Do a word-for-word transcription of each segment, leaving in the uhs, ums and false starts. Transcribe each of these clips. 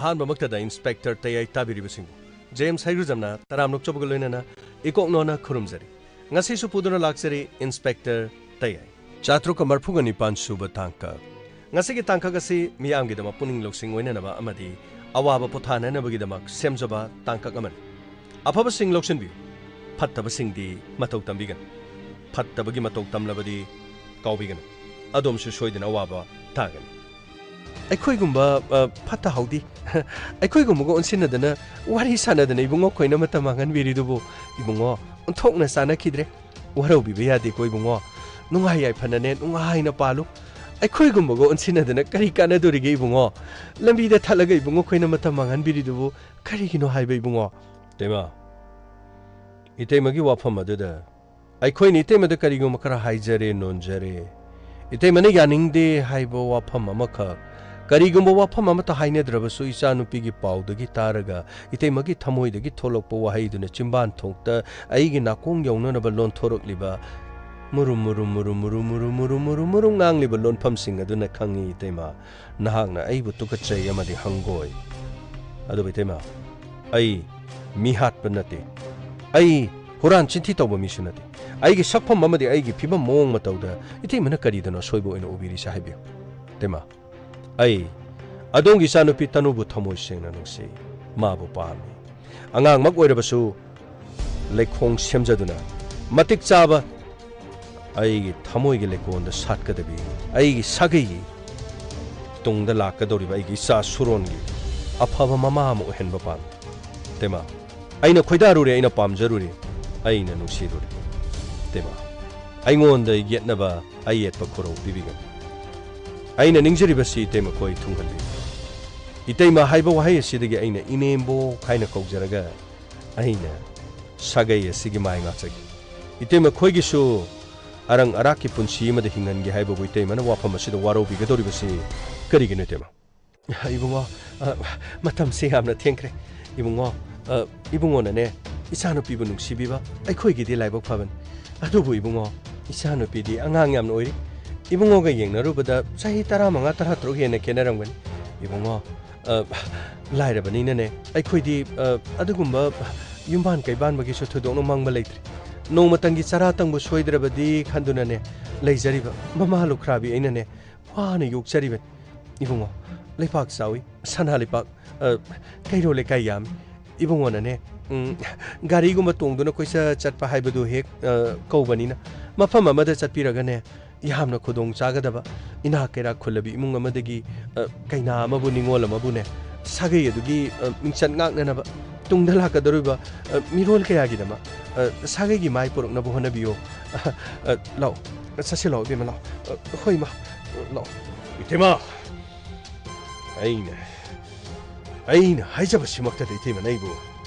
ꯑꯍꯥꯟꯕꯃꯛꯇꯗ inspector ꯇꯌꯥꯏ ꯇꯥꯕꯤꯔꯤꯕꯁꯤꯡꯕꯨ James ꯍꯩꯒ꯭ꯔꯨꯖꯝꯅ ꯇꯔꯥꯝꯅ ꯑꯣꯛꯆꯕꯒ ꯂꯣꯏꯅꯅ ꯏꯀꯣꯛꯅꯣꯅ ꯈꯨꯔꯨꯝꯖꯔꯤ꯫ ꯉꯁꯤꯁꯨ ꯄꯨꯗꯨꯅ ꯂꯥꯛꯆꯔꯤ ꯏꯟꯁꯄꯦꯛꯇꯔ ꯇꯌꯥꯏ꯫ ꯆꯥꯇ꯭ꯔꯨꯛꯀ ꯃꯔꯐꯨꯒ ꯅꯤꯄꯥꯟ ꯁꯨꯕ ꯇꯥꯡꯀꯛ꯫ ꯉꯁꯤꯒꯤ ꯇꯥꯡꯀꯛ ꯑꯁꯤ ꯃꯤꯌꯥꯝꯒꯤꯗꯃꯛ ꯄꯨꯛꯅꯤꯡ ꯂꯧꯁꯤꯡ ꯑꯣꯏꯅꯅꯕ ꯑꯃꯗꯤ ꯑꯋꯥꯕ ꯄꯣꯊꯥꯅꯅꯕꯒꯤꯗꯃꯛ ꯁꯦꯝꯖꯕ ꯇꯥꯡꯀꯛ ꯑꯃꯅꯤ꯫ ꯑꯐꯕꯁꯤꯡ ꯂꯧꯁꯤꯟꯕꯤꯌꯨ, ꯐꯠꯇꯕꯁꯤꯡꯗꯤ ꯃꯇꯧ ꯇꯝꯕꯤꯒꯅꯨ꯫ ꯐꯠꯇꯕꯒꯤ ꯃꯇꯧ ꯇꯝꯂꯕꯗꯤ ꯀꯥꯎꯕꯤꯒꯅꯨ, ꯑꯗꯣꯝꯁꯨ ꯁꯣꯏꯗꯅ ꯑꯋꯥꯕ ꯇꯥꯒꯅꯤ꯫ ꯑꯩꯈꯣꯏꯒꯨꯝꯕ, ꯑ, ꯐꯠꯇ ꯍꯥꯎꯗꯤ, ꯑꯩꯈꯣꯏꯒꯨꯝꯕꯒ ꯑꯣꯟꯁꯤꯟꯅꯗꯅ ꯋꯥꯔꯤ ꯁꯥꯟꯅꯗꯅ ꯏꯕꯨꯡꯉꯣ ꯈꯣꯏꯅ ꯃꯇꯝ ꯃꯥꯡꯍꯟꯕꯤꯔꯤꯗꯨꯕꯨ, ꯏꯕꯨꯡꯉꯣ, ꯑꯣꯟꯊꯣꯛꯅ ꯆꯥꯟꯅꯈꯤꯗ꯭ꯔꯦ꯫ ꯋꯥꯔꯧꯕꯤꯕ ꯌꯥꯗꯦꯀꯣ ꯏꯕꯨꯡꯉꯣ꯫ ꯅꯨꯡꯉꯥꯏ ꯌꯥꯏꯐꯅꯅꯦ ꯅꯨꯡꯉꯥꯏꯅ ꯄꯥꯜꯂꯨ꯫ ꯑꯩꯈꯣꯏꯒꯨꯝꯕꯒ ꯑꯣꯟꯁꯤꯟꯅꯗꯅ ꯀꯔꯤ ꯀꯥꯟꯅꯗꯣꯔꯤꯒꯦ ꯏꯕꯨꯡꯉꯣ? ꯂꯝꯕꯤꯗ ꯊꯠꯂꯒ ꯏꯕꯨꯡꯉꯣ ꯈꯣꯏꯅ ꯃꯇꯝ ꯃꯥꯡꯍꯟꯕꯤꯔꯤꯗꯨꯕꯨ ꯀꯔꯤꯒꯤꯅꯣ ꯍꯥꯏꯕ ꯏꯕꯨꯡꯉꯣ? ꯏꯇꯩꯃ, ꯏꯇꯩꯃꯒꯤ ꯋꯥꯐꯝ ꯑꯗꯨꯗ ꯑꯩꯈꯣꯏꯅ ꯏꯇꯩꯃꯗ ꯀꯔꯤꯒꯨꯝꯕ ꯈꯔ ꯍꯥꯏꯖꯔꯦ ꯅꯣꯟꯖꯔꯦ꯫ ꯏꯇꯩꯃꯅ ꯌꯥꯅꯤꯡꯗꯦ ꯍꯥꯏꯕ ꯋꯥꯐꯝ ꯑꯃꯈꯛ, ꯀꯔꯤꯒꯨꯝꯕ ꯋꯥꯐꯝ ꯑꯃꯠꯇ ꯍꯥꯏꯅꯗ꯭ꯔꯕꯁꯨ ꯏꯆꯥꯅꯨꯄꯤꯒꯤ ꯄꯥꯎꯗꯒꯤ ꯇꯥꯔꯒ ꯏꯇꯩꯃꯒꯤ ꯊꯃꯣꯏꯗꯒꯤ ꯊꯣꯛꯂꯛꯄ ꯋꯥꯍꯩꯗꯨꯅ ꯆꯤꯝꯕꯥꯟ ꯊꯣꯡꯇ ꯑꯩꯒꯤ ꯅꯥꯀꯣꯡ ꯌꯧꯅꯅꯕ ꯂꯣꯟꯊꯣꯔꯛꯂꯤꯕ ꯃꯨꯔꯨꯝ ꯃꯨꯔꯨꯝ ꯃꯨꯔꯨꯝ ꯃꯨꯔꯨꯝ ꯃꯨꯔꯨꯝ ꯃꯨꯔꯨꯝ ꯃꯨꯔꯨꯝ ꯃꯨꯔꯨꯝ ꯉꯥꯡꯂꯤꯕ ꯂꯣꯟꯐꯝꯁꯤꯡ ꯑꯗꯨꯅ ꯈꯪꯉꯤ ꯏꯇꯩꯃ꯫ ꯅꯍꯥꯛꯅ ꯑꯩꯕꯨ ꯇꯨꯀꯠꯆꯩ ꯑꯃꯗꯤ ꯍꯪꯒꯣꯏ꯫ ꯑꯗꯨꯕꯨ ꯏꯇꯩꯃ, ꯑꯩ ꯃꯤ ꯍꯥꯠꯄ ꯅꯠꯇꯦ꯫ ꯑꯩ ꯍꯨꯔꯥꯟ ꯆꯤꯟꯊꯤ ꯇꯧꯕ ꯃꯤꯁꯨ ꯅꯠꯇꯦ꯫ ꯑꯩꯒꯤ ꯁꯛꯐꯝ ꯑꯃꯗꯤ ꯑꯩꯒꯤ ꯐꯤꯕꯝ ꯃꯑꯣꯡ ꯃꯇꯧꯗ ꯏꯇꯩꯃꯅ ꯀꯔꯤꯗꯅꯣ ꯑꯁꯣꯏꯕ ꯑꯣꯏꯅ ꯎꯕꯤꯔꯤꯁꯦ ꯍꯥꯏꯕꯤꯌꯨ꯫ ꯏꯇꯩꯃ, ꯑꯩ ꯑꯗꯣꯝꯒꯤ ꯏꯆꯥꯅꯨꯄꯤ ꯇꯅꯨꯕꯨ ꯊꯃꯣꯏ ꯁꯦꯡꯅ ꯅꯨꯡꯁꯤ꯫ ꯃꯥꯕꯨ ꯄꯥꯝꯃꯤ꯫ ꯑꯉꯥꯡꯃꯛ ꯑꯣꯏꯔꯕꯁꯨ ꯂꯩꯈꯣꯡ ꯁꯦꯝꯖꯗꯨꯅ ꯃꯇꯤꯛ ꯆꯥꯕ ꯑꯩꯒꯤ ꯊꯃꯣꯏꯒꯤ ꯂꯩꯀꯣꯜꯗ ꯁꯥꯠꯀꯗꯕꯤ ꯑꯩꯒꯤ ꯁꯥꯒꯩꯒꯤ ꯇꯨꯡꯗ ꯂꯥꯛꯀꯗꯧꯔꯤꯕ ꯑꯩꯒꯤ ꯏꯆꯥ ꯁꯨꯔꯣꯟꯒꯤ ꯑꯐꯕ ꯃꯃꯥ ꯑꯃ ꯑꯣꯏꯍꯟꯕ ꯄꯥꯝꯃꯤ꯫ ꯏꯇꯩꯃ, ꯑꯩꯅ ꯈꯣꯏꯗꯥꯔꯨꯔꯦ, ꯑꯩꯅ ꯄꯥꯝꯖꯔꯨꯔꯦ, ꯑꯩꯅ ꯅꯨꯡꯁꯤꯔꯨꯔꯦ꯫ ꯏꯇꯩꯃ, ꯑꯩꯉꯣꯟꯗ ꯌꯦꯠꯅꯕ ꯑꯌꯦꯠꯄ ꯈꯨꯔꯧ ꯄꯤꯕꯤꯒꯅꯨ꯫ ꯑꯩꯅ ꯅꯤꯡꯖꯔꯤꯕꯁꯤ ꯏꯇꯩꯃ ꯈꯣꯏ ꯊꯨꯡꯍꯟꯕꯤꯌꯨ꯫ ꯏꯇꯩꯃ ꯍꯥꯏꯕ ꯋꯥꯍꯩ ꯑꯁꯤꯗꯒꯤ ꯑꯩꯅ ꯏꯅꯦꯝꯕꯣꯛ ꯍꯥꯏꯅ ꯀꯧꯖꯔꯒ ꯑꯩꯅ ꯁꯥꯒꯩ ꯑꯁꯤꯒꯤ ꯃꯥꯏ ꯉꯥꯛꯆꯒꯦ꯫ ꯏꯇꯩꯃ ꯈꯣꯏꯒꯤꯁꯨ ꯑꯔꯪ ꯑꯔꯥꯛꯀꯤ ꯄꯨꯟꯁꯤ ꯑꯃꯗ ꯍꯤꯡꯍꯟꯒꯦ ꯍꯥꯏꯕꯕꯨ ꯏꯇꯩꯃꯅ ꯋꯥꯐꯝ ꯑꯁꯤꯗ ꯋꯥꯔꯧꯕꯤꯒꯗꯧꯔꯤꯕꯁꯤ ꯀꯔꯤꯒꯤꯅꯣ ꯏꯇꯩꯃ? ꯏꯕꯨꯡꯉꯣ, ꯑ, ꯃꯇꯝꯁꯤ ꯌꯥꯝꯅ ꯊꯦꯡꯈ꯭ꯔꯦ꯫ ꯏꯕꯨꯡꯉꯣ, ꯑ, ꯏꯕꯨꯡꯉꯣꯅꯅꯦ, ꯏꯆꯥꯅꯨꯄꯤꯕꯨ ꯅꯨꯡꯁꯤꯕꯤꯕ ꯑꯩꯈꯣꯏꯒꯤꯗꯤ ꯂꯥꯏꯕꯛ ꯐꯕꯅꯤ꯫ ꯑꯗꯨꯕꯨ ꯏꯕꯨꯡꯉꯣ, ꯏꯆꯥꯅꯨꯄꯤꯗꯤ ꯑꯉꯥꯡ ꯌꯥꯝꯅ ꯑꯣꯏꯔꯤ꯫ ꯏꯕꯨꯡꯉꯣꯒ ꯌꯦꯡꯅꯔꯨꯕꯗ ꯆꯍꯤ ꯇꯔꯥꯃꯉꯥ, ꯇꯔꯥꯇꯔꯨꯛ ꯍꯦꯟꯅ ꯈꯦꯠꯅꯔꯝꯒꯅꯤ꯫ ꯏꯕꯨꯡꯉꯣ, ꯑ, ꯂꯥꯏꯔꯕꯅꯤꯅꯅꯦ, ꯑꯩꯈꯣꯏꯗꯤ, ꯑ, ꯑꯗꯨꯒꯨꯝꯕ ꯌꯨꯝꯕꯥꯟ ꯀꯩꯕꯥꯟꯕꯒꯤꯁꯨ ꯊꯣꯏꯗꯣꯛꯅ ꯃꯪꯕ ꯂꯩꯇ꯭ꯔꯤ꯫ ꯅꯣꯡꯃꯇꯪꯒꯤ ꯆꯔꯥ ꯇꯪꯕ ꯁꯣꯏꯗ꯭ꯔꯕꯗꯤ ꯈꯟꯗꯨꯅꯅꯦ ꯂꯩꯖꯔꯤꯕ ꯃꯃꯥ ꯂꯨꯈ꯭ꯔꯥꯕꯤ ꯑꯩꯅꯅꯦ ꯋꯥꯅ ꯌꯣꯛꯆꯔꯤꯕꯅꯤ꯫ ꯏꯕꯨꯡꯉꯣ, ꯂꯩꯄꯥꯛ ꯆꯥꯎꯏ, ꯁꯅꯥ ꯂꯩꯄꯥꯛ, ꯑ, ꯀꯩꯔꯣꯜ ꯂꯩꯀꯥꯏ ꯌꯥꯝꯃꯤ꯫ ꯏꯕꯨꯡꯉꯣꯅꯅꯦ, ꯎꯝ, ꯒꯥꯔꯤꯒꯨꯝꯕ ꯇꯣꯡꯗꯨꯅ ꯀꯣꯏꯆꯠ ꯆꯠꯄ ꯍꯥꯏꯕꯗꯨ ꯍꯦꯛ, ꯑ, ꯀꯧꯕꯅꯤꯅ, ꯃꯐꯝ ꯑꯃꯗ ꯆꯠꯄꯤꯔꯒꯅꯦ, ꯌꯥꯝꯅ ꯈꯨꯗꯣꯡ ꯆꯥꯒꯗꯕ, ꯏꯅꯥꯛ ꯀꯩꯔꯥꯛ ꯈꯨꯜꯂꯕꯤ ꯏꯃꯨꯡ ꯑꯃꯗꯒꯤ, ꯑ, ꯀꯩꯅꯥ ꯑꯃꯕꯨ, ꯅꯤꯉꯣꯜ ꯑꯃꯕꯨꯅꯦ, ꯁꯥꯒꯩ ꯑꯗꯨꯒꯤ, ꯑ, ꯃꯤꯡꯆꯠ ꯉꯥꯛꯅꯅꯕ ꯇꯨꯡꯗ ꯂꯥꯛꯀꯗꯧꯔꯤꯕ, ꯑ, ꯃꯤꯔꯣꯜ ꯀꯌꯥꯒꯤꯗꯃꯛ, ꯑ, ꯁꯥꯒꯩꯒꯤ ꯃꯥꯏ ꯄꯨꯔꯛꯅꯕ ꯍꯣꯠꯅꯕꯤꯌꯨ꯫ ꯑ, ꯑ, ꯂꯥꯛꯑꯣ, ꯆꯠꯁꯤ ꯂꯥꯛꯑꯣ, ꯏꯕꯦꯝꯃ, ꯂꯥꯛꯑꯣ꯫ ꯑ, ꯍꯣꯏ, ꯏꯃꯥ, ꯑ, ꯂꯥꯛꯑꯣ꯫ ꯏꯇꯩꯃ, ꯑꯩꯅ, ꯑꯩꯅ ꯍꯥꯏꯖꯕꯁꯤꯃꯛꯇꯗ ꯏꯇꯩꯃꯅ ꯑꯩꯕꯨ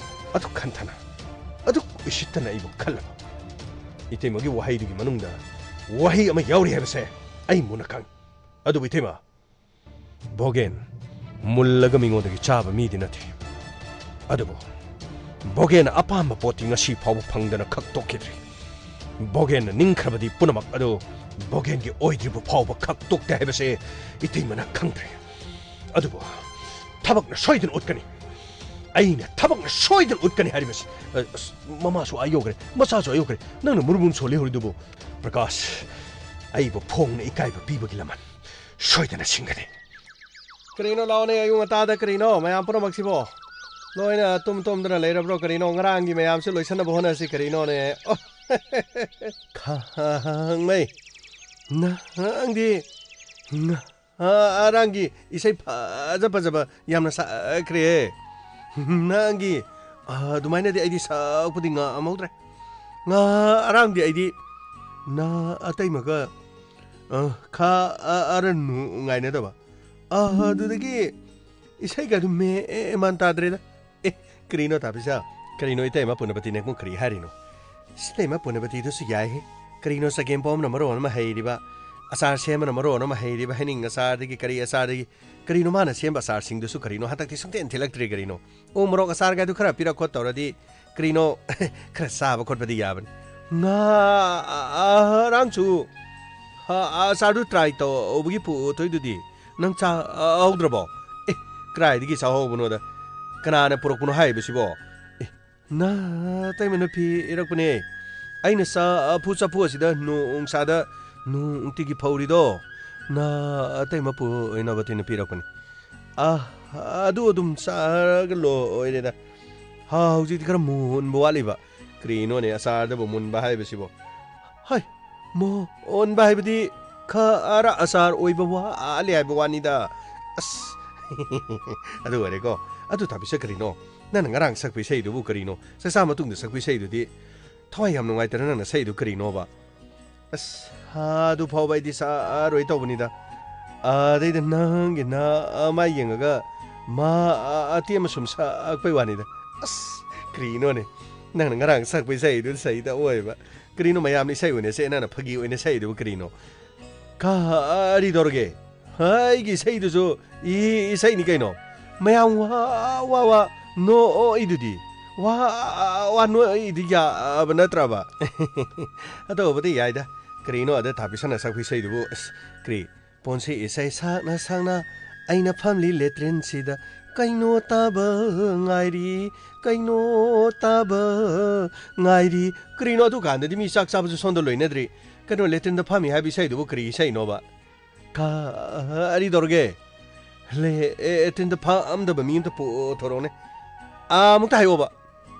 ꯑꯗꯨꯛ ꯈꯟꯊꯅ, ꯑꯗꯨꯛ ꯎꯁꯤꯠꯇꯅ ꯑꯩꯕꯨ ꯈꯜꯂꯕ? ꯏꯇꯩꯃꯒꯤ ꯋꯥꯍꯩꯗꯨꯒꯤ ꯃꯅꯨꯡꯗ ꯋꯥꯍꯩ ꯑꯃ ꯌꯥꯎꯔꯤ ꯍꯥꯏꯕꯁꯦ ꯑꯩ ꯃꯨꯟꯅ ꯈꯪꯏ꯫ ꯑꯗꯨꯕꯨ ꯏꯇꯩꯃ, ꯚꯣꯒꯦꯟ ꯃꯨꯜꯂꯒ ꯃꯤꯉꯣꯟꯗꯒꯤ ꯆꯥꯕ ꯃꯤꯗꯤ ꯅꯠꯇꯦ꯫ ꯑꯗꯨꯕꯨ ꯚꯣꯒꯦꯟꯅ ꯑꯄꯥꯝꯕ ꯄꯣꯠꯇꯤ ꯉꯁꯤ ꯐꯥꯎꯕ ꯐꯪꯗꯅ ꯈꯛ ꯇꯣꯛꯈꯤꯗ꯭ꯔꯤ꯫ ꯚꯣꯒꯦꯟꯅ ꯅꯤꯡꯈ꯭ꯔꯕꯗꯤ ꯄꯨꯝꯅꯃꯛ ꯑꯗꯨ ꯚꯣꯒꯦꯟꯒꯤ ꯑꯣꯏꯗ꯭ꯔꯤꯕ ꯐꯥꯎꯕ ꯈꯛ ꯇꯣꯛꯇꯦ ꯍꯥꯏꯕꯁꯦ ꯏꯇꯩꯃꯅ ꯈꯪꯗ꯭ꯔꯦ꯫ ꯑꯗꯨꯕꯨ ꯊꯕꯛꯅ ꯁꯣꯏꯗꯅ ꯎꯠꯀꯅꯤ꯫ ꯑꯩꯅ ꯊꯕꯛꯅ ꯁꯣꯏꯗꯅ ꯎꯠꯀꯅꯤ ꯍꯥꯏꯔꯤꯕꯁꯤ꯫ ꯑ, ꯑꯁ, ꯃꯃꯥꯁꯨ ꯑꯥ ꯌꯧꯈ꯭ꯔꯦ, ꯃꯆꯥꯁꯨ ꯑꯥ ꯌꯧꯈ꯭ꯔꯦ꯫ ꯅꯪꯅ ꯃꯨꯔꯨ ꯃꯨꯔꯨ ꯁꯣꯜꯂꯤ ꯍꯧꯔꯤꯗꯨꯕꯨ? ꯄ꯭ꯔꯀꯥꯁ, ꯑꯩꯕꯨ ꯐꯣꯡꯅ ꯏꯀꯥꯏꯕ ꯄꯤꯕꯒꯤ ꯂꯃꯟ ꯁꯣꯏꯗꯅ ꯁꯤꯡꯒꯅꯤ꯫ ꯀꯔꯤꯅꯣ, ꯂꯥꯛꯑꯣꯅꯦ, ꯑꯌꯨꯛ ꯉꯟꯇꯥꯗ ꯀꯔꯤꯅꯣ? ꯃꯌꯥꯝ ꯄꯨꯝꯅꯃꯛꯁꯤꯕꯣ ꯂꯣꯏꯅ ꯇꯨꯝ ꯇꯨꯝꯗꯅ ꯂꯩꯔꯕ꯭ꯔꯣ? ꯀꯔꯤꯅꯣ, ꯉꯔꯥꯡꯒꯤ ꯃꯌꯥꯝꯁꯤ ꯂꯣꯏꯁꯤꯟꯅꯕ ꯍꯣꯠꯅꯁꯤ꯫ ꯀꯔꯤꯅꯣꯅꯦ? ꯑꯣ, ꯈꯥꯡꯃꯩ, ꯅꯪꯗꯤ ꯉ-, ꯑ, ꯑꯔꯥꯡꯒꯤ ꯏꯁꯩ ꯐꯖ ꯐꯖꯕ ꯌꯥꯝꯅ ꯁꯛꯈ꯭ꯔꯦ꯫ ꯅꯪꯒꯤ, ꯑ, ꯑꯗꯨꯃꯥꯏꯅꯗꯤ ꯑꯩꯗꯤ ꯁꯛꯄꯗꯤ ꯉꯝꯍꯧꯗ꯭ꯔꯦ꯫ ꯉ-, ꯑꯔꯥꯡꯗꯤ ꯑꯩꯗꯤ ꯅ ꯑꯇꯩꯃꯒ, ꯑ, ꯈ-, ꯑ-, ꯑꯔ ꯅꯨꯡꯉꯥꯏꯅꯗꯕ꯫ ꯑ, ꯑꯗꯨꯗꯒꯤ ꯏꯁꯩꯒ ꯑꯗꯨꯝ ꯃꯦ-, ꯑꯦ-, ꯃꯥꯟ ꯇꯥꯗ꯭ꯔꯦꯗ꯫ ꯑꯦ, ꯀꯔꯤꯅꯣ ꯇꯥꯕꯤꯁꯥ? ꯀꯔꯤꯅꯣ ꯏꯇꯩꯃ ꯄꯨꯅꯄꯇꯤꯅ ꯑꯃꯨꯛ ꯀꯔꯤ ꯍꯥꯏꯔꯤꯅꯣ? ꯏꯁ, ꯏꯇꯩꯃ ꯄꯨꯅꯄꯇꯤꯗꯨꯁꯨ ꯌꯥꯏꯍꯦ꯫ ꯀꯔꯤꯅꯣ ꯆꯒꯦꯝ ꯄꯣꯝꯅ ꯃꯔꯣꯟ ꯑꯃ ꯍꯩꯔꯤꯕ, ꯑꯆꯥꯔ ꯁꯦꯝꯕꯅ ꯃꯔꯣꯟ ꯑꯃ ꯍꯩꯔꯤꯕ, ꯍꯩꯅꯤꯡ ꯑꯆꯥꯔꯗꯒꯤ ꯀꯔꯤ ꯑꯆꯥꯔꯗꯒꯤ ꯀꯔꯤꯅꯣ ꯃꯥꯅ ꯁꯦꯝꯕ ꯑꯆꯥꯔꯁꯤꯡꯗꯨꯁꯨ ꯀꯔꯤꯅꯣ ꯍꯟꯗꯛꯇꯤ ꯁꯨꯡꯊꯦꯟ ꯊꯤꯜꯂꯛꯇ꯭ꯔꯦ ꯀꯔꯤꯅꯣ? ꯎ ꯃꯣꯔꯣꯛ ꯑꯆꯥꯔꯒꯗꯨ ꯈꯔ ꯄꯤꯔꯛ ꯈꯣꯠ ꯇꯧꯔꯗꯤ ꯀꯔꯤꯅꯣ ꯈꯔ ꯆꯥꯕ ꯈꯣꯠꯄꯗꯤ ꯌꯥꯕꯅꯤ꯫ ꯉꯥ, ꯑ, ꯑ, ꯑꯔꯥꯡꯁꯨ ꯑ, ꯑꯆꯥꯔꯗꯨ try ꯇꯧꯕꯒꯤ ꯄꯨꯊꯣꯛꯏꯗꯨꯗꯤ꯫ ꯅꯪ ꯆꯥ, ꯑ, ꯍꯧꯗ꯭ꯔꯕꯣ? ꯑꯦ, ꯀꯗꯥꯏꯗꯒꯤ ꯆꯥꯍꯧꯕꯅꯣꯗ? ꯀꯅꯥꯅ ꯄꯨꯔꯛꯄꯅꯣ ꯍꯥꯏꯕꯁꯤꯕꯣ? ꯑꯦ, ꯅꯇꯩꯃꯅ ꯄꯤꯔꯛꯄꯅꯦ꯫ ꯑꯩꯅ ꯆꯐꯨ ꯆꯐꯨ ꯑꯁꯤꯗ ꯅꯣꯡꯁꯥꯗ ꯅꯨꯡꯇꯤꯒꯤ ꯐꯧꯔꯤꯗꯣ ꯅꯇꯩꯃ ꯄꯨꯅꯕ ꯇꯤꯅ ꯄꯤꯔꯛꯄꯅꯦ꯫ ꯑ, ꯑꯗꯨ ꯑꯗꯨꯝ ꯆꯥꯔꯒ ꯂꯣꯏꯔꯦꯗ꯫ ꯍꯥ, ꯍꯧꯖꯤꯛꯇꯤ ꯈꯔ ꯃꯨꯟꯕ ꯋꯥꯠꯂꯤꯕ꯫ ꯀꯔꯤꯅꯣꯅꯦ ꯑꯆꯥꯔꯗꯕꯨ ꯃꯨꯟꯕ ꯍꯥꯏꯕꯁꯤꯕꯣ? ꯍꯩ, ꯃꯨꯟꯕ ꯍꯥꯏꯕꯗꯤ ꯈꯔ ꯑꯆꯥꯔ ꯑꯣꯏꯕ ꯋꯥꯠꯂꯤ ꯍꯥꯏꯕ ꯋꯥꯅꯤꯗ꯫ ꯑꯁ, ꯑꯗꯨ ꯑꯣꯏꯔꯦꯀꯣ꯫ ꯑꯗꯨ ꯇꯥꯕꯤꯁ ꯀꯔꯤꯅꯣ? ꯅꯪꯅ ꯉꯔꯥꯡ ꯁꯛꯄ ꯏꯁꯩꯗꯨꯕꯨ ꯀꯔꯤꯅꯣ? ꯆꯥꯛꯆꯥ ꯃꯇꯨꯡꯗ ꯁꯛꯄ ꯏꯁꯩꯗꯨꯗꯤ ꯊꯋꯥꯏ ꯌꯥꯝ ꯅꯨꯡꯉꯥꯏꯇꯅ ꯅꯪꯅ ꯁꯛꯏꯗꯨ ꯀꯔꯤꯅꯣꯕ? ꯑꯁ, ꯑꯗꯨ ꯐꯥꯎꯕ ꯑꯩꯗꯤ ꯆꯥꯔꯣꯏ ꯇꯧꯕꯅꯤꯗ꯫ ꯑꯗꯩꯗ ꯅꯪꯒꯤ ꯅꯃꯥꯏ ꯌꯦꯡꯉꯒ ꯃꯥ ꯑꯇꯦꯝ ꯑꯁꯨꯝ ꯁꯛꯄꯩ ꯋꯥꯅꯤꯗ꯫ ꯑꯁ, ꯀꯔꯤꯅꯣꯅꯦ? ꯅꯪꯅ ꯉꯔꯥꯡ ꯁꯛꯄ ꯏꯁꯩꯗꯨ ꯏꯁꯩꯗ ꯑꯣꯏꯕ꯫ ꯀꯔꯤꯅꯣ ꯃꯌꯥꯝꯅ ꯏꯁꯩ ꯑꯣꯏꯅ ꯁꯛꯑꯦ, ꯅꯪꯅ ꯐꯥꯒꯤ ꯑꯣꯏꯅ ꯁꯛꯏꯗꯨꯕꯨ ꯀꯔꯤꯅꯣ? ꯀꯔꯤꯗꯧꯔꯒꯦ? ꯑꯩꯒꯤ ꯏꯁꯩꯗꯨꯁꯨ ꯏ-, ꯏꯁꯩꯅꯤ ꯀꯩꯅꯣ꯫ ꯃꯌꯥꯝ ꯋꯥ, ꯋꯥ, ꯋꯥ ꯅꯣꯛꯏꯗꯨꯗꯤ꯫ ꯋꯥ, ꯋꯥ ꯅꯣꯛꯏꯗꯤ ꯌꯥꯕ ꯅꯠꯇ꯭ꯔꯕ? ꯑꯇꯣꯞꯄꯗꯤ ꯌꯥꯏꯗ꯫ ꯀꯔꯤꯅꯣ ꯑꯗ ꯊꯥꯕꯤꯁꯅ ꯁꯛꯄ ꯏꯁꯩꯗꯨꯕꯨ? ꯑꯁ, ꯀꯔꯤ? ꯄꯣꯟꯁꯤ ꯏꯁꯩ ꯁꯛꯅ ꯁꯛꯅ ꯑꯩꯅ ꯐꯝꯂꯤ ꯂꯦꯇ꯭ꯔꯤꯟꯁꯤꯗ꯫ ꯀꯩꯅꯣ ꯇꯥꯕ ꯉꯥꯏꯔꯤ, ꯀꯩꯅꯣ ꯇꯥꯕ ꯉꯥꯏꯔꯤ꯫ ꯀꯔꯤꯅꯣ ꯑꯗꯨꯀꯥꯟꯗꯗꯤ ꯃꯤ ꯆꯥꯛ ꯆꯥꯕꯁꯨ ꯁꯣꯝꯗ ꯂꯣꯏꯅꯗ꯭ꯔꯤ꯫ ꯀꯩꯅꯣ ꯂꯦꯇ꯭ꯔꯤꯟꯗ ꯐꯝꯃꯤ ꯍꯥꯏꯕ ꯏꯁꯩꯗꯨꯕꯨ ꯀꯔꯤ ꯏꯁꯩꯅꯣꯕ? ꯀꯔꯤꯗꯧꯔꯒꯦ? ꯂꯦꯇ꯭ꯔꯤꯟꯗ ꯐꯝꯗꯕ ꯃꯤ ꯑꯝꯇ ꯄꯨꯊꯣꯔꯛꯎꯅꯦ꯫ ꯑꯥ, ꯑꯃꯨꯛꯇ ꯍꯥꯏꯌꯣꯕ꯫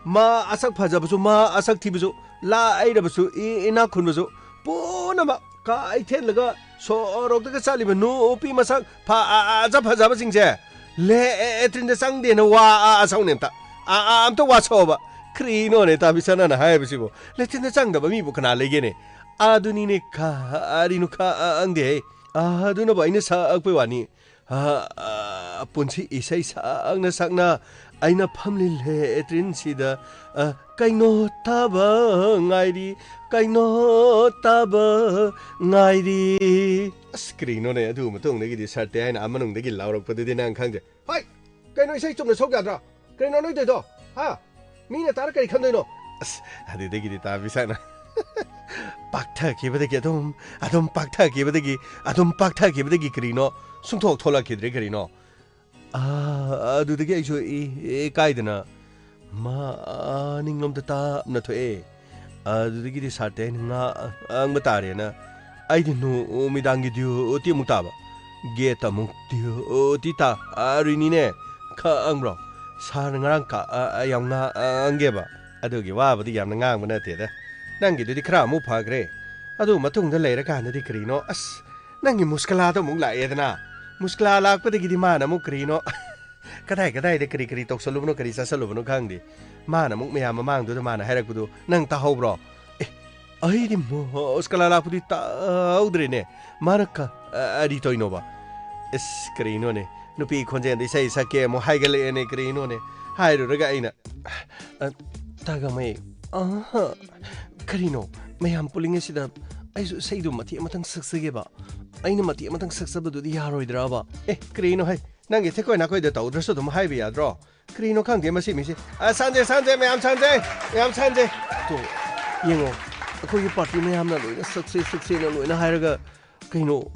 ꯃꯥ ꯑꯁꯛ ꯐꯖꯕꯁꯨ, ꯃꯥ ꯑꯁꯛ ꯊꯤꯕꯁꯨ, ꯂꯥꯏꯔꯕꯁꯨ, ꯏ-, ꯏꯅꯥꯛ ꯈꯨꯟꯕꯁꯨ, ꯄꯨꯝꯅꯃꯛ ꯀꯩꯊꯦꯜꯗꯒ ꯁꯣꯔꯣꯛꯇꯒ ꯆꯠꯂꯤꯕ ꯅꯨꯄꯤ ꯃꯁꯛ ꯐꯖ ꯐꯖꯕꯁꯤꯡꯁꯦ ꯂꯦꯇ꯭ꯔꯤꯟꯗ ꯆꯪꯗꯦꯅ ꯋꯥ ꯑꯁꯛꯅꯦ ꯑꯝꯇ꯫ ꯑ-, ꯑ-, ꯑꯝꯇ ꯋꯥꯁꯛꯑꯣꯕ꯫ ꯀꯔꯤꯅꯣꯅꯦ ꯇꯥꯕꯤꯁꯅꯥꯅ ꯍꯥꯏꯕꯁꯤꯕꯨ? ꯂꯦꯇ꯭ꯔꯤꯟꯗ ꯆꯪꯗꯕ ꯃꯤꯕꯨ ꯀꯅꯥ ꯂꯩꯒꯦꯅꯦ? ꯑꯗꯨꯅꯤꯅꯦ, ꯀꯔꯤꯅꯣ ꯈꯪꯗꯦꯍꯦ꯫ ꯑꯗꯨꯅꯕꯨ ꯑꯩꯅ ꯁꯛꯄꯩ ꯋꯥꯅꯤ꯫ ꯑ, ꯑ, ꯄꯨꯟꯁꯤ ꯏꯁꯩ ꯁꯛꯅ ꯁꯛꯅ ꯑꯩꯅ ꯐꯝꯂꯤ ꯂꯦꯇ꯭ꯔꯤꯟꯁꯤꯗ, ꯑ, ꯀꯩꯅꯣ ꯇꯥꯕ ꯉꯥꯏꯔꯤ, ꯀꯩꯅꯣ ꯇꯥꯕ ꯉꯥꯏꯔꯤ꯫ ꯑꯁ, ꯀꯔꯤꯅꯣꯅꯦ? ꯑꯗꯨ ꯃꯇꯨꯡꯗꯒꯤꯗꯤ ꯁꯔꯇꯦ ꯍꯥꯏꯅ ꯑꯃꯅꯨꯡꯗꯒꯤ ꯂꯥꯎꯔꯛꯄꯗꯨꯗꯤ ꯅꯪ ꯈꯪꯗ꯭ꯔꯦ꯫ ꯍꯣꯏ! ꯀꯩꯅꯣ ꯏꯁꯩ ꯆꯨꯝꯅ ꯁꯛ ꯌꯥꯗ꯭ꯔꯥ? ꯀꯩꯅꯣ ꯅꯣꯏ ꯇꯧꯏꯗꯣ? ꯍꯥ? ꯃꯤꯅ ꯇꯥꯔ ꯀꯔꯤ ꯈꯟꯗꯣꯏꯅꯣ? ꯑꯁ, ꯑꯗꯨꯗꯒꯤꯗꯤ ꯇꯥꯕꯤꯁꯥꯅ ꯄꯥꯛꯊꯈꯤꯕꯗꯒꯤ ꯑꯗꯨꯝ, ꯑꯗꯨꯝ ꯄꯥꯛꯊꯈꯤꯕꯗꯒꯤ, ꯑꯗꯨꯝ ꯄꯥꯛꯊꯈꯤꯕꯗꯒꯤ ꯀꯔꯤꯅꯣ ꯁꯨꯡꯊꯣꯛ ꯊꯣꯛꯂꯛꯈꯤꯗ꯭ꯔꯦ ꯀꯔꯤꯅꯣ꯫ ꯑꯥ, ꯑꯗꯨꯗꯒꯤ ꯑꯩꯁꯨ ꯏ-, ꯏꯀꯥꯏꯗꯅ ꯃꯥ, ꯑꯥ, ꯅꯤꯡꯂꯣꯝꯗ ꯇꯞꯅ ꯊꯣꯛꯑꯦ꯫ ꯑꯗꯨꯗꯒꯤꯗꯤ ꯁꯥꯔ ꯇꯦ ꯑꯩꯅ ꯉꯥꯡꯕ ꯇꯥꯔꯦꯅ ꯑꯩꯗꯤ ꯅꯨꯃꯤꯗꯥꯡꯒꯤ ꯗ꯭ꯌꯨꯇꯤ ꯑꯃꯨꯛ ꯇꯥꯕ꯫ ꯒꯦꯠꯇ ꯑꯃꯨꯛ ꯗ꯭ꯌꯨꯇꯤ ꯇꯥꯔꯤꯅꯤꯅꯦ꯫ ꯈꯪꯕ꯭ꯔꯣ? ꯁꯥꯔꯅ ꯉꯔꯥꯡ ꯀ-, ꯑ, ꯑ, ꯌꯥꯝ ꯉꯥꯡꯒꯦꯕ꯫ ꯑꯗꯨꯒꯤ ꯋꯥꯕꯨꯗꯤ ꯌꯥꯝꯅ ꯉꯥꯡꯕ ꯅꯠꯇꯦꯗ꯫ ꯅꯪꯒꯤꯗꯨꯗꯤ ꯈꯔ ꯑꯃꯨꯛ ꯐꯈ꯭ꯔꯦ꯫ ꯑꯗꯨ ꯃꯇꯨꯡꯗ ꯂꯩꯔꯀꯥꯟꯗꯗꯤ ꯀꯔꯤꯅꯣ? ꯑꯁ, ꯅꯪꯒꯤ ꯃꯨꯁꯀꯂꯥꯗꯣ ꯑꯃꯨꯛ ꯂꯥꯛꯑꯦꯗꯅ꯫ ꯃꯨꯁꯀꯂꯥ ꯂꯥꯛꯄꯗꯒꯤꯗꯤ ꯃꯥꯅ ꯑꯃꯨꯛ ꯀꯔꯤꯅꯣ? ꯀꯗꯥꯏ ꯀꯗꯥꯏꯗ ꯀꯔꯤ ꯀꯔꯤ ꯇꯧꯁꯜꯂꯨꯕꯅꯣ, ꯀꯔꯤ ꯆꯥꯁꯜꯂꯨꯕꯅꯣ ꯈꯪꯗꯦ꯫ ꯃꯥꯅ ꯑꯃꯨꯛ ꯃꯌꯥꯝ ꯃꯃꯥꯡꯗꯨꯗ ꯃꯥꯅ ꯍꯥꯏꯔꯛꯄꯗꯨ ꯅꯪ ꯇꯥꯍꯧꯕ꯭ꯔꯣ? ꯑꯦ, ꯑꯩꯗꯤ ꯃꯨꯁꯀꯂꯥ ꯂꯥꯛꯄꯗꯤ ꯇꯥꯍꯧꯗ꯭ꯔꯦꯅꯦ꯫ ꯃꯥꯅ ꯀ-, ꯑ, ꯀꯔꯤ ꯇꯧꯔꯤꯅꯣꯕ? ꯏꯁ, ꯀꯔꯤꯅꯣꯅꯦ? ꯅꯨꯄꯤ ꯈꯣꯟꯖꯦꯜꯗ ꯏꯁꯩ ꯁꯛꯀꯦ ꯑꯃꯨꯛ ꯍꯥꯏꯒꯠꯂꯛꯑꯦꯅꯦ, ꯀꯔꯤꯅꯣꯅꯦ? ꯍꯥꯏꯔꯨꯔꯒ ꯑꯩꯅ, "ꯑ, ꯇꯥ ꯒꯥꯡꯃꯩ, ꯑꯍ, ꯀꯔꯤꯅꯣ? ꯃꯌꯥꯝ ꯄꯨꯜꯂꯤꯉꯩꯁꯤꯗ ꯑꯩꯁꯨ ꯏꯁꯩꯗꯨ ꯃꯇꯦꯛ ꯑꯃꯇꯪ ꯁꯛꯆꯒꯦꯕ꯫ ꯑꯩꯅ ꯃꯇꯦꯛ ꯑꯃꯇꯪ ꯁꯛꯆꯕꯗꯨꯗꯤ ꯌꯥꯔꯣꯏꯗ꯭ꯔꯕ?" ꯑꯦ, ꯀꯔꯤꯅꯣ ꯍꯩ? ꯅꯪꯒꯤ ꯊꯦꯀꯣꯏ ꯅꯥꯀꯣꯏꯗ ꯇꯧꯗ꯭ꯔꯁꯨ ꯑꯗꯨꯝ ꯍꯥꯏꯕ ꯌꯥꯗ꯭ꯔꯣ? ꯀꯔꯤꯅꯣ ꯈꯪꯗꯦ ꯃꯁꯤ ꯃꯤꯁꯦ꯫ ꯑ, ꯁꯥꯟꯖꯦ, ꯁꯥꯟꯖꯦ, ꯃꯌꯥꯝ ꯁꯥꯟꯖꯦ, ꯃꯌꯥꯝ ꯁꯥꯟꯖꯦ꯫ ꯇꯣ, ꯌꯦꯡꯉꯣ, ꯑꯩꯈꯣꯏꯒꯤ ꯄꯥꯔꯇꯤ ꯃꯌꯥꯝꯅ ꯂꯣꯏꯅ ꯁꯛꯁꯦ, ꯁꯛꯁꯦꯅ ꯂꯣꯏꯅ ꯍꯥꯏꯔꯒ, ꯀꯩꯅꯣ,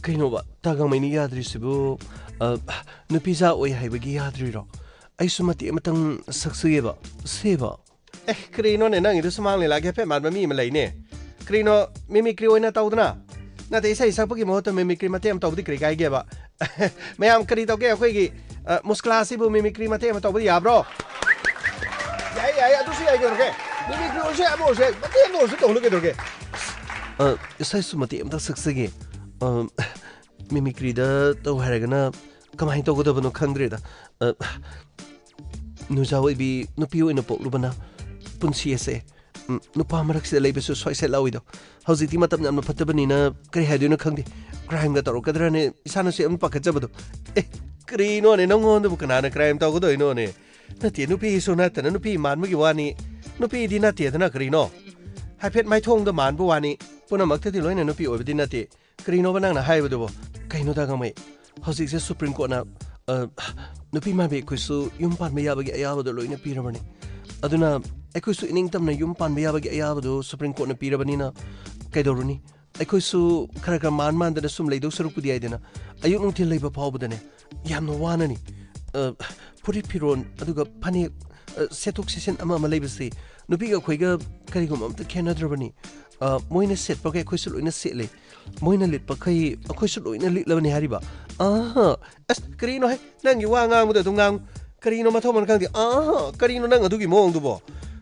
ꯀꯩꯅꯣꯕ, ꯇꯥ ꯒꯥꯡꯃꯩꯅ ꯌꯥꯗ꯭ꯔꯤꯁꯤꯕꯨ, ꯑ, ꯅꯨꯄꯤꯖꯥ ꯑꯣꯏ ꯍꯥꯏꯕꯒꯤ ꯌꯥꯗ꯭ꯔꯤꯔꯣ? ꯑꯩꯁꯨ ꯃꯇꯦꯛ ꯑꯃꯇꯪ ꯁꯛꯆꯒꯦꯕ, ꯁꯦꯕ꯫ ꯑꯦ, ꯀꯔꯤꯅꯣꯅꯦ, ꯅꯪꯒꯤꯗꯨ ꯁꯨꯃꯥꯡ ꯂꯤꯂꯥꯒꯤ ꯍꯥꯏꯐꯦꯠ ꯃꯥꯟꯕ ꯃꯤ ꯑꯃ ꯂꯩꯅꯦ꯫ ꯀꯔꯤꯅꯣ, ꯃꯤꯃꯤꯀ꯭ꯔꯤ ꯑꯣꯏꯅ ꯇꯧꯗꯅ? ꯅꯠꯇꯦ, ꯏꯁꯩ ꯁꯛꯄꯒꯤ ꯃꯍꯨꯠꯇ ꯃꯤꯃꯤꯀ꯭ꯔꯤ ꯃꯇꯦꯛ ꯑꯃ ꯇꯧꯕꯗꯤ ꯀꯔꯤ ꯀꯥꯏꯒꯦꯕ? ꯃꯌꯥꯝ ꯀꯔꯤ ꯇꯧꯒꯦ? ꯑꯩꯈꯣꯏꯒꯤ, ꯑ, ꯃꯨꯁꯀꯂꯥꯁꯤꯕꯨ ꯃꯤꯃꯤꯀ꯭ꯔꯤ ꯃꯇꯦꯛ ꯑꯃ ꯇꯧꯕ ꯌꯥꯕ꯭ꯔꯣ? ꯌꯥꯏ, ꯌꯥꯏ, ꯑꯗꯨꯁꯨ ꯌꯥꯏ, ꯀꯩꯗꯧꯔꯒꯦ? ꯃꯤꯃꯤꯀ꯭ꯔꯤ ꯑꯣꯏꯔꯁꯨ ꯌꯥꯏ, ꯑꯃ ꯑꯣꯏꯔꯁꯨ ꯌꯥꯏ, ꯃꯇꯦꯛ ꯑꯃ ꯑꯣꯏꯔꯁꯨ ꯇꯧꯍꯜꯂꯨ, ꯀꯩꯗꯧꯔꯒꯦ? ꯑ, ꯏꯁꯩꯁꯨ ꯃꯇꯦꯛ ꯑꯃꯇ ꯁꯛꯆꯒꯦ꯫ ꯑ, ꯃꯤꯃꯤꯀ꯭ꯔꯤꯗ ꯇꯧ ꯍꯥꯏꯔꯒꯅ ꯀꯃꯥꯏꯅ ꯇꯧꯒꯗꯕꯅꯣ ꯈꯪꯗ꯭ꯔꯦꯗ꯫ ꯑ, ꯅꯨꯖꯥ ꯑꯣꯏꯕꯤ ꯅꯨꯄꯤ ꯑꯣꯏꯅ ꯄꯣꯛꯂꯨꯕꯅ ꯄꯨꯟꯁꯤ ꯑꯁꯦ, ꯎꯝ, ꯅꯨꯄꯥ ꯃꯔꯛꯁꯤꯗ ꯂꯩꯕꯁꯨ ꯁ꯭ꯋꯥꯏ ꯁꯦꯠ ꯂꯥꯎꯏꯗꯣ꯫ ꯍꯧꯖꯤꯛꯇꯤ ꯃꯇꯝ ꯌꯥꯝꯅ ꯐꯠꯇꯕꯅꯤꯅ ꯀꯔꯤ ꯍꯥꯏꯗꯣꯏꯅꯣ ꯈꯪꯗꯦ꯫ ꯀ꯭ꯔꯥꯏꯝꯒ ꯇꯧꯔꯛꯀꯗ꯭ꯔꯅꯦ? ꯏꯁꯥꯅꯁꯨ ꯌꯥꯝꯅ ꯄꯥꯈꯠꯆꯕꯗꯣ꯫ ꯑꯦ, ꯀꯔꯤꯅꯣꯅꯦ? ꯅꯪꯉꯣꯟꯗꯕꯨ ꯀꯅꯥꯅ ꯀ꯭ꯔꯥꯏꯝ ꯇꯧꯒꯗꯣꯏꯅꯣꯅꯦ? ꯅꯠꯇꯦ, ꯅꯨꯄꯤꯁꯨ ꯅꯠꯇꯅ ꯅꯨꯄꯤ ꯃꯥꯟꯕꯒꯤ ꯋꯥꯅꯤ꯫ ꯅꯨꯄꯤꯗꯤ ꯅꯠꯇꯦꯗꯅ ꯀꯔꯤꯅꯣ? ꯍꯥꯏꯐꯦꯠ ꯃꯥꯏꯊꯣꯡꯗ ꯃꯥꯟꯕ ꯋꯥꯅꯤ꯫ ꯄꯨꯝꯅꯃꯛꯇꯗꯤ ꯂꯣꯏꯅ ꯅꯨꯄꯤ ꯑꯣꯏꯕꯗꯤ ꯅꯠꯇꯦ꯫ ꯀꯔꯤꯅꯣꯕ ꯅꯪꯅ ꯍꯥꯏꯕꯗꯨꯕꯣ? ꯀꯩꯅꯣ ꯇꯥ ꯒꯥꯡꯃꯩ? ꯍꯧꯖꯤꯛꯁꯦ ꯁꯨꯄ꯭ꯔꯤꯝ ꯀꯣꯔꯠꯅ, ꯑ, ꯅꯨꯄꯤ ꯃꯥꯟꯕꯤ ꯑꯩꯈꯣꯏꯁꯨ ꯌꯨꯝ ꯄꯥꯟꯕ ꯌꯥꯕꯒꯤ ꯑꯌꯥꯕꯗꯣ ꯂꯣꯏꯅ ꯄꯤꯔꯕꯅꯤ꯫ ꯑꯗꯨꯅ ꯑꯩꯈꯣꯏꯁꯨ ꯏꯅꯤꯡꯇꯝꯅ ꯌꯨꯝ ꯄꯥꯟꯕ ꯌꯥꯕꯒꯤ ꯑꯌꯥꯕꯗꯨ ꯁꯨꯄ꯭ꯔꯤꯝ ꯀꯣꯔꯠꯅ ꯄꯤꯔꯕꯅꯤꯅ ꯀꯩꯗꯧꯔꯨꯅꯤ? ꯑꯩꯈꯣꯏꯁꯨ ꯈꯔ ꯈꯔ ꯃꯥꯟ ꯃꯥꯟꯗꯅ ꯁꯨꯝ ꯂꯩꯗꯧ ꯁꯔꯨꯛꯄꯨꯗꯤ ꯍꯥꯏꯗꯅ ꯑꯌꯨꯛ ꯅꯨꯡꯊꯤꯜ ꯂꯩꯕ ꯐꯥꯎꯕꯗꯅꯦ ꯌꯥꯝꯅ ꯋꯥꯅꯅꯤ꯫ ꯑ, ꯐꯨꯔꯤꯠ ꯐꯤꯔꯣꯟ ꯑꯗꯨꯒ ꯐꯅꯦꯛ, ꯑ, ꯁꯦꯠꯊꯣꯛ ꯁꯦꯠꯆꯤꯟ ꯑꯃ ꯑꯃ ꯂꯩꯕꯁꯤ ꯅꯨꯄꯤꯒ ꯑꯩꯈꯣꯏꯒ ꯀꯔꯤꯒꯨꯝꯕ ꯑꯝꯇ ꯈꯦꯠꯅꯗ꯭ꯔꯕꯅꯤ꯫ ꯑ, ꯃꯣꯏꯅ ꯁꯦꯠꯄꯒ ꯑꯩꯈꯣꯏꯁꯨ ꯂꯣꯏꯅ ꯁꯦꯠꯂꯦ꯫ ꯃꯣꯏꯅ ꯂꯤꯠꯄꯈꯩ ꯑꯩꯈꯣꯏꯁꯨ ꯂꯣꯏꯅ ꯂꯤꯠꯂꯕꯅꯤ ꯍꯥꯏꯔꯤꯕ꯫ ꯑꯍ, ꯑꯁ, ꯀꯔꯤꯅꯣꯍꯦ? ꯅꯪꯒꯤ ꯋꯥ ꯉꯥꯡꯕꯗꯣ ꯑꯗꯨꯝ ꯉꯥꯡꯉꯨ꯫ ꯀꯔꯤꯅꯣ ꯃꯊꯧ ꯃꯔꯝ ꯈꯪꯗꯦ? ꯑꯍ, ꯀꯔꯤꯅꯣ ꯅꯪ ꯑꯗꯨꯒꯤ ꯃꯑꯣꯡꯗꯨꯕꯣ?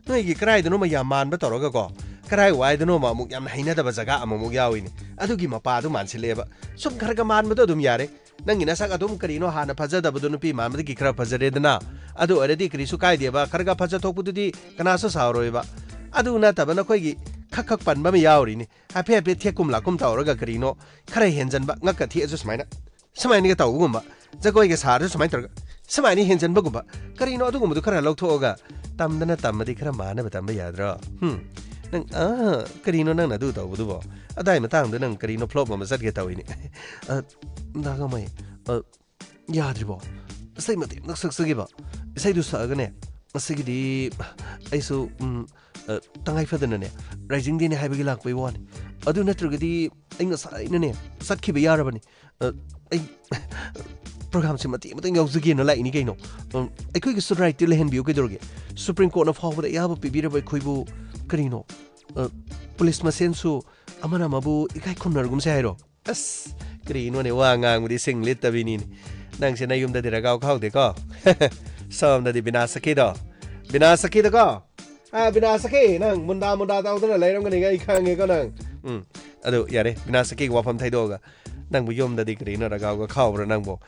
ꯅꯣꯏꯒꯤ ꯀꯔꯥꯏꯗꯅꯣꯃ ꯌꯥꯝ ꯃꯥꯟꯕ ꯇꯧꯔꯒꯀꯣ, ꯀꯔꯥꯏ ꯋꯥꯏꯗꯅꯣꯃ ꯑꯃꯨꯛ ꯌꯥꯝꯅ ꯍꯩꯅꯗꯕ ꯖꯒꯥ ꯑꯃꯃꯨꯛ ꯌꯥꯎꯏꯅꯦ꯫ ꯑꯗꯨꯒꯤ ꯃꯄꯥꯗꯨ ꯃꯥꯟꯁꯤꯜꯂꯛꯑꯦꯕ꯫ ꯁꯨꯝ ꯈꯔ ꯈꯔ ꯃꯥꯟꯕꯗꯣ ꯑꯗꯨꯝ ꯌꯥꯔꯦ꯫ ꯅꯪꯒꯤ ꯅꯁꯛ ꯑꯗꯨꯝ ꯀꯔꯤꯅꯣ ꯍꯥꯟꯅ ꯐꯖꯗꯕꯗꯣ ꯅꯨꯄꯤ ꯃꯥꯟꯕꯗꯒꯤ ꯈꯔ ꯐꯖꯔꯦꯗꯅ꯫ ꯑꯗꯨ ꯑꯣꯏꯔꯗꯤ ꯀꯔꯤꯁꯨ ꯀꯥꯏꯗꯦꯕ, ꯈꯔ ꯈꯔ ꯐꯖꯊꯣꯛꯄꯗꯨꯗꯤ ꯀꯅꯥꯁꯨ ꯁꯥꯎꯔꯣꯏꯕ꯫ ꯑꯗꯨ ꯅꯠꯇꯕ ꯅꯈꯣꯏꯒꯤ ꯈꯛ ꯈꯛ ꯄꯟꯕ ꯑꯃ ꯌꯥꯎꯔꯤꯅꯤ꯫ ꯍꯥꯏꯐꯦꯠ ꯍꯥꯏꯐꯦꯠ ꯊꯦꯛꯀꯨꯝ ꯂꯥꯛꯀꯨꯝ ꯇꯧꯔꯒ ꯀꯔꯤꯅꯣ ꯈꯔ ꯍꯦꯟꯖꯟꯕ, ꯉꯛꯀ ꯊꯦꯛꯑꯁꯨ ꯁꯨꯃꯥꯏꯅ, ꯁꯨꯃꯥꯏꯅꯒ ꯇꯧꯕꯒꯨꯝꯕ, ꯖꯒꯣꯏꯒ ꯁꯥꯔꯁꯨ ꯁꯨꯃꯥꯏꯅ ꯇꯧꯔꯒ, ꯁꯨꯃꯥꯏꯅ ꯍꯦꯟꯖꯟꯕꯒꯨꯝꯕ, ꯀꯔꯤꯅꯣ ꯑꯗꯨꯒꯨꯝꯕꯗꯨ ꯈꯔ ꯂꯧꯊꯣꯛꯑꯒ ꯇꯝꯗꯅ ꯇꯝꯃꯗꯤ ꯈꯔ ꯃꯥꯟꯅꯕ ꯇꯝꯕ ꯌꯥꯗ꯭ꯔꯣ? ꯍꯨꯝ, ꯅꯪ, ꯑꯥ, ꯀꯔꯤꯅꯣ ꯅꯪꯅ ꯑꯗꯨ ꯇꯧꯕꯗꯨꯕꯣ? ꯑꯗꯥꯏ ꯃꯇꯥꯡꯗ ꯅꯪ ꯀꯔꯤꯅꯣ ꯐ꯭ꯂꯣꯞ ꯑꯃ ꯆꯠꯀꯦ ꯇꯧꯏꯅꯦ꯫ ꯑ, ꯗꯥ ꯒꯥꯡꯃꯩ, ꯑ, ꯌꯥꯗ꯭ꯔꯤꯕꯣ? ꯏꯁꯩ ꯃꯇꯦꯛ ꯑꯃꯈꯛ ꯁꯛꯆꯒꯦꯕ꯫ ꯏꯁꯩꯗꯨ ꯁꯛꯑꯒꯅꯦ, ꯉꯁꯤꯒꯤꯗꯤ ꯑꯩꯁꯨ, ꯎꯝ, ꯑ, ꯇꯉꯥꯏ ꯐꯗꯅꯅꯦ, ꯔꯥꯏꯖꯤꯡ ꯗꯦꯅꯦ ꯍꯥꯏꯕꯒꯤ ꯂꯥꯛꯄꯩ ꯋꯥꯅꯤ꯫ ꯑꯗꯨ ꯅꯠꯇ꯭ꯔꯒꯗꯤ ꯑꯩ ꯉꯁꯥꯏꯅꯅꯦ, ꯆꯠꯈꯤꯕ ꯌꯥꯔꯕꯅꯤ꯫ ꯑ, ꯑꯩ ꯄ꯭ꯔꯣꯒ꯭ꯔꯥꯝꯁꯦ ꯃꯇꯦꯛ ꯑꯃꯇꯪ ꯌꯥꯎꯖꯒꯦꯅ ꯂꯥꯛꯏꯅꯤ ꯀꯩꯅꯣ꯫ ꯎꯝ, ꯑꯩꯈꯣꯏꯒꯤꯁꯨ ꯔꯥꯏꯠꯇꯤ ꯂꯩꯍꯟꯕꯤꯌꯨ ꯀꯩꯗꯧꯔꯒꯦ? ꯁꯨꯄ꯭ꯔꯤꯝ ꯀꯣꯔꯠꯅ ꯐꯥꯎꯕꯗ ꯑꯌꯥꯕ ꯄꯤꯕꯤꯔꯕ ꯑꯩꯈꯣꯏꯕꯨ ꯀꯔꯤꯅꯣ? ꯑ, ꯄꯨꯂꯤꯁ ꯃꯁꯦꯟꯁꯨ ꯑꯃꯅ ꯑꯃꯕꯨ ꯏꯀꯥꯏ ꯈꯨꯝꯅꯔꯒꯨꯝꯁꯦ ꯍꯥꯏꯔꯣ? ꯑꯁ, ꯀꯔꯤꯅꯣꯅꯦ, ꯋꯥ ꯉꯥꯡꯕꯗꯤ ꯁꯤꯡ ꯂꯤꯠꯇꯕꯤꯅꯤꯅꯦ꯫ ꯅꯪꯁꯦ ꯅꯌꯨꯝꯗꯗꯤ ꯔꯒꯥꯎ ꯈꯥꯎꯗꯦꯀꯣ? ꯁꯣꯝꯗꯗꯤ ꯕꯤꯅꯥ ꯁꯈꯤꯗꯣ꯫ ꯕꯤꯅꯥ ꯁꯈꯤꯗꯣꯀꯣ? ꯑ, ꯕꯤꯅꯥ ꯁꯈꯤ, ꯅꯪ ꯃꯨꯟꯗꯥ ꯃꯨꯟꯗꯥ ꯇꯧꯗꯅ ꯂꯩꯔꯝꯒꯅꯤ, ꯑꯩ ꯈꯪꯉꯦꯀꯣ ꯅꯪ꯫ ꯎꯝ, ꯑꯗꯨ ꯌꯥꯔꯦ, ꯕꯤꯅꯥ ꯁꯈꯤꯒꯤ ꯋꯥꯐꯝ ꯊꯩꯗꯣꯛꯑꯒ꯫ ꯅꯪꯕꯨ ꯌꯨꯝꯗꯗꯤ ꯀꯔꯤꯅꯣ ꯔꯒꯥꯎꯒ ꯈꯥꯎꯕ꯭ꯔꯥ ꯅꯪꯕꯨ?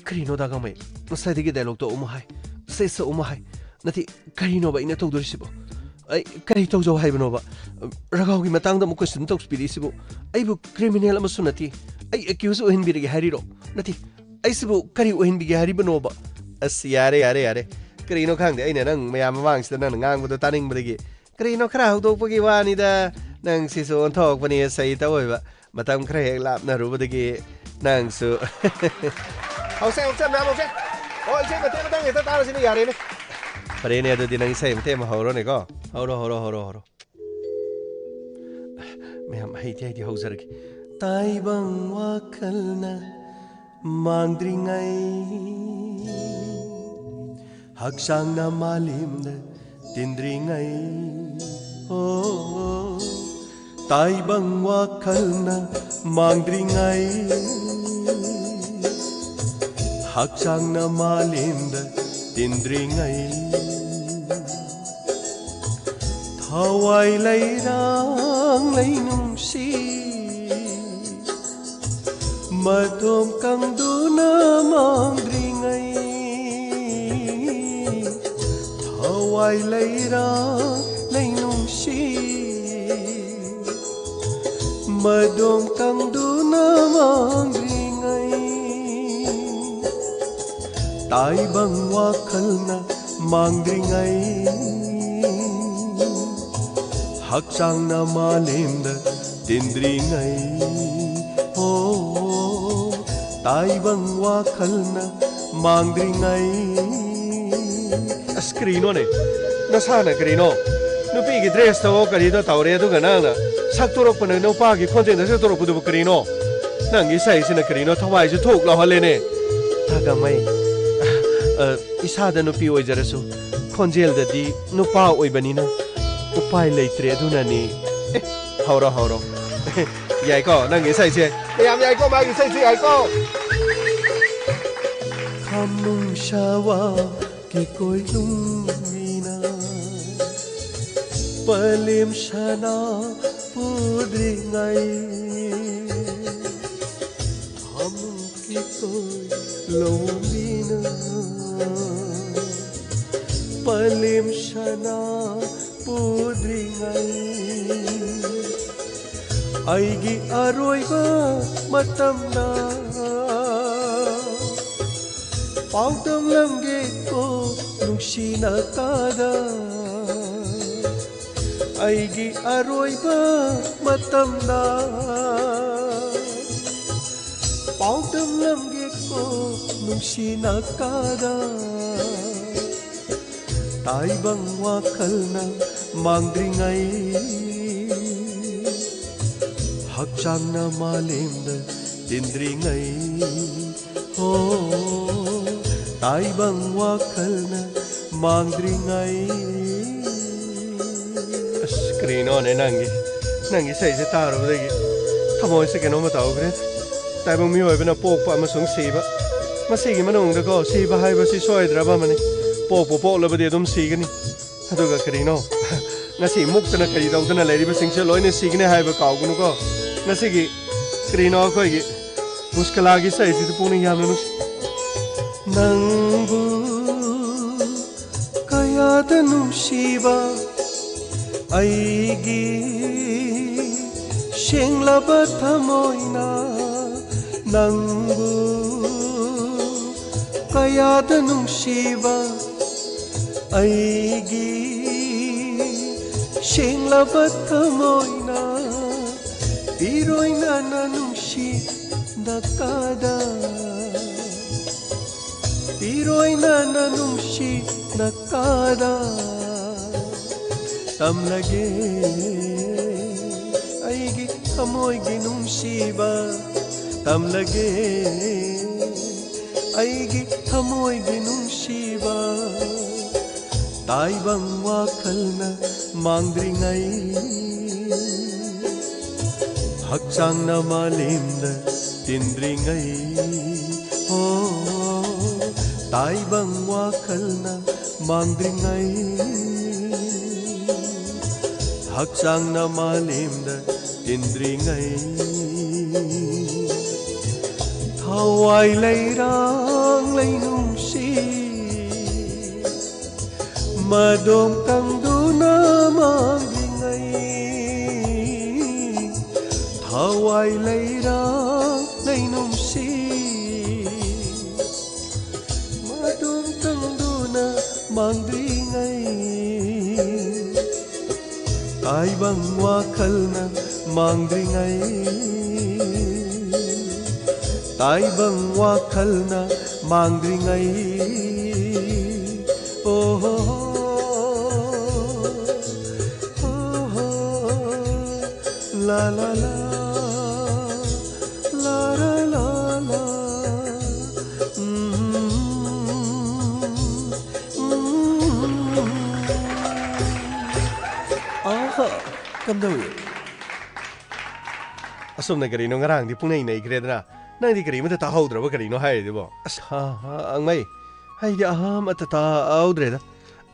ꯀꯔꯤꯅꯣ ꯗꯥ ꯒꯥꯡꯃꯩ? ꯉꯁꯥꯏꯗꯒꯤ ꯗꯥꯏꯂꯣꯛꯇꯣ ꯑꯃꯨꯛ ꯍꯥꯏ, ꯁꯦꯁ ꯑꯃꯨꯛ ꯍꯥꯏ꯫ ꯅꯠꯇꯦ, ꯀꯔꯤꯅꯣꯕ ꯑꯩꯅ ꯇꯧꯗꯣꯔꯤꯁꯤꯕꯣ? ꯑꯩ ꯀꯔꯤ ꯇꯧꯖꯧ ꯍꯥꯏꯕꯅꯣꯕ? ꯔꯒꯥꯎꯒꯤ ꯃꯇꯥꯡꯗ ꯑꯃꯨꯛ ꯀꯣꯏꯁꯟ ꯇꯧꯕꯤꯔꯤꯁꯤꯕꯨ? ꯑꯩꯕꯨ ꯀ꯭ꯔꯤꯃꯤꯅꯦꯜ ꯑꯃꯁꯨ ꯅꯠꯇꯦ꯫ ꯑꯩ ꯑꯦꯀ꯭ꯌꯨꯁ ꯑꯣꯏꯍꯟꯕꯤꯔꯒꯦ ꯍꯥꯏꯔꯤꯔꯣ? ꯅꯠꯇꯦ, ꯑꯩꯁꯤꯕꯨ ꯀꯔꯤ ꯑꯣꯏꯍꯟꯕꯤꯒꯦ ꯍꯥꯏꯔꯤꯕꯅꯣꯕ? ꯑꯁ, ꯌꯥꯔꯦ, ꯌꯥꯔꯦ, ꯌꯥꯔꯦ꯫ ꯀꯔꯤꯅꯣ ꯈꯪꯗꯦ, ꯑꯩꯅ ꯅꯪ ꯃꯌꯥꯝ ꯃꯃꯥꯡꯁꯤꯗ ꯅꯪꯅ ꯉꯥꯡꯕꯗꯣ ꯇꯥꯅꯤꯡꯕꯗ ꯀꯔꯤꯅꯣ ꯈꯔ ꯍꯧꯗꯣꯛꯄꯒꯤ ꯋꯥꯅꯤꯗ꯫ ꯅꯪ ꯁꯤꯁꯨ ꯑꯣꯟꯊꯣꯛꯄꯅꯤ, ꯁꯍꯤꯇ ꯑꯣꯏꯕ꯫ ꯃꯇꯝ ꯈꯔ ꯍꯦꯛ ꯂꯥꯞꯅꯔꯨꯕꯗꯒꯤ ꯅꯪꯁꯨ꯫ ꯍꯧꯁꯦ, ꯍꯧꯁꯦ, ꯃꯌꯥꯝ ꯍꯧꯁꯦ꯫ ꯑꯣ, ꯏꯁꯩ ꯃꯇꯦꯛ ꯑꯃꯇꯪ ꯍꯦꯛꯇ ꯇꯥꯔꯁꯤꯅꯦ, ꯌꯥꯔꯦꯅꯦ꯫ ꯐꯔꯦꯅꯦ, ꯑꯗꯨꯗꯤ ꯅꯪ ꯏꯁꯩ ꯑꯃꯇꯦꯛ ꯑꯃ ꯍꯧꯔꯣꯅꯦꯀꯣ꯫ ꯍꯧꯔꯣ, ꯍꯧꯔꯣ, ꯍꯧꯔꯣ, ꯍꯧꯔꯣ꯫ ꯃꯌꯥꯝ ꯍꯩꯗꯤ ꯍꯩꯗꯤ ꯍꯧꯖꯔꯒꯦ꯫ ꯇꯥꯏꯕꯪ ꯋꯥꯈꯜꯅ ꯃꯥꯡꯗ꯭ꯔꯤꯉꯩ, ꯍꯛꯆꯥꯡꯅ ꯃꯥꯂꯦꯝꯗ ꯇꯤꯟꯗ꯭ꯔꯤꯉꯩ, ꯑꯣ, ꯇꯥꯏꯕꯪ ꯋꯥꯈꯜꯅ ꯃꯥꯡꯗ꯭ꯔꯤꯉꯩ, ꯍꯛꯆꯥꯡꯅ ꯃꯥꯂꯦꯝꯗ ꯇꯤꯟꯗ꯭ꯔꯤꯉꯩ, ꯊꯋꯥꯏ ꯂꯩꯔꯥꯡ ꯂꯩꯅꯨꯡꯁꯤ ꯃꯇꯣꯝ ꯀꯪꯗꯨꯅ ꯃꯥꯡꯗ꯭ꯔꯤꯉꯩ, ꯊꯋꯥꯏ ꯂꯩꯔꯥꯡ ꯂꯩꯅꯨꯡꯁꯤ ꯃꯗꯣꯝ ꯀꯪꯗꯨꯅ ꯃꯥꯡꯗ꯭ꯔꯤꯉꯩ, ꯇꯥꯏꯕꯪ ꯋꯥꯈꯜꯅ ꯃꯥꯡꯗ꯭ꯔꯤꯉꯩ, ꯍꯛꯆꯥꯡꯅ ꯃꯥꯂꯦꯝꯗ ꯇꯤꯟꯗ꯭ꯔꯤꯉꯩ, ꯑꯣ, ꯇꯥꯏꯕꯪ ꯋꯥꯈꯜꯅ ꯃꯥꯡꯗ꯭ꯔꯤꯉꯩ꯫ ꯑꯁ, ꯀꯔꯤꯅꯣꯅꯦ? ꯅꯁꯥꯅ ꯀꯔꯤꯅꯣ? ꯅꯨꯄꯤꯒꯤ ꯗ꯭ꯔꯦꯁꯇꯣ ꯀꯔꯤꯗꯣ ꯇꯧꯔꯦ, ꯑꯗꯨꯒ ꯅꯪꯅ ꯁꯛꯇꯣꯔꯛꯄꯅ ꯅꯨꯄꯥꯒꯤ ꯈꯣꯟꯖꯦꯜꯗ ꯁꯛꯇꯣꯔꯛꯄꯗꯨꯕꯨ ꯀꯔꯤꯅꯣ? ꯅꯪꯒꯤ ꯏꯁꯩꯁꯤꯅ ꯀꯔꯤꯅꯣ ꯊꯋꯥꯏꯁꯦ ꯊꯣꯛ ꯂꯥꯎꯍꯜꯂꯦꯅꯦ꯫ ꯊꯥꯒꯝꯃꯩ, ꯑ, ꯏꯁꯥꯗ ꯅꯨꯄꯤ ꯑꯣꯏꯖꯔꯁꯨ ꯈꯣꯟꯖꯦꯜꯗꯗꯤ ꯅꯨꯄꯥ ꯑꯣꯏꯕꯅꯤꯅ ꯎꯄꯥꯏ ꯂꯩꯇ꯭ꯔꯦ, ꯑꯗꯨꯅꯅꯤ꯫ ꯑꯦ, ꯍꯧꯔꯣ, ꯍꯧꯔꯣ꯫ ꯌꯥꯏꯀꯣ, ꯅꯪꯒꯤ ꯏꯁꯩꯁꯦ꯫ ꯌꯥꯝ ꯌꯥꯏꯀꯣ, ꯃꯥꯒꯤ ꯏꯁꯩꯁꯦ ꯌꯥꯏꯀꯣ꯫ ꯈꯥꯝꯅꯨꯡ ꯁꯥꯋꯥ ꯀꯤꯀꯣꯏ ꯂꯨꯝꯃꯤꯅ ꯄꯂꯦꯝ ꯁꯅꯥ ꯄꯨꯗ꯭ꯔꯤꯉꯩ, ꯈꯥꯝꯅꯨꯡ ꯀꯤꯀꯣꯏ ꯂꯨꯝꯃꯤꯅ ꯄꯂꯦꯝ ꯁꯅꯥ ꯄꯨꯗ꯭ꯔꯤꯉꯩ, ꯑꯩꯒꯤ ꯑꯔꯣꯏꯕ ꯃꯇꯝꯗ ꯄꯥꯎꯗꯝꯂꯝꯒꯦꯀꯣ ꯅꯨꯡꯁꯤꯅ ꯀꯥꯗ꯫ ꯑꯩꯒꯤ ꯑꯔꯣꯏꯕ ꯃꯇꯝꯗ ꯄꯥꯎꯗꯝꯂꯝꯒꯦꯀꯣ ꯅꯨꯡꯁꯤꯅ ꯀꯥꯗ꯫ ꯇꯥꯏꯕꯪ ꯋꯥꯈꯜꯅ ꯃꯥꯡꯗ꯭ꯔꯤꯉꯩ, ꯍꯛꯆꯥꯡꯅ ꯃꯥꯂꯦꯝꯗ ꯇꯤꯟꯗ꯭ꯔꯤꯉꯩ, ꯍꯣ, ꯇꯥꯏꯕꯪ ꯋꯥꯈꯜꯅ ꯃꯥꯡꯗ꯭ꯔꯤꯉꯩ꯫ ꯑꯁ, ꯀꯔꯤꯅꯣꯅꯦ ꯅꯪꯒꯤ, ꯅꯪꯒꯤ ꯏꯁꯩꯁꯦ ꯇꯥꯔꯨꯕꯗꯒꯤ ꯊꯃꯣꯏꯁꯦ ꯀꯩꯅꯣꯝꯃ ꯇꯧꯈ꯭ꯔꯦ꯫ ꯇꯥꯏꯕꯪ ꯃꯤꯑꯣꯏꯕꯅ ꯄꯣꯛꯄ ꯑꯃꯁꯨꯡ ꯁꯤꯕ, ꯃꯁꯤꯒꯤ ꯃꯅꯨꯡꯗꯀꯣ, ꯁꯤꯕ ꯍꯥꯏꯕꯁꯤ ꯁꯣꯏꯗ꯭ꯔꯕ ꯑꯃꯅꯤ꯫ ꯄꯣꯛꯄꯨ ꯄꯣꯛꯂꯕꯗꯤ ꯑꯗꯨꯝ ꯁꯤꯒꯅꯤ꯫ ꯑꯗꯨꯒ ꯀꯔꯤꯅꯣ, ꯉꯁꯤ ꯃꯨꯛꯇꯅ ꯀꯔꯤ ꯇꯧꯗꯅ ꯂꯩꯔꯤꯕꯁꯤꯡꯁꯦ ꯂꯣꯏꯅ ꯁꯤꯒꯅꯤ ꯍꯥꯏꯕ ꯀꯥꯎꯒꯅꯨꯀꯣ꯫ ꯉꯁꯤꯒꯤ ꯀꯔꯤꯅꯣ, ꯑꯩꯈꯣꯏꯒꯤ ꯄꯨꯁꯀꯂꯥꯒꯤ ꯏꯁꯩꯁꯤꯗꯤ ꯄꯨꯛꯅꯤꯡ ꯌꯥꯝꯅ ꯅꯨꯡꯁꯤ꯫ ꯅꯪꯕꯨ ꯀꯌꯥꯗ ꯅꯨꯡꯁꯤꯕ ꯑꯩꯒꯤ ꯁꯦꯡꯂꯕ ꯊꯃꯣꯏꯅ, ꯅꯪꯕꯨ ꯀꯌꯥꯗ ꯅꯨꯡꯁꯤꯕ ꯑꯩꯒꯤ ꯁꯦꯡꯂꯕ ꯊꯃꯣꯏꯅ, ꯄꯤꯔꯣꯏꯅꯅ ꯅꯨꯡꯁꯤ ꯅꯀꯥꯗ, ꯄꯤꯔꯣꯏꯅꯅ ꯅꯨꯡꯁꯤ ꯅꯀꯥꯗ ꯇꯝꯂꯒꯦ꯫ ꯑꯩꯒꯤ ꯊꯃꯣꯏꯒꯤ ꯅꯨꯡꯁꯤꯕ ꯇꯝꯂꯒꯦ꯫ ꯑꯩꯒꯤ ꯊꯃꯣꯏꯒꯤ ꯅꯨꯡꯁꯤꯕ ꯇꯥꯏꯕꯪ ꯋꯥꯈꯜꯅ ꯃꯥꯡꯗ꯭ꯔꯤꯉꯩ, ꯍꯛꯆꯥꯡꯅ ꯃꯥꯂꯦꯝꯗ ꯇꯤꯟꯗ꯭ꯔꯤꯉꯩ, ꯍꯣ, ꯇꯥꯏꯕꯪ ꯋꯥꯈꯜꯅ ꯃꯥꯡꯗ꯭ꯔꯤꯉꯩ, ꯍꯛꯆꯥꯡꯅ ꯃꯥꯂꯦꯝꯗ ꯇꯤꯟꯗ꯭ꯔꯤꯉꯩ, ꯊꯋꯥꯏ ꯂꯩꯔꯥꯡ ꯂꯩꯅꯨꯡꯁꯤ ꯃꯗꯣꯝ ꯀꯪꯗꯨꯅ ꯃꯥꯡꯗ꯭ꯔꯤꯉꯩ, ꯊꯋꯥꯏ ꯂꯩꯔꯥꯡ ꯂꯩꯅꯨꯡꯁꯤ ꯃꯗꯣꯝ ꯀꯪꯗꯨꯅ ꯃꯥꯡꯗ꯭ꯔꯤꯉꯩ, ꯇꯥꯏꯕꯪ ꯋꯥꯈꯜꯅ ꯃꯥꯡꯗ꯭ꯔꯤꯉꯩ, ꯇꯥꯏꯕꯪ ꯋꯥꯈꯜꯅ ꯃꯥꯡꯗ꯭ꯔꯤꯉꯩ, ꯑꯣ ꯍꯣ ꯍꯣ꯫ La la la, la la la la. ꯎꯝ, ꯎꯝ, ꯎꯝ. ꯑꯍꯥ, ꯀꯝꯗꯧꯏ? ꯑꯁꯣꯝꯅ ꯀꯔꯤꯅꯣ ꯉꯔꯥꯡꯗꯤ ꯄꯨꯡꯅꯩ ꯅꯩꯈ꯭ꯔꯦꯗꯅ, ꯅꯪꯗꯤ ꯀꯔꯤꯃꯇ ꯇꯥꯍꯧꯗ꯭ꯔꯕ ꯀꯔꯤꯅꯣ ꯍꯥꯏꯔꯤꯗꯨꯕꯣ? ꯑꯁ, ꯍꯥ, ꯍꯥ, ꯑꯉꯩ, ꯑꯩꯗꯤ ꯑꯍꯥꯝ ꯑꯇ ꯇꯥꯍꯧꯗ꯭ꯔꯦꯗ꯫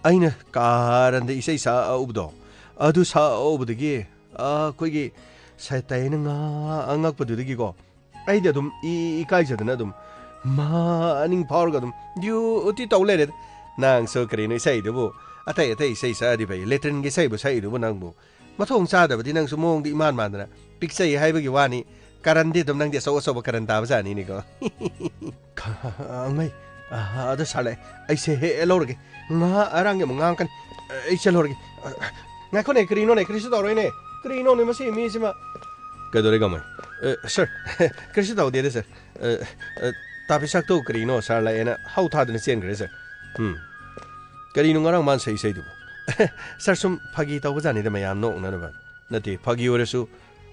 ꯑꯩꯅ ꯀꯥꯔꯟꯗ ꯏꯁꯩ ꯁꯛꯍꯧꯕꯗꯣ, ꯑꯗꯨ ꯁꯛꯍꯧꯕꯗꯒꯤ ꯑꯩꯈꯣꯏꯒꯤ ꯁꯇꯩꯅ ꯉꯥ-, ꯉꯛꯄꯗꯨꯗꯒꯤꯀꯣ, ꯑꯩꯗꯤ ꯑꯗꯨꯝ ꯏ-, ꯏꯀꯥꯏꯖꯗꯅ ꯑꯗꯨꯝ ꯃꯥ ꯑꯅꯤꯡ ꯐꯥꯎꯔꯒ ꯑꯗꯨꯝ ꯗ꯭ꯌꯨꯇꯤ ꯇꯧ ꯂꯩꯔꯦꯗ꯫ ꯅꯪꯁꯨ ꯀꯔꯤꯅꯣ ꯏꯁꯩꯗꯨꯕꯨ? ꯑꯇꯩ ꯑꯇꯩ ꯏꯁꯩ ꯁꯛꯑꯗꯤ ꯐꯩ, ꯂꯦꯇ꯭ꯔꯤꯟꯒꯤ ꯏꯁꯩꯕꯨ ꯁꯛꯏꯗꯨꯕꯨ ꯅꯪꯕꯨ? ꯃꯊꯣꯡ ꯆꯥꯗꯕꯗꯤ ꯅꯪꯁꯨ ꯃꯑꯣꯡꯗꯤ ꯏꯃꯥꯟ ꯃꯥꯟꯗꯅ꯫ ꯄꯤꯛꯆꯩ ꯍꯥꯏꯕꯒꯤ ꯋꯥꯅꯤ, ꯀꯔꯟꯗꯤ ꯑꯗꯨꯝ ꯅꯪꯗꯤ ꯑꯆꯧ ꯑꯆꯧꯕ ꯀꯔꯟ ꯇꯥꯕꯖꯥꯠꯅꯤꯅꯦꯀꯣ꯫ ꯈ-, ꯑꯉꯩ, ꯑ, ꯑꯗꯣ ꯁꯥꯔ ꯂꯥꯛꯑꯦ꯫ ꯑꯩꯁꯦ ꯍꯦꯛ ꯂꯧꯔꯒꯦ꯫ ꯉꯥꯏꯍꯥꯛ ꯑꯔꯥꯡꯒꯤ ꯑꯃꯨꯛ ꯉꯥꯡꯉꯛꯀꯅꯤ꯫ ꯑꯩ ꯆꯠꯂꯨꯔꯒꯦ꯫ ꯉꯥꯏꯈꯣꯅꯦ, ꯀꯔꯤꯅꯣꯅꯦ? ꯀꯔꯤꯁꯨ ꯇꯧꯔꯣꯏꯅꯦ꯫ ꯀꯔꯤꯅꯣꯅꯦ ꯃꯁꯤ ꯃꯤꯁꯤꯃ? ꯀꯩꯗꯧꯔꯦ, ꯒꯃꯩ? ꯑ, ꯁꯥꯔ, ꯀꯔꯤꯁꯨ ꯇꯧꯗꯦꯗ, ꯁꯥꯔ꯫ ꯑ, ꯑ, ꯇꯥ ꯄꯤꯁꯥꯛꯇꯣ ꯀꯔꯤꯅꯣ ꯁꯥꯔ ꯂꯥꯛꯑꯦꯅ ꯍꯧ ꯊꯥꯗꯅ ꯆꯦꯟꯈ꯭ꯔꯦ, ꯁꯥꯔ꯫ ꯎꯝ꯫ ꯀꯔꯤꯅꯣ ꯉꯔꯥꯡ ꯃꯥꯅ ꯁꯛꯏ ꯏꯁꯩꯗꯨꯕꯨ? ꯁꯥꯔ, ꯁꯨꯝ ꯐꯥꯒꯤ ꯇꯧꯕꯖꯥꯠꯅꯤꯗ, ꯃꯌꯥꯝ ꯅꯣꯛꯅꯅꯕ꯫ ꯅꯠꯇꯦ, ꯐꯥꯒꯤ ꯑꯣꯏꯔꯁꯨ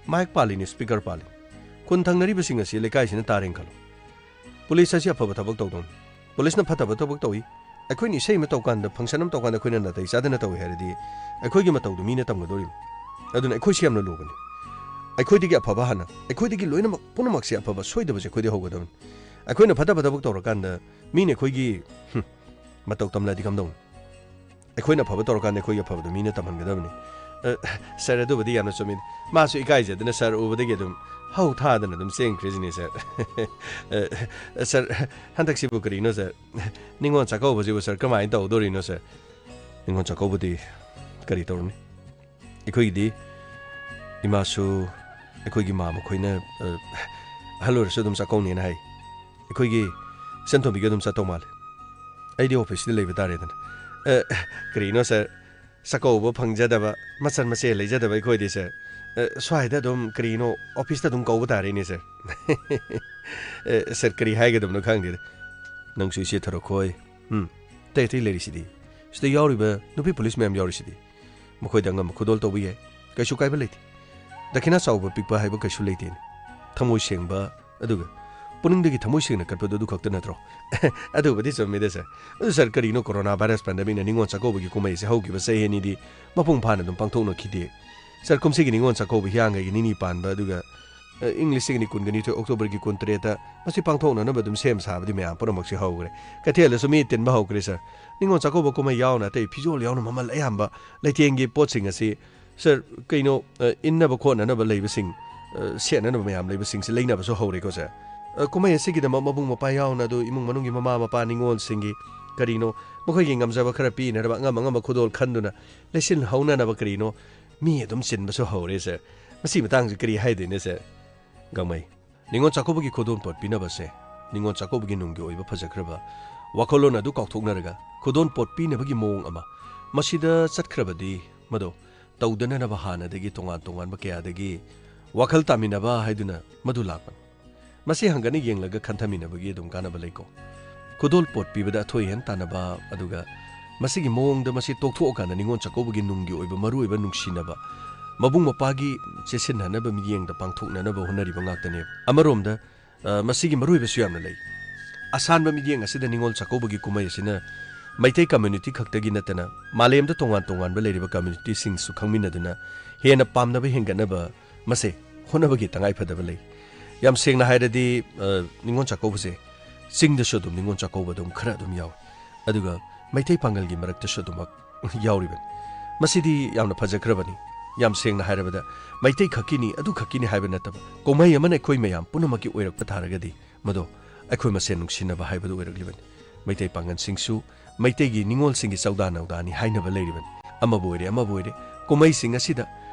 ꯃꯥꯏꯛ ꯄꯥꯜꯂꯤꯅꯤ, ꯁ꯭ꯄꯤꯀꯔ ꯄꯥꯜꯂꯤ꯫ ꯈꯨꯟ ꯊꯪꯅꯔꯤꯕꯁꯤꯡ ꯑꯁꯤ ꯂꯩꯀꯥꯏꯁꯤꯅ ꯇꯥꯔꯦꯅ ꯈꯜꯂꯣ꯫ ꯄꯨꯂꯤꯁ ꯑꯁꯤ ꯑꯐꯕ ꯊꯕꯛ ꯇꯧꯗꯧꯅꯤ꯫ ꯄꯨꯂꯤꯁꯅ ꯐꯠꯇꯕ ꯊꯕꯛ ꯇꯧꯏ꯫ ꯑꯩꯈꯣꯏꯅ ꯏꯁꯩ ꯑꯃ ꯇꯧꯀꯥꯟꯗ, ꯐꯪꯁꯟ ꯑꯃ ꯇꯧꯀꯥꯟꯗ ꯑꯩꯈꯣꯏꯅ ꯅꯥꯇꯩ ꯆꯥꯗꯅ ꯇꯧꯏ ꯍꯥꯏꯔꯗꯤ ꯑꯩꯈꯣꯏꯒꯤ ꯃꯇꯧꯗꯨ ꯃꯤꯅ ꯇꯝꯒꯗꯧꯔꯤꯕꯅꯤ꯫ ꯑꯗꯨꯅ ꯑꯩꯈꯣꯏꯁꯤ ꯌꯥꯝꯅ ꯂꯨꯕꯅꯤ꯫ ꯑꯩꯈꯣꯏꯗꯒꯤ ꯑꯐꯕ ꯍꯥꯟꯅ, ꯑꯩꯈꯣꯏꯗꯒꯤ ꯂꯣꯏꯅꯃꯛ ꯄꯨꯝꯅꯃꯛꯁꯦ ꯑꯐꯕ ꯁꯣꯏꯗꯕꯁꯦ ꯑꯩꯈꯣꯏꯗꯒꯤ ꯍꯧꯒꯗꯕꯅꯤ꯫ ꯑꯩꯈꯣꯏꯅ ꯐꯠꯇꯕ ꯊꯕꯛ ꯇꯧꯔꯀꯥꯟꯗ ꯃꯤꯅ ꯑꯩꯈꯣꯏꯒꯤ, ꯍꯨꯝ, ꯃꯇꯧ ꯇꯝꯂꯗꯤ ꯀꯝꯗꯧꯅꯤ? ꯑꯩꯈꯣꯏꯅ ꯑꯐꯕ ꯇꯧꯔꯀꯥꯟꯗ ꯑꯩꯈꯣꯏꯒꯤ ꯑꯐꯕꯗꯣ ꯃꯤꯅ ꯇꯝꯍꯟꯒꯗꯕꯅꯤ꯫ ꯑ, ꯁꯥꯔ, ꯑꯗꯨꯕꯨꯗꯤ ꯌꯥꯝꯅ ꯆꯨꯝꯃꯤ꯫ ꯃꯥꯁꯨ ꯏꯀꯥꯏꯖꯗꯅ ꯁꯥꯔ ꯎꯕꯗꯒꯤ ꯑꯗꯨꯝ ꯍꯧ ꯊꯥꯗꯅ ꯑꯗꯨꯝ ꯆꯦꯟꯈ꯭ꯔꯤꯁꯤꯅꯤ, ꯁꯥꯔ꯫ ꯑ, ꯁꯥꯔ, ꯍꯟꯗꯛꯁꯤꯕꯨ ꯀꯔꯤꯅꯣ, ꯁꯥꯔ? ꯅꯤꯉꯣꯜ ꯆꯥꯛꯀꯧꯕꯁꯤꯕꯨ, ꯁꯥꯔ, ꯀꯃꯥꯏꯅ ꯇꯧꯗꯣꯔꯤꯅꯣ, ꯁꯥꯔ? ꯅꯤꯉꯣꯜ ꯆꯥꯛꯀꯧꯕꯗꯤ ꯀꯔꯤ ꯇꯧꯔꯨꯅꯤ? ꯑꯩꯈꯣꯏꯒꯤꯗꯤ ꯏꯃꯥꯁꯨ ꯑꯩꯈꯣꯏꯒꯤ ꯃꯥ ꯃꯈꯣꯏꯅ, ꯑ, ꯑꯍꯜ ꯑꯣꯏꯔꯁꯨ ꯑꯗꯨꯝ ꯆꯥꯛꯀꯧꯅꯦꯅ ꯍꯥꯏ꯫ ꯑꯩꯈꯣꯏꯒꯤ ꯏꯆꯟ ꯇꯣꯝꯕꯤꯒ ꯑꯗꯨꯝ ꯆꯠꯇꯧ ꯃꯥꯜꯂꯦ꯫ ꯑꯩꯗꯤ ꯑꯣꯐꯤꯁꯇ ꯂꯩꯕ ꯇꯥꯔꯦꯗꯅ꯫ ꯑ, ꯀꯔꯤꯅꯣ, ꯁꯥꯔ? ꯆꯥꯛꯀꯧꯕ ꯐꯪꯖꯗꯕ, ꯃꯆꯟ ꯃꯆꯦ ꯂꯩꯖꯗꯕ ꯑꯩꯈꯣꯏꯗꯤ, ꯁꯥꯔ, ꯑ, ꯁ꯭ꯋꯥꯏꯗ ꯑꯗꯨꯝ, ꯀꯔꯤꯅꯣ, ꯑꯣꯐꯤꯁꯇ ꯑꯗꯨꯝ ꯀꯧꯕ ꯇꯥꯔꯦꯅꯦ, ꯁꯥꯔ꯫ ꯑ, ꯁꯥꯔ, ꯀꯔꯤ ꯍꯥꯏꯒꯗꯕꯅꯣ ꯈꯪꯗꯦꯗ꯫ ꯅꯪꯁꯨ ꯏꯆꯦ ꯊꯔꯣ ꯈꯣꯏ꯫ ꯎꯝ, ꯑꯇꯩ ꯑꯇꯩ ꯂꯩꯔꯤꯁꯤꯗꯤ꯫ ꯁꯤꯗ ꯌꯥꯎꯔꯤꯕ ꯅꯨꯄꯤ ꯄꯨꯂꯤꯁ ꯃꯌꯥꯝ ꯌꯥꯎꯔꯤꯁꯤꯗꯤ꯫ ꯃꯈꯣꯏꯗ ꯑꯉꯝꯕ ꯈꯨꯗꯣꯜ ꯇꯧꯕ ꯌꯥꯏ꯫ ꯀꯩꯁꯨ ꯀꯥꯏꯕ ꯂꯩꯇꯦ꯫ ꯗꯈꯤꯅꯥ ꯆꯥꯎꯕ ꯄꯤꯛꯄ ꯍꯥꯏꯕ ꯀꯩꯁꯨ ꯂꯩꯇꯦꯅꯦ꯫ ꯊꯃꯣꯏ ꯁꯦꯡꯕ, ꯑꯗꯨꯒ ꯄꯨꯛꯅꯤꯡꯗꯒꯤ ꯊꯃꯣꯏ ꯁꯦꯡꯅ ꯀꯠꯄꯗꯣ ꯑꯗꯨ ꯈꯛꯇ ꯅꯠꯇ꯭ꯔꯣ? ꯑꯗꯨꯕꯨꯗꯤ ꯆꯨꯝꯃꯤꯗ ꯁꯥꯔ꯫ ꯑꯗꯨ ꯁꯥꯔ, ꯀꯔꯤꯅꯣ ꯀꯣꯔꯣꯅꯥ ꯚꯥꯏꯔꯁ ꯄꯦꯟꯗꯦꯃꯤꯛꯅ ꯅꯤꯉꯣꯜ ꯆꯥꯛꯀꯧꯕꯒꯤ ꯀꯨꯝꯍꯩ ꯑꯁꯤ ꯍꯧꯈꯤꯕ ꯆꯍꯤ ꯑꯅꯤꯗꯤ ꯃꯄꯨꯡ ꯐꯥꯅ ꯑꯗꯨꯝ ꯄꯥꯡꯊꯣꯛꯅꯈꯤꯗꯦ? ꯁꯥꯔ, ꯀꯨꯝꯁꯤꯒꯤ ꯅꯤꯉꯣꯜ ꯆꯥꯛꯀꯧꯕ ꯍꯤꯌꯥꯡꯒꯩꯒꯤ ꯅꯤꯅꯤ ꯄꯥꯟꯕ, ꯑꯗꯨꯒ, ꯑ, ꯏꯪ ꯂꯤꯁꯤꯡ ꯑꯅꯤ ꯀꯨꯟꯒ ꯅꯤꯊꯣꯏ ꯑꯣꯛꯇꯣꯕꯔꯒꯤ ꯀꯨꯟꯇꯔꯦꯠꯇ ꯃꯁꯤ ꯄꯥꯡꯊꯣꯛꯅꯅꯕ ꯑꯗꯨꯝ ꯁꯦꯝ ꯁꯥꯕꯗꯤ ꯃꯌꯥꯝ ꯄꯨꯝꯅꯃꯛꯁꯤ ꯍꯧꯈ꯭ꯔꯦ꯫ ꯀꯩꯊꯦꯜꯗꯁꯨ ꯃꯤ ꯇꯤꯟꯕ ꯍꯧꯈ꯭ꯔꯦ ꯁꯥꯔ꯫ ꯅꯤꯉꯣꯜ ꯆꯥꯛꯀꯧꯕ ꯀꯨꯝꯍꯩ ꯌꯥꯎꯅ ꯑꯇꯩ ꯐꯤꯖꯣꯜ ꯌꯥꯎꯅ ꯃꯃꯜ ꯑꯌꯥꯝꯕ ꯂꯩꯇꯦꯡꯒꯤ ꯄꯣꯠꯁꯤꯡ ꯑꯁꯤ ꯁꯥꯔ, ꯀꯩꯅꯣ, ꯑ, ꯏꯟꯅꯕ ꯈꯣꯠꯅꯅꯕ ꯂꯩꯕꯁꯤꯡ, ꯑ, ꯁꯦꯠꯅꯅꯕ ꯃꯌꯥꯝ ꯂꯩꯕꯁꯤꯡꯁꯤ ꯂꯩꯅꯕꯁꯨ ꯍꯧꯔꯦꯀꯣ ꯁꯥꯔ꯫ ꯑ, ꯀꯨꯝꯍꯩ ꯑꯁꯤꯒꯤꯗꯃꯛ ꯃꯕꯨꯡ ꯃꯧꯄ꯭ꯋꯥ ꯌꯥꯎꯅ ꯑꯗꯨ ꯏꯃꯨꯡ ꯃꯅꯨꯡꯒꯤ ꯃꯃꯥ ꯃꯄꯥ ꯅꯤꯉꯣꯜꯁꯤꯡꯒꯤ ꯀꯔꯤꯅꯣ ꯃꯈꯣꯏꯒꯤ ꯉꯝꯖꯕ ꯈꯔ ꯄꯤꯅꯅꯕ ꯑꯉꯝ ꯑꯉꯝꯕ ꯈꯨꯗꯣꯜ ꯈꯟꯗꯨꯅ ꯂꯩꯁꯤꯜꯍꯧꯅꯅꯕ ꯀꯔꯤꯅꯣ ꯃꯤ ꯑꯗꯨꯝ ꯆꯤꯟꯕꯁꯨ ꯍꯧꯔꯦ ꯁꯥꯔ꯫ ꯃꯁꯤ ꯃꯇꯥꯡꯁꯤ ꯀꯔꯤ ꯍꯥꯏꯗꯣꯏꯅꯣ ꯁꯥꯔ? ꯒꯥꯡꯃꯩ꯫ ꯅꯤꯉꯣꯜ ꯆꯥꯛꯀꯧꯕꯒꯤ ꯈꯨꯗꯣꯜ ꯄꯣꯠ ꯄꯤꯅꯕꯁꯦ ꯅꯤꯉꯣꯜ ꯆꯥꯛꯀꯧꯕꯒꯤ ꯅꯨꯡꯒꯤ ꯑꯣꯏꯕ ꯐꯖꯈ꯭ꯔꯕ ꯋꯥꯈꯜꯂꯣꯟ ꯑꯗꯨ ꯀꯥꯎꯊꯣꯛꯅꯔꯒ ꯈꯨꯗꯣꯜ ꯄꯣꯠ ꯄꯤꯅꯕꯒꯤ ꯃꯑꯣꯡ ꯑꯃ ꯃꯁꯤꯗ ꯆꯠꯈ꯭ꯔꯕꯗꯤ ꯃꯗꯣ ꯇꯧꯗꯅꯅꯕ ꯍꯥꯟꯅꯗꯒꯤ ꯇꯣꯉꯥꯟ ꯇꯣꯉꯥꯟꯕ ꯀꯌꯥꯗꯒꯤ ꯋꯥꯈꯜ ꯇꯥꯃꯤꯟꯅꯕ ꯍꯥꯏꯗꯨꯅ ꯃꯗꯨ ꯂꯥꯛꯄꯅꯤ꯫ ꯃꯁꯤ ꯍꯪꯒꯠꯅ ꯌꯦꯡꯂꯒ ꯈꯟꯊꯃꯤꯟꯅꯕꯒꯤ ꯑꯗꯨꯝ ꯀꯥꯟꯅꯕ ꯂꯩꯀꯣ꯫ ꯈꯨꯗꯣꯜ ꯄꯣꯠ ꯄꯤꯕꯗ ꯑꯊꯣꯏ ꯑꯍꯦꯟ ꯇꯥꯟꯅꯕ, ꯑꯗꯨꯒ ꯃꯁꯤꯒꯤ ꯃꯑꯣꯡꯗ ꯃꯁꯤ ꯇꯣꯛꯊꯣꯛꯑꯀꯥꯟꯗ ꯅꯤꯉꯣꯜ ꯆꯥꯛꯀꯧꯕꯒꯤ ꯅꯨꯡꯒꯤ ꯑꯣꯏꯕ ꯃꯔꯨꯑꯣꯏꯕ ꯅꯨꯡꯁꯤꯅꯕ, ꯃꯕꯨꯡ ꯃꯧꯄ꯭ꯋꯥꯒꯤ ꯆꯦꯠꯁꯤꯟꯅꯅꯕ ꯃꯤꯠꯌꯦꯡꯗ ꯄꯥꯡꯊꯣꯛꯅꯅꯕ ꯍꯣꯠꯅꯔꯤꯕ ꯉꯥꯛꯇꯅꯦꯕ꯫ ꯑꯃꯔꯣꯝꯗ, ꯑ, ꯃꯁꯤꯒꯤ ꯃꯔꯨꯑꯣꯏꯕꯁꯨ ꯌꯥꯝꯅ ꯂꯩ꯫ ꯑꯁꯥꯟꯕ ꯃꯤꯠꯌꯦꯡ ꯑꯁꯤꯗ ꯅꯤꯉꯣꯜ ꯆꯥꯛꯀꯧꯕꯒꯤ ꯀꯨꯝꯍꯩ ꯑꯁꯤꯅ ꯃꯩꯇꯩ ꯀꯝꯃ꯭ꯌꯨꯅꯤꯇꯤ ꯈꯛꯇꯒꯤ ꯅꯠꯇꯅ ꯃꯥꯂꯦꯝꯗ ꯇꯣꯉꯥꯟ ꯇꯣꯉꯥꯟꯕ ꯂꯩꯔꯤꯕ ꯀꯝꯃ꯭ꯌꯨꯅꯤꯇꯤꯁꯤꯡꯁꯨ ꯈꯪꯃꯤꯟꯅꯗꯨꯅ ꯍꯦꯟꯅ ꯄꯥꯝꯅꯕ ꯍꯦꯟꯒꯠꯅꯕ ꯃꯁꯦ ꯍꯣꯠꯅꯕꯒꯤ ꯇꯉꯥꯏ ꯐꯗꯕ ꯂꯩ꯫ ꯌꯥꯝ ꯁꯦꯡꯅ ꯍꯥꯏꯔꯗꯤ, ꯑ, ꯅꯤꯉꯣꯜ ꯆꯥꯛꯀꯧꯕꯁꯦ ꯆꯤꯡꯗꯁꯨ ꯑꯗꯨꯝ ꯅꯤꯉꯣꯜ ꯆꯥꯛꯀꯧꯕ ꯑꯗꯨꯝ ꯈꯔ ꯑꯗꯨꯝ ꯌꯥꯎꯏ꯫ ꯑꯗꯨꯒ ꯃꯩꯇꯩ ꯄꯥꯉꯜꯒꯤ ꯃꯔꯛꯇꯁꯨ ꯑꯗꯨꯃꯛ ꯌꯥꯎꯔꯤꯕꯅꯤ꯫ ꯃꯁꯤꯗꯤ ꯌꯥꯝꯅ ꯐꯖꯈ꯭ꯔꯕꯅꯤ꯫ ꯌꯥꯝ ꯁꯦꯡꯅ ꯍꯥꯏꯔꯕꯗ ꯃꯩꯇꯩ ꯈꯛꯀꯤꯅꯤ, ꯑꯗꯨ ꯈꯛꯀꯤꯅꯤ ꯍꯥꯏꯕ ꯅꯠꯇꯕ, ꯀꯨꯝꯍꯩ ꯑꯃꯅ ꯑꯩꯈꯣꯏ ꯃꯌꯥꯝ ꯄꯨꯝꯅꯃꯛꯀꯤ ꯑꯣꯏꯔꯛꯄ ꯇꯥꯔꯒꯗꯤ ꯃꯗꯣ ꯑꯩꯈꯣꯏ ꯃꯁꯦꯟ ꯅꯨꯡꯁꯤꯅꯕ ꯍꯥꯏꯕꯗꯨ ꯑꯣꯏꯔꯛꯂꯤꯕꯅꯤ꯫ ꯃꯩꯇꯩ ꯄꯥꯉꯜꯁꯤꯡꯁꯨ ꯃꯩꯇꯩꯒꯤ ꯅꯤꯉꯣꯜꯁꯤꯡꯒꯤ ꯆꯧꯗꯥ ꯅꯧꯗꯥꯅꯤ ꯍꯥꯏꯅꯕ ꯂꯩꯔꯤꯕꯅꯤ꯫ ꯑꯃꯕꯨ ꯑꯣꯏꯔꯦ, ꯑꯃꯕꯨ ꯑꯣꯏꯔꯦ, ꯀꯨꯝꯍꯩꯁꯤꯡ ꯑꯁꯤꯗ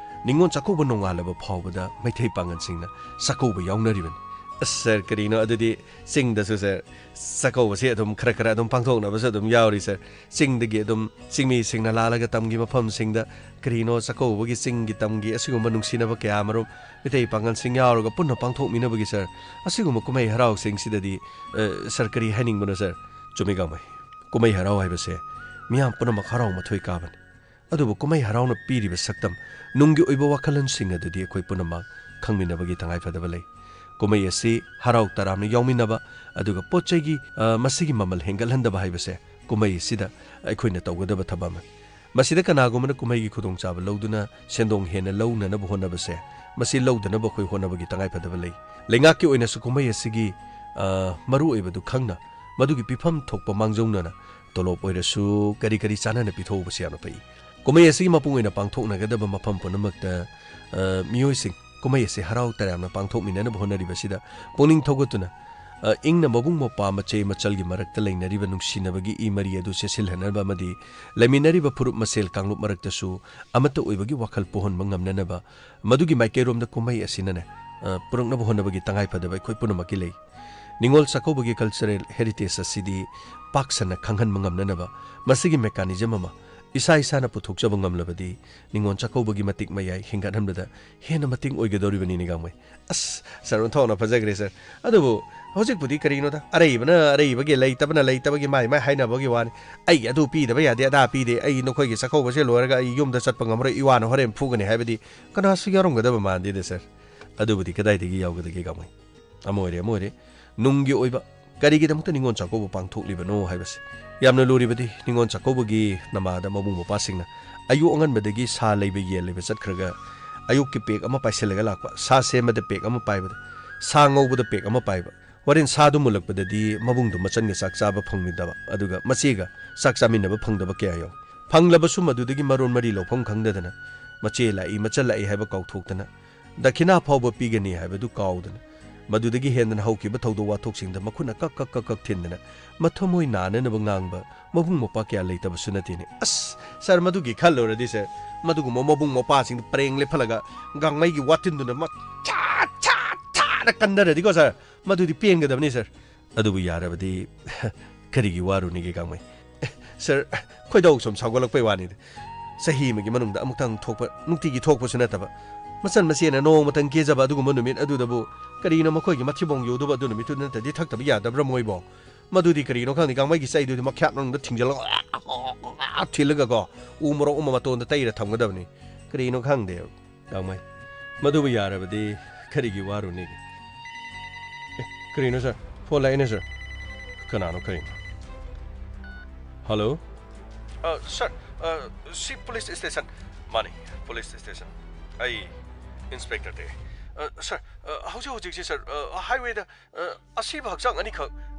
ꯅꯤꯉꯣꯜ ꯆꯥꯛꯀꯧꯕ ꯅꯣꯡꯉꯥꯜꯂꯕ ꯐꯥꯎꯕꯗ ꯃꯩꯇꯩ ꯄꯥꯉꯜꯁꯤꯡꯅ ꯆꯥꯛꯀꯧꯕ ꯌꯥꯎꯅꯔꯤꯕꯅꯤ꯫ ꯑꯁ ꯁꯥꯔ, ꯀꯔꯤꯅꯣ ꯑꯗꯨꯗꯤ ꯆꯤꯡꯗꯁꯨ ꯁꯥꯔ ꯆꯥꯛꯀꯧꯕꯁꯤ ꯑꯗꯨꯝ ꯈꯔ ꯈꯔ ꯑꯗꯨꯝ ꯄꯥꯡꯊꯣꯛꯅꯕꯁꯨ ꯑꯗꯨꯝ ꯌꯥꯎꯔꯤ ꯁꯥꯔ꯫ ꯆꯤꯡꯗꯒꯤ ꯑꯗꯨꯝ ꯆꯤꯡꯃꯤꯁꯤꯡꯅ ꯂꯥꯛꯂꯒ ꯇꯝꯒꯤ ꯃꯐꯝꯁꯤꯡꯗ ꯀꯔꯤꯅꯣ ꯆꯥꯛꯀꯧꯕꯒꯤ ꯆꯤꯡꯒꯤ ꯇꯝꯒꯤ ꯑꯁꯤꯒꯨꯝꯕ ꯅꯨꯡꯁꯤꯅꯕ ꯀꯌꯥ ꯑꯃꯔꯣꯝ ꯃꯩꯇꯩ ꯄꯥꯉꯜꯁꯤꯡ ꯌꯥꯎꯔꯒ ꯄꯨꯟꯅ ꯄꯥꯡꯊꯣꯛꯃꯤꯟꯅꯕꯒꯤ ꯁꯥꯔ, ꯑꯁꯤꯒꯨꯝꯕ ꯀꯨꯝꯍꯩ ꯍꯔꯥꯎꯁꯤꯡꯁꯤꯗꯗꯤ, ꯑ, ꯁꯥꯔ ꯀꯔꯤ ꯍꯥꯏꯅꯤꯡꯕꯅꯣ ꯁꯥꯔ? ꯆꯨꯝꯃꯤ ꯒꯥꯡꯃꯩ, ꯀꯨꯝꯍꯩ ꯍꯔꯥꯎ ꯍꯥꯏꯕꯁꯦ ꯃꯤꯌꯥꯝ ꯄꯨꯝꯅꯃꯛ ꯍꯔꯥꯎ ꯃꯊꯣꯏ ꯀꯥꯕꯅꯤ꯫ ꯑꯗꯨꯕꯨ ꯀꯨꯝꯍꯩ ꯍꯔꯥꯎꯅ ꯄꯤꯔꯤꯕ ꯁꯛꯇꯝ, ꯅꯨꯡꯒꯤ ꯑꯣꯏꯕ ꯋꯥꯈꯜꯂꯣꯟꯁꯤꯡ ꯑꯗꯨꯗꯤ ꯑꯩꯈꯣꯏ ꯄꯨꯝꯅꯃꯛ ꯈꯪꯃꯤꯟꯅꯕꯒꯤ ꯇꯉꯥꯏꯐꯗꯕ ꯂꯩ꯫ ꯀꯨꯝꯍꯩ ꯑꯁꯤ ꯍꯔꯥꯎ ꯇꯔꯥꯝꯅ ꯌꯥꯎꯃꯤꯟꯅꯕ, ꯑꯗꯨꯒ ꯄꯣꯠ ꯆꯩꯒꯤ, ꯑ, ꯃꯁꯤꯒꯤ ꯃꯃꯜ ꯍꯦꯟꯒꯠꯍꯟꯗꯕ ꯍꯥꯏꯕꯁꯦ ꯀꯨꯝꯍꯩ ꯑꯁꯤꯗ ꯑꯩꯈꯣꯏꯅ ꯇꯧꯒꯗꯕ ꯊꯕꯛ ꯑꯃꯅꯤ꯫ ꯃꯁꯤꯗ ꯀꯅꯥꯒꯨꯝꯕꯅ ꯀꯨꯝꯍꯩꯒꯤ ꯈꯨꯗꯣꯡꯆꯥꯕ ꯂꯧꯗꯨꯅ ꯁꯦꯟꯗꯣꯡ ꯍꯦꯟꯅ ꯂꯧꯅꯅꯕ ꯍꯣꯠꯅꯕꯁꯦ, ꯃꯁꯤ ꯂꯧꯗꯅꯕ ꯑꯩꯈꯣꯏ ꯍꯣꯠꯅꯕꯒꯤ ꯇꯉꯥꯏꯐꯗꯕ ꯂꯩ꯫ ꯂꯩꯉꯥꯛꯀꯤ ꯑꯣꯏꯅꯁꯨ ꯀꯨꯝꯍꯩ ꯑꯁꯤꯒꯤ, ꯑ, ꯃꯔꯨꯑꯣꯏꯕꯗꯨ ꯈꯪꯅ, ꯃꯗꯨꯒꯤ ꯄꯤꯐꯝ ꯊꯣꯛꯄ ꯃꯥꯡꯖꯧꯅꯅ ꯇꯣꯂꯣꯞ ꯑꯣꯏꯔꯁꯨ ꯀꯔꯤ ꯀꯔꯤ ꯆꯥꯅꯅ ꯄꯤꯊꯣꯛꯎꯕꯁꯤ ꯌꯥꯝꯅ ꯐꯩ꯫ ꯀꯨꯝꯍꯩ ꯑꯁꯤꯒꯤ ꯃꯄꯨꯡ ꯑꯣꯏꯅ ꯄꯥꯡꯊꯣꯛꯅꯒꯗꯕ ꯃꯐꯝ ꯄꯨꯝꯅꯃꯛꯇ, ꯑ, ꯃꯤꯑꯣꯏꯁꯤꯡ ꯀꯨꯝꯍꯩ ꯑꯁꯤ ꯍꯔꯥꯎ ꯇꯌꯥꯝꯅ ꯄꯥꯡꯊꯣꯛꯃꯤꯟꯅꯅꯕ ꯍꯣꯠꯅꯔꯤꯕꯁꯤꯗ ꯄꯨꯛꯅꯤꯡ ꯊꯧꯒꯠꯇꯨꯅ, ꯑ, ꯏꯪꯅ ꯃꯕꯨꯡ ꯃꯧꯄ꯭ꯋꯥ ꯃꯆꯦ ꯃꯆꯜꯒꯤ ꯃꯔꯛꯇ ꯂꯩꯅꯔꯤꯕ ꯅꯨꯡꯁꯤꯅꯕꯒꯤ ꯏ ꯃꯔꯤ ꯑꯗꯨ ꯆꯦꯠꯁꯤꯜꯍꯟꯅꯕ ꯑꯃꯗꯤ ꯂꯩꯃꯤꯟꯅꯔꯤꯕ ꯐꯨꯔꯨꯞ ꯃꯁꯦꯜ ꯀꯥꯡꯂꯨꯞ ꯃꯔꯛꯇꯁꯨ ꯑꯃꯠꯇ ꯑꯣꯏꯕꯒꯤ ꯋꯥꯈꯜ ꯄꯣꯛꯍꯟꯕ ꯉꯝꯅꯅꯕ, ꯃꯗꯨꯒꯤ ꯃꯥꯏꯀꯩꯔꯣꯝꯗ ꯀꯨꯝꯍꯩ ꯑꯁꯤꯅꯅꯦ, ꯑ, ꯄꯨꯔꯛꯅꯕ ꯍꯣꯠꯅꯕꯒꯤ ꯇꯉꯥꯏꯐꯗꯕ ꯑꯩꯈꯣꯏ ꯄꯨꯝꯅꯃꯛꯀꯤ ꯂꯩ꯫ ꯅꯤꯉꯣꯜ ꯆꯥꯛꯀꯧꯕꯒꯤ cultural heritage ꯑꯁꯤꯗꯤ ꯄꯥꯛ ꯁꯟꯅ ꯈꯪꯍꯟꯕ ꯉꯝꯅꯅꯕ ꯃꯁꯤꯒꯤ mechanism ꯑꯃ ꯏꯁꯥ ꯏꯁꯥꯅ ꯄꯨꯊꯣꯛꯆꯕ ꯉꯝꯂꯕꯗꯤ ꯅꯤꯉꯣꯜ ꯆꯥꯛꯀꯧꯕꯒꯤ ꯃꯇꯤꯛ ꯃꯌꯥꯏ ꯍꯦꯟꯒꯠꯍꯟꯕꯗ ꯍꯦꯟꯅ ꯃꯇꯦꯡ ꯑꯣꯏꯒꯗꯧꯔꯤꯕꯅꯤꯅꯦ, ꯒꯥꯡꯃꯩ꯫ ꯑꯁ, ꯁꯥꯔ, ꯑꯣꯟꯊꯣꯛꯅ ꯐꯖꯈ꯭ꯔꯦ, ꯁꯥꯔ꯫ ꯑꯗꯨꯕꯨ ꯍꯧꯖꯤꯛꯄꯨꯗꯤ ꯀꯔꯤꯅꯣꯗ, ꯑꯔꯩꯕꯅ ꯑꯔꯩꯕꯒꯤ, ꯂꯩꯇꯕꯅ ꯂꯩꯇꯕꯒꯤ ꯃꯥꯏ ꯃꯥꯏ ꯍꯥꯏꯅꯕꯒꯤ ꯋꯥꯅꯤ꯫ ꯑꯩꯒꯤ ꯑꯗꯨ ꯄꯤꯗꯕ ꯌꯥꯗꯦ, ꯑꯗꯥ ꯄꯤꯗꯦ, ꯑꯩ ꯅꯈꯣꯏꯒꯤ ꯆꯥꯛꯀꯧꯕꯁꯦ ꯂꯣꯏꯔꯒ ꯑꯩ ꯌꯨꯝꯗ ꯆꯠꯄ ꯉꯝꯃꯔꯣꯏ, ꯏꯋꯥꯅ ꯍꯣꯔꯦꯟ ꯐꯨꯒꯅꯤ ꯍꯥꯏꯕꯗꯤ ꯀꯅꯥꯁꯨ ꯌꯥꯎꯔꯝꯒꯗꯕ ꯃꯥꯟꯗꯦꯗ, ꯁꯥꯔ꯫ ꯑꯗꯨꯕꯨꯗꯤ ꯀꯗꯥꯏꯗꯒꯤ ꯌꯥꯎꯒꯗꯒꯦ, ꯒꯥꯡꯃꯩ? ꯑꯃ ꯑꯣꯏꯔꯦ, ꯑꯃ ꯑꯣꯏꯔꯦ, ꯅꯨꯡꯒꯤ ꯑꯣꯏꯕ ꯀꯔꯤꯒꯤꯗꯃꯛꯇ ꯅꯤꯉꯣꯜ ꯆꯥꯛꯀꯧꯕ ꯄꯥꯡꯊꯣꯛꯂꯤꯕꯅꯣ ꯍꯥꯏꯕꯁꯤ꯫ ꯌꯥꯝꯅ ꯂꯨꯔꯤꯕꯗꯤ ꯅꯤꯉꯣꯜ ꯆꯥꯛꯀꯧꯕꯒꯤ ꯅꯃꯥꯗ ꯃꯕꯨꯡ ꯃꯧꯄ꯭ꯋꯥꯁꯤꯡꯅ ꯑꯌꯨꯛ ꯑꯉꯟꯕꯗꯒꯤ ꯁꯥ ꯂꯩꯕ ꯌꯦꯟ ꯂꯩꯕ ꯆꯠꯈ꯭ꯔꯒ ꯑꯌꯨꯛꯀꯤ ꯄꯦꯛ ꯑꯃ ꯄꯥꯏꯁꯤꯜꯂꯒ ꯂꯥꯛꯄ, ꯁꯥ ꯁꯦꯝꯕꯗ ꯄꯦꯛ ꯑꯃ ꯄꯥꯏꯕꯗ, ꯁꯥ ꯉꯧꯕꯗ ꯄꯦꯛ ꯑꯃ ꯄꯥꯏꯕ, ꯍꯣꯔꯦꯟ ꯁꯥꯗꯨ ꯃꯨꯜꯂꯛꯄꯗꯗꯤ ꯃꯕꯨꯡꯗꯨ ꯃꯆꯟꯒ ꯆꯥꯛ ꯆꯥꯕ ꯐꯪꯃꯤꯟꯅꯕ, ꯑꯗꯨꯒ ꯃꯆꯦꯒ ꯆꯥꯛ ꯆꯥꯃꯤꯟꯅꯕ ꯐꯪꯗꯕ ꯀꯌꯥ ꯌꯥꯎꯏ꯫ ꯐꯪꯂꯕꯁꯨ ꯃꯗꯨꯗꯒꯤ ꯃꯔꯣꯟ ꯃꯔꯤ ꯂꯧꯐꯝ ꯈꯪꯗꯗꯅ ꯃꯆꯦ ꯂꯥꯛꯏ, ꯃꯆꯜ ꯂꯥꯛꯏ ꯍꯥꯏꯕ ꯀꯥꯎꯊꯣꯛꯇꯅ ꯗꯈꯤꯅꯥ ꯐꯥꯎꯕ ꯄꯤꯒꯅꯤ ꯍꯥꯏꯕꯗꯨ ꯀꯥꯎꯗꯅ, ꯃꯗꯨꯗꯒꯤ ꯍꯦꯟꯗꯅ ꯍꯧꯈꯤꯕ ꯊꯧꯗꯣꯛ ꯋꯥꯊꯣꯛꯁꯤꯡꯗ ꯃꯈꯨꯠꯅ ꯀꯛ ꯀꯛ ꯀꯛ ꯀꯛ ꯊꯤꯟꯗꯅ ꯃꯊꯃꯣꯏ ꯅꯥꯅꯅꯕ ꯉꯥꯡꯕ ꯃꯕꯨꯡ ꯃꯧꯄ꯭ꯋꯥ ꯀꯌꯥ ꯂꯩꯇꯕꯁꯨ ꯅꯠꯇꯦꯅꯦ꯫ ꯑꯁ, ꯁꯥꯔ, ꯃꯗꯨꯒꯤ ꯈꯜꯂꯨꯔꯗꯤ, ꯁꯥꯔ, ꯃꯗꯨꯒꯨꯝꯕ ꯃꯕꯨꯡ ꯃꯧꯄ꯭ꯋꯥꯁꯤꯡꯗꯨ ꯄꯔꯦꯡ ꯂꯦꯞꯍꯜꯂꯒ ꯒꯥꯡꯃꯩꯒꯤ ꯋꯥꯇꯤꯟꯗꯨꯅ ꯃ-, ꯆꯥ, ꯆꯥ, ꯆꯥꯅ ꯀꯟꯊꯔꯗꯤꯀꯣ, ꯁꯥꯔ, ꯃꯗꯨꯗꯤ ꯄꯦꯟꯒꯗꯕꯅꯤ, ꯁꯥꯔ꯫ ꯑꯗꯨꯕꯨ ꯌꯥꯔꯕꯗꯤ ꯀꯔꯤꯒꯤ ꯋꯥꯔꯨꯅꯤꯒꯦ, ꯒꯥꯡꯃꯩ? ꯁꯥꯔ, ꯈꯣꯏꯗꯧ ꯁꯨꯝ ꯁꯥꯎꯒꯠꯂꯛꯄꯩ ꯋꯥꯅꯤꯗ꯫ ꯆꯍꯤ ꯑꯃꯒꯤ ꯃꯅꯨꯡꯗ ꯑꯃꯨꯛꯇꯪ ꯊꯣꯛꯄ, ꯅꯨꯡꯇꯤꯒꯤ ꯊꯣꯛꯄꯁꯨ ꯅꯠꯇꯕ, ꯃꯆꯟ ꯃꯆꯦꯅ ꯅꯣꯡꯃꯇꯪ ꯀꯦꯖꯕ ꯑꯗꯨꯒꯨꯝꯕ ꯅꯨꯃꯤꯠ ꯑꯗꯨꯗꯕꯨ ꯀꯔꯤꯅꯣ ꯃꯈꯣꯏꯒꯤ ꯃꯊꯤꯕꯣꯡ ꯌꯧꯗꯕ ꯑꯗꯨ ꯅꯨꯃꯤꯠꯇꯨ ꯅꯠꯇ꯭ꯔꯗꯤ ꯊꯛꯇꯕ ꯌꯥꯗꯕ꯭ꯔꯥ ꯃꯣꯏꯕꯣ? ꯃꯗꯨꯗꯤ ꯀꯔꯤꯅꯣ ꯈꯪꯗꯦ, ꯒꯥꯡꯃꯩꯒꯤ ꯆꯩꯗꯨꯗꯤ ꯃꯈ꯭ꯌꯥꯠ ꯃꯅꯨꯡꯗ ꯊꯤꯡꯖꯤꯜꯂꯒ ꯊꯤꯜꯂꯒꯀꯣ, ꯎ ꯃꯣꯔꯣꯛ ꯑꯃ ꯃꯇꯣꯟꯗ ꯇꯩꯔ ꯊꯝꯒꯗꯕꯅꯤ꯫ ꯀꯔꯤꯅꯣ ꯈꯪꯗꯦ, ꯒꯥꯡꯃꯩ꯫ ꯃꯗꯨꯕꯨ ꯌꯥꯔꯕꯗꯤ ꯀꯔꯤꯒꯤ ꯋꯥꯔꯨꯅꯤꯒꯦ? ꯑꯦ, ꯀꯔꯤꯅꯣ ꯁꯥꯔ? ꯐꯣꯟ ꯂꯥꯛꯏꯅꯦ ꯁꯥꯔ꯫ ꯀꯅꯥꯅꯣ, ꯀꯔꯤꯅꯣ? ꯍꯜꯂꯣ? ꯑ, ꯁꯥꯔ, ꯑ, ꯁꯤ ꯄꯨꯂꯤꯁ ꯁ꯭ꯇꯦꯁꯟ꯫ ꯃꯥꯅꯤ, ꯄꯨꯂꯤꯁ ꯁ꯭ꯇꯦꯁꯟ꯫ ꯑꯩ ꯏꯟꯁꯄꯦꯛꯇꯔ ꯗꯦ꯫ ꯑ, ꯁꯥꯔ, ꯑ, ꯍꯧꯖꯤꯛ ꯍꯧꯖꯤꯛꯁꯦ ꯁꯥꯔ, ꯑ, ꯍꯥꯏꯋꯦꯗ, ꯑ, ꯑꯁꯤꯕ ꯍꯛꯆꯥꯡ ꯑꯅꯤꯈꯛ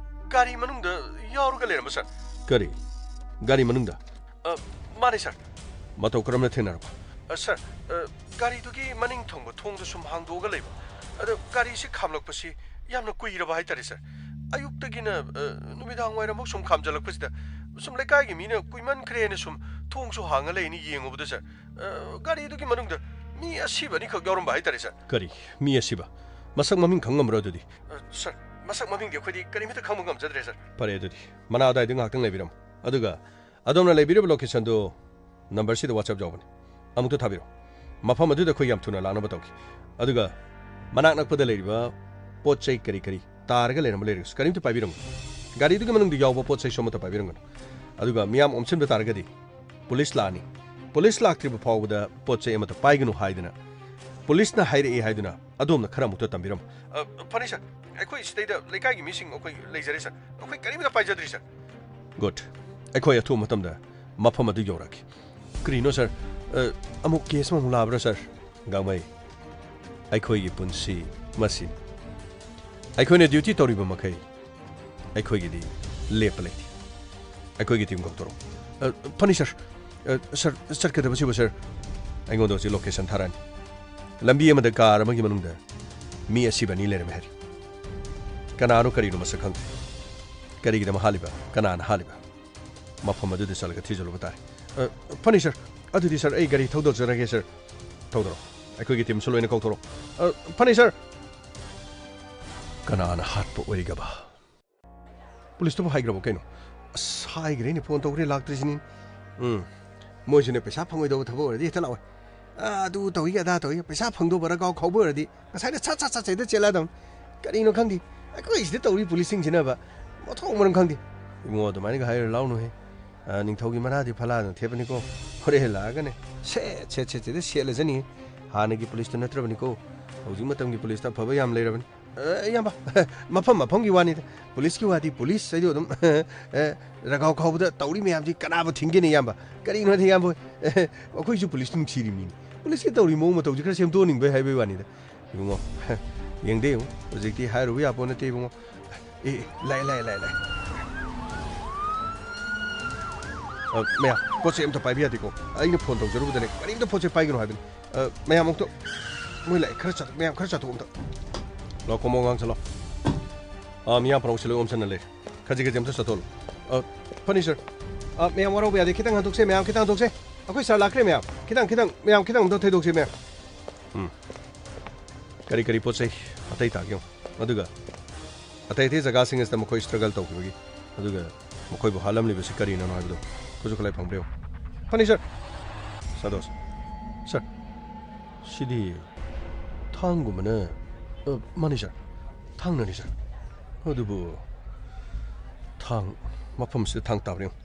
ꯒꯥꯔꯤ ꯃꯅꯨꯡꯗ ꯌꯥꯎꯔꯒ ꯂꯩꯔꯝꯕ, ꯁꯥꯔ꯫ ꯀꯔꯤ? ꯒꯥꯔꯤ ꯃꯅꯨꯡꯗ? ꯑ, ꯃꯥꯅꯦ, ꯁꯥꯔ꯫ ꯃꯇꯧ ꯀꯔꯝꯅ ꯊꯦꯡꯅꯔꯛꯄ? ꯑ, ꯁꯥꯔ, ꯑ, ꯒꯥꯔꯤꯗꯨꯒꯤ ꯃꯅꯤꯡ ꯊꯪꯕ ꯊꯣꯡꯗ ꯁꯨꯝ ꯍꯥꯡꯗꯣꯛꯑꯒ ꯂꯩꯕ꯫ ꯑꯗꯣ ꯒꯥꯔꯤꯁꯤ ꯈꯥꯝꯂꯛꯄꯁꯤ ꯌꯥꯝꯅ ꯀꯨꯏꯔꯕ ꯍꯥꯏꯇꯥꯔꯦ, ꯁꯥꯔ꯫ ꯑꯌꯨꯛꯇꯒꯤꯅ, ꯑ, ꯅꯨꯃꯤꯗꯥꯡ ꯋꯥꯏꯔꯝꯐꯥꯎ ꯁꯨꯝ ꯈꯥꯝꯖꯜꯂꯛꯄꯁꯤꯗ ꯁꯨꯝ ꯂꯩꯀꯥꯏꯒꯤ ꯃꯤꯅ ꯀꯨꯏꯃꯟꯈ꯭ꯔꯦꯅ ꯁꯨꯝ ꯊꯣꯡꯁꯨ ꯍꯥꯡꯉ ꯂꯩꯅꯤ ꯌꯦꯡꯉꯨꯕꯗ, ꯁꯥꯔ, ꯑ, ꯒꯥꯔꯤꯗꯨꯒꯤ ꯃꯅꯨꯡꯗ ꯃꯤ ꯑꯁꯤꯕ ꯑꯅꯤꯈꯛ ꯌꯥꯎꯔꯝꯕ ꯍꯥꯏꯇꯥꯔꯦ, ꯁꯥꯔ꯫ ꯀꯔꯤ? ꯃꯤ ꯑꯁꯤꯕ? ꯃꯁꯛ ꯃꯃꯤꯡ ꯈꯪ ꯉꯝꯕ꯭ꯔꯣ ꯑꯗꯨꯗꯤ? ꯑ, ꯁꯥꯔ, ꯃꯁꯛ ꯃꯃꯤꯡꯗꯤ ꯑꯩꯈꯣꯏꯗꯤ ꯀꯔꯤꯃꯠꯇ ꯈꯪꯕ ꯉꯝꯖꯗ꯭ꯔꯦ, ꯁꯥꯔ꯫ ꯐꯔꯦ ꯑꯗꯨꯗꯤ, ꯃꯅꯥ ꯑꯗꯥꯏꯗ ꯉꯥꯏꯍꯥꯛꯇꯪ ꯂꯩꯕꯤꯔꯝꯃꯣ꯫ ꯑꯗꯨꯒ ꯑꯗꯣꯝꯅ ꯂꯩꯕꯤꯔꯤꯕ ꯂꯣꯀꯦꯁꯟꯗꯨ ꯅꯝꯕꯔꯁꯤꯗ WhatsApp ꯌꯥꯎꯕꯅꯤ, ꯑꯃꯨꯛꯇ ꯊꯥꯕꯤꯔꯛꯑꯣ꯫ ꯃꯐꯝ ꯑꯗꯨꯗ ꯑꯩꯈꯣꯏ ꯌꯥꯝ ꯊꯨꯅ ꯂꯥꯛꯅꯕ ꯇꯧꯒꯦ꯫ ꯑꯗꯨꯒ ꯃꯅꯥꯛ ꯅꯛꯄꯗ ꯂꯩꯔꯤꯕ ꯄꯣꯠ ꯆꯩ ꯀꯔꯤ ꯀꯔꯤ ꯇꯥꯔꯒ ꯂꯩꯔꯝꯕ ꯂꯩꯔꯒꯁꯨ ꯀꯔꯤꯝꯇ ꯄꯥꯏꯕꯤꯔꯝꯒꯅꯨ꯫ ꯒꯥꯔꯤꯗꯨꯒꯤ ꯃꯅꯨꯡꯗ ꯌꯥꯎꯕ ꯄꯣꯠ ꯆꯩꯁꯨ ꯑꯃꯠꯇ ꯄꯥꯏꯕꯤꯔꯝꯒꯅꯨ꯫ ꯑꯗꯨꯒ ꯃꯤꯌꯥꯝ ꯑꯣꯝꯁꯤꯟꯕ ꯇꯥꯔꯒꯗꯤ ꯄꯨꯂꯤꯁ ꯂꯥꯛꯑꯅꯤ꯫ ꯄꯨꯂꯤꯁ ꯂꯥꯛꯇ꯭ꯔꯤꯕ ꯐꯥꯎꯕꯗ ꯄꯣꯠ ꯆꯩ ꯑꯃꯠꯇ ꯄꯥꯏꯒꯅꯨ ꯍꯥꯏꯗꯅ ꯄꯨꯂꯤꯁꯅ ꯍꯥꯏꯔꯛꯏ ꯍꯥꯏꯗꯨꯅ ꯑꯗꯣꯝꯅ ꯈꯔ ꯑꯃꯨꯛꯇ ꯇꯝꯕꯤꯔꯝꯃꯨ꯫ ꯑ, ꯐꯅꯤ ꯁꯥꯔ, ꯑꯩꯈꯣꯏ ꯁꯤꯗꯩꯗ ꯂꯩꯀꯥꯏꯒꯤ ꯃꯤꯁꯤꯡ ꯑꯩꯈꯣꯏ ꯂꯩꯖꯔꯦ ꯁꯥꯔ, ꯑꯩꯈꯣꯏ ꯀꯔꯤꯝꯇ ꯄꯥꯏꯖꯗ꯭ꯔꯤ ꯁꯥꯔ꯫ ꯒꯨꯗ꯫ ꯑꯩꯈꯣꯏ ꯑꯊꯨꯕ ꯃꯇꯝꯗ ꯃꯐꯝ ꯑꯗꯨ ꯌꯧꯔꯛꯀꯦ꯫ ꯀꯔꯤꯅꯣ ꯁꯥꯔ? ꯑ, ꯑꯃꯨꯛ ꯀꯦꯁ ꯑꯃꯃꯨꯛ ꯂꯥꯛꯑꯕ꯭ꯔꯥ ꯁꯥꯔ? ꯒꯥꯡꯃꯩ, ꯑꯩꯈꯣꯏꯒꯤ ꯄꯨꯟꯁꯤ ꯃꯁꯤꯅꯤ꯫ ꯑꯩꯈꯣꯏꯅ ꯗ꯭ꯌꯨꯇꯤ ꯇꯧꯔꯤꯕ ꯃꯈꯩ ꯑꯩꯈꯣꯏꯒꯤꯗꯤ ꯂꯦꯞꯄ ꯂꯩꯇꯦ꯫ ꯑꯩꯈꯣꯏꯒꯤ ꯇꯤꯝ ꯀꯧꯊꯣꯔꯛꯎ꯫ ꯑ, ꯐꯅꯤ ꯁꯥꯔ꯫ ꯑ, ꯁꯥꯔ, ꯆꯠꯀꯗꯕꯁꯤꯕꯨ ꯁꯥꯔ? ꯑꯩꯉꯣꯟꯗ ꯍꯧꯖꯤꯛ ꯂꯣꯀꯦꯁꯟ ꯊꯥꯔꯛꯑꯅꯤ꯫ ꯂꯝꯕꯤ ꯑꯃꯗ ꯀꯥꯔ ꯑꯃꯒꯤ ꯃꯅꯨꯡꯗ ꯃꯤ ꯑꯁꯤꯕ ꯑꯅꯤ ꯂꯩꯔꯝꯃꯦ ꯍꯥꯏꯔꯤ꯫ ꯀꯅꯥꯅꯣ ꯀꯔꯤꯅꯣ ꯃꯁꯛ ꯈꯪꯗꯦ꯫ ꯀꯔꯤꯒꯤꯗꯃꯛ ꯍꯥꯠꯂꯤꯕ? ꯀꯅꯥꯅ ꯍꯥꯠꯂꯤꯕ? ꯃꯐꯝ ꯑꯗꯨꯗ ꯆꯠꯂꯒ ꯊꯤꯖꯤꯜꯂꯨꯕ ꯇꯥꯔꯦ꯫ ꯑ, ꯐꯅꯤ ꯁꯥꯔ, ꯑꯗꯨꯗꯤ ꯁꯥꯔ ꯑꯩ ꯒꯥꯔꯤ ꯊꯧꯗꯣꯛꯆꯔꯒꯦ ꯁꯥꯔ꯫ ꯊꯧꯗꯣꯔꯛꯑꯣ꯫ ꯑꯩꯈꯣꯏꯒꯤ ꯇꯤꯝꯁꯨ ꯂꯣꯏꯅ ꯀꯧꯊꯣꯔꯛꯑꯣ꯫ ꯑ, ꯐꯅꯤ ꯁꯥꯔ꯫ ꯀꯅꯥꯅ ꯍꯥꯠꯄ ꯑꯣꯏꯔꯤꯒꯕ? ꯄꯨꯂꯤꯁꯇꯨꯕꯨ ꯍꯥꯏꯈ꯭ꯔꯕꯣ ꯀꯩꯅꯣ? ꯑꯁ, ꯍꯥꯏꯈ꯭ꯔꯦꯅꯦ, ꯐꯣꯟ ꯇꯧꯈ꯭ꯔꯦ, ꯂꯥꯛꯇ꯭ꯔꯤꯁꯤꯅꯤ꯫ ꯎꯝ, ꯃꯣꯏꯁꯨꯅꯦ, ꯄꯩꯁꯥ ꯐꯪꯉꯣꯏꯗꯧꯕ ꯊꯕꯛ ꯑꯣꯏꯔꯗꯤ ꯍꯦꯛꯇ ꯂꯥꯛꯑꯣꯏ꯫ ꯑꯥ, ꯑꯗꯨ ꯇꯧꯏꯒ ꯑꯗꯥ ꯇꯧꯏꯒ, ꯄꯩꯁꯥ ꯐꯪꯗꯧꯕ ꯔꯒꯥꯎ ꯈꯥꯎꯕ ꯑꯣꯏꯔꯗꯤ ꯉꯁꯥꯏꯅ ꯁꯠ ꯁꯠ ꯁꯠ ꯆꯩꯗ ꯆꯦꯜꯂꯛꯑꯗꯧꯅꯤ꯫ ꯀꯔꯤꯅꯣ ꯈꯪꯗꯦ, ꯑꯩꯈꯣꯏ ꯁꯤꯗ ꯇꯧꯔꯤ ꯄꯨꯂꯤꯁꯁꯤꯡꯁꯤꯅꯕ꯫ ꯃꯊꯣꯡ ꯃꯔꯝ ꯈꯪꯗꯦ꯫ ꯏꯕꯨꯡꯉꯣ, ꯑꯗꯨꯃꯥꯏꯅꯒ ꯍꯥꯏꯔ ꯂꯥꯎꯅꯨꯍꯦ꯫ ꯑ, ꯅꯤꯡꯊꯧꯒꯤ ꯃꯅꯥꯗꯤ ꯐꯂꯥꯗꯅ ꯊꯦꯠꯄꯅꯤꯀꯣ꯫ ꯍꯣꯔꯦꯟ ꯂꯥꯛꯑꯒꯅꯦ, ꯁꯦꯠ, ꯁꯦꯠ, ꯁꯦꯠ, ꯁꯦꯠ, ꯁꯦꯠꯂꯖꯅꯤ꯫ ꯍꯥꯟꯅꯒꯤ ꯄꯨꯂꯤꯁꯇꯨ ꯅꯠꯇ꯭ꯔꯕꯅꯤꯀꯣ꯫ ꯍꯧꯖꯤꯛ ꯃꯇꯝꯒꯤ ꯄꯨꯂꯤꯁꯇ ꯑꯐꯕ ꯌꯥꯝ ꯂꯩꯔꯕꯅꯤ꯫ ꯑ, ꯏꯌꯥꯝꯕ, ꯃꯐꯝ ꯃꯐꯝꯒꯤ ꯋꯥꯅꯤꯗ꯫ ꯄꯨꯂꯤꯁꯀꯤ ꯋꯥꯗꯤ ꯄꯨꯂꯤꯁ ꯍꯥꯏꯗꯣ ꯑꯗꯨꯝ, ꯑ, ꯔꯒꯥꯎ ꯈꯥꯎꯕꯗ ꯇꯧꯔꯤ ꯃꯌꯥꯝꯁꯤ ꯀꯅꯥꯕꯨ ꯊꯤꯡꯒꯦꯅꯦ, ꯏꯌꯥꯝꯕ? ꯀꯔꯤꯅꯣꯗ, ꯏꯌꯥꯝꯕ ꯍꯣꯏ? ꯑꯩꯈꯣꯏꯁꯨ ꯄꯨꯂꯤꯁ ꯅꯨꯡꯁꯤꯔꯤꯃꯤꯅꯤ꯫ ꯄꯨꯂꯤꯁꯀꯤ ꯇꯧꯔꯤ ꯃꯑꯣꯡ ꯃꯇꯧꯁꯤ ꯈꯔ ꯁꯦꯝꯗꯣꯛꯍꯟꯅꯤꯡꯕꯩ ꯍꯥꯏꯕꯩ ꯋꯥꯅꯤꯗ꯫ ꯏꯕꯨꯡꯉꯣ, ꯌꯦꯡꯗꯦ ꯌꯦꯡꯉꯨ, ꯍꯧꯖꯤꯛꯇꯤ ꯍꯥꯏꯔꯨꯕ ꯌꯥꯄꯣꯠ ꯅꯠꯇꯦ ꯏꯕꯨꯡꯉꯣ꯫ ꯑꯦ, ꯑꯦ, ꯂꯥꯛꯑꯦ, ꯂꯥꯛꯑꯦ, ꯂꯥꯛꯑꯦ, ꯂꯥꯛꯑꯦ꯫ ꯑ, ꯃꯌꯥꯝ, ꯄꯣꯠ ꯆꯩ ꯑꯝꯇ ꯄꯥꯏꯕ ꯌꯥꯗꯦꯀꯣ꯫ ꯑꯩꯅ ꯐꯣꯟ ꯇꯧꯖꯔꯨꯕꯗꯅꯦ, ꯀꯔꯤꯝꯇ ꯄꯣꯠ ꯆꯩ ꯄꯥꯏꯒꯅꯨ ꯍꯥꯏꯕꯅꯤ꯫ ꯑ, ꯃꯌꯥꯝ ꯑꯝꯇ, ꯃꯣꯏ ꯂꯥꯛꯑꯦ, ꯈꯔ ꯆꯠ-, ꯃꯌꯥꯝ ꯈꯔ ꯆꯠꯊꯣꯛ ꯑꯝꯇ꯫ ꯂꯥꯛꯑꯣ, ꯈꯣꯡꯃꯣ ꯑꯉꯥꯡ ꯆꯠꯂꯣ꯫ ꯑ, ꯃꯤꯌꯥꯝ ꯐꯔꯧ ꯁꯤꯜꯂꯣꯏ ꯑꯣꯝꯁꯟꯅ ꯂꯩꯔꯦ꯫ ꯈꯖꯤꯛ ꯈꯖꯤꯛ ꯑꯝꯇ ꯆꯠꯊꯣꯛꯍꯜꯂꯣ꯫ ꯑ, ꯐꯅꯤ, ꯁꯥꯔ꯫ ꯑ, ꯃꯌꯥꯝ ꯋꯥꯔꯧꯕ ꯌꯥꯗꯦ, ꯈꯤꯇꯪ ꯍꯟꯗꯣꯛꯁꯦ, ꯃꯌꯥꯝ ꯈꯤꯇꯪ ꯍꯟꯗꯣꯛꯁꯦ꯫ ꯑꯩꯈꯣꯏ ꯁꯥꯔ ꯂꯥꯛꯈ꯭ꯔꯦ, ꯃꯌꯥꯝ꯫ ꯈꯤꯇꯪ, ꯈꯤꯇꯪ, ꯃꯌꯥꯝ ꯈꯤꯇꯪ ꯑꯝꯇ ꯊꯩꯗꯣꯛꯁꯦ, ꯃꯌꯥꯝ꯫ ꯎꯝ꯫ ꯀꯔꯤ ꯀꯔꯤ ꯄꯣꯠ ꯆꯩ ꯑꯇꯩ ꯇꯥꯒꯦ ꯌꯦꯡꯉꯨ꯫ ꯑꯗꯨꯒ ꯑꯇꯩ ꯑꯇꯩ ꯖꯒꯥꯁꯤꯡ ꯑꯁꯤꯗ ꯃꯈꯣꯏ struggle ꯇꯧꯈꯤꯕꯒꯤ, ꯑꯗꯨꯒ ꯃꯈꯣꯏꯕꯨ ꯍꯥꯠꯂꯝꯂꯤꯕꯁꯤ ꯀꯔꯤꯅꯅꯣ ꯍꯥꯏꯕꯗꯨ ꯈꯨꯠꯁꯨ ꯈꯨꯠꯂꯥꯏ ꯐꯪꯕ꯭ꯔꯥ ꯌꯦꯡꯉꯨ꯫ ꯐꯅꯤ, ꯁꯥꯔ꯫ ꯁꯟꯇꯣꯁ꯫ ꯁꯥꯔ, ꯁꯤꯗꯤ ꯊꯥꯡꯒꯨꯝꯕꯅ, ꯑ, ꯃꯥꯅꯤ, ꯁꯥꯔ꯫ ꯊꯥꯡꯅꯅꯤ, ꯁꯥꯔ꯫ ꯑꯗꯨꯕꯨ ꯊꯥꯡ, ꯃꯐꯝꯁꯤꯗ ꯊꯥꯡ ꯇꯥꯕ꯭ꯔꯥ ꯌꯦꯡꯉꯨ꯫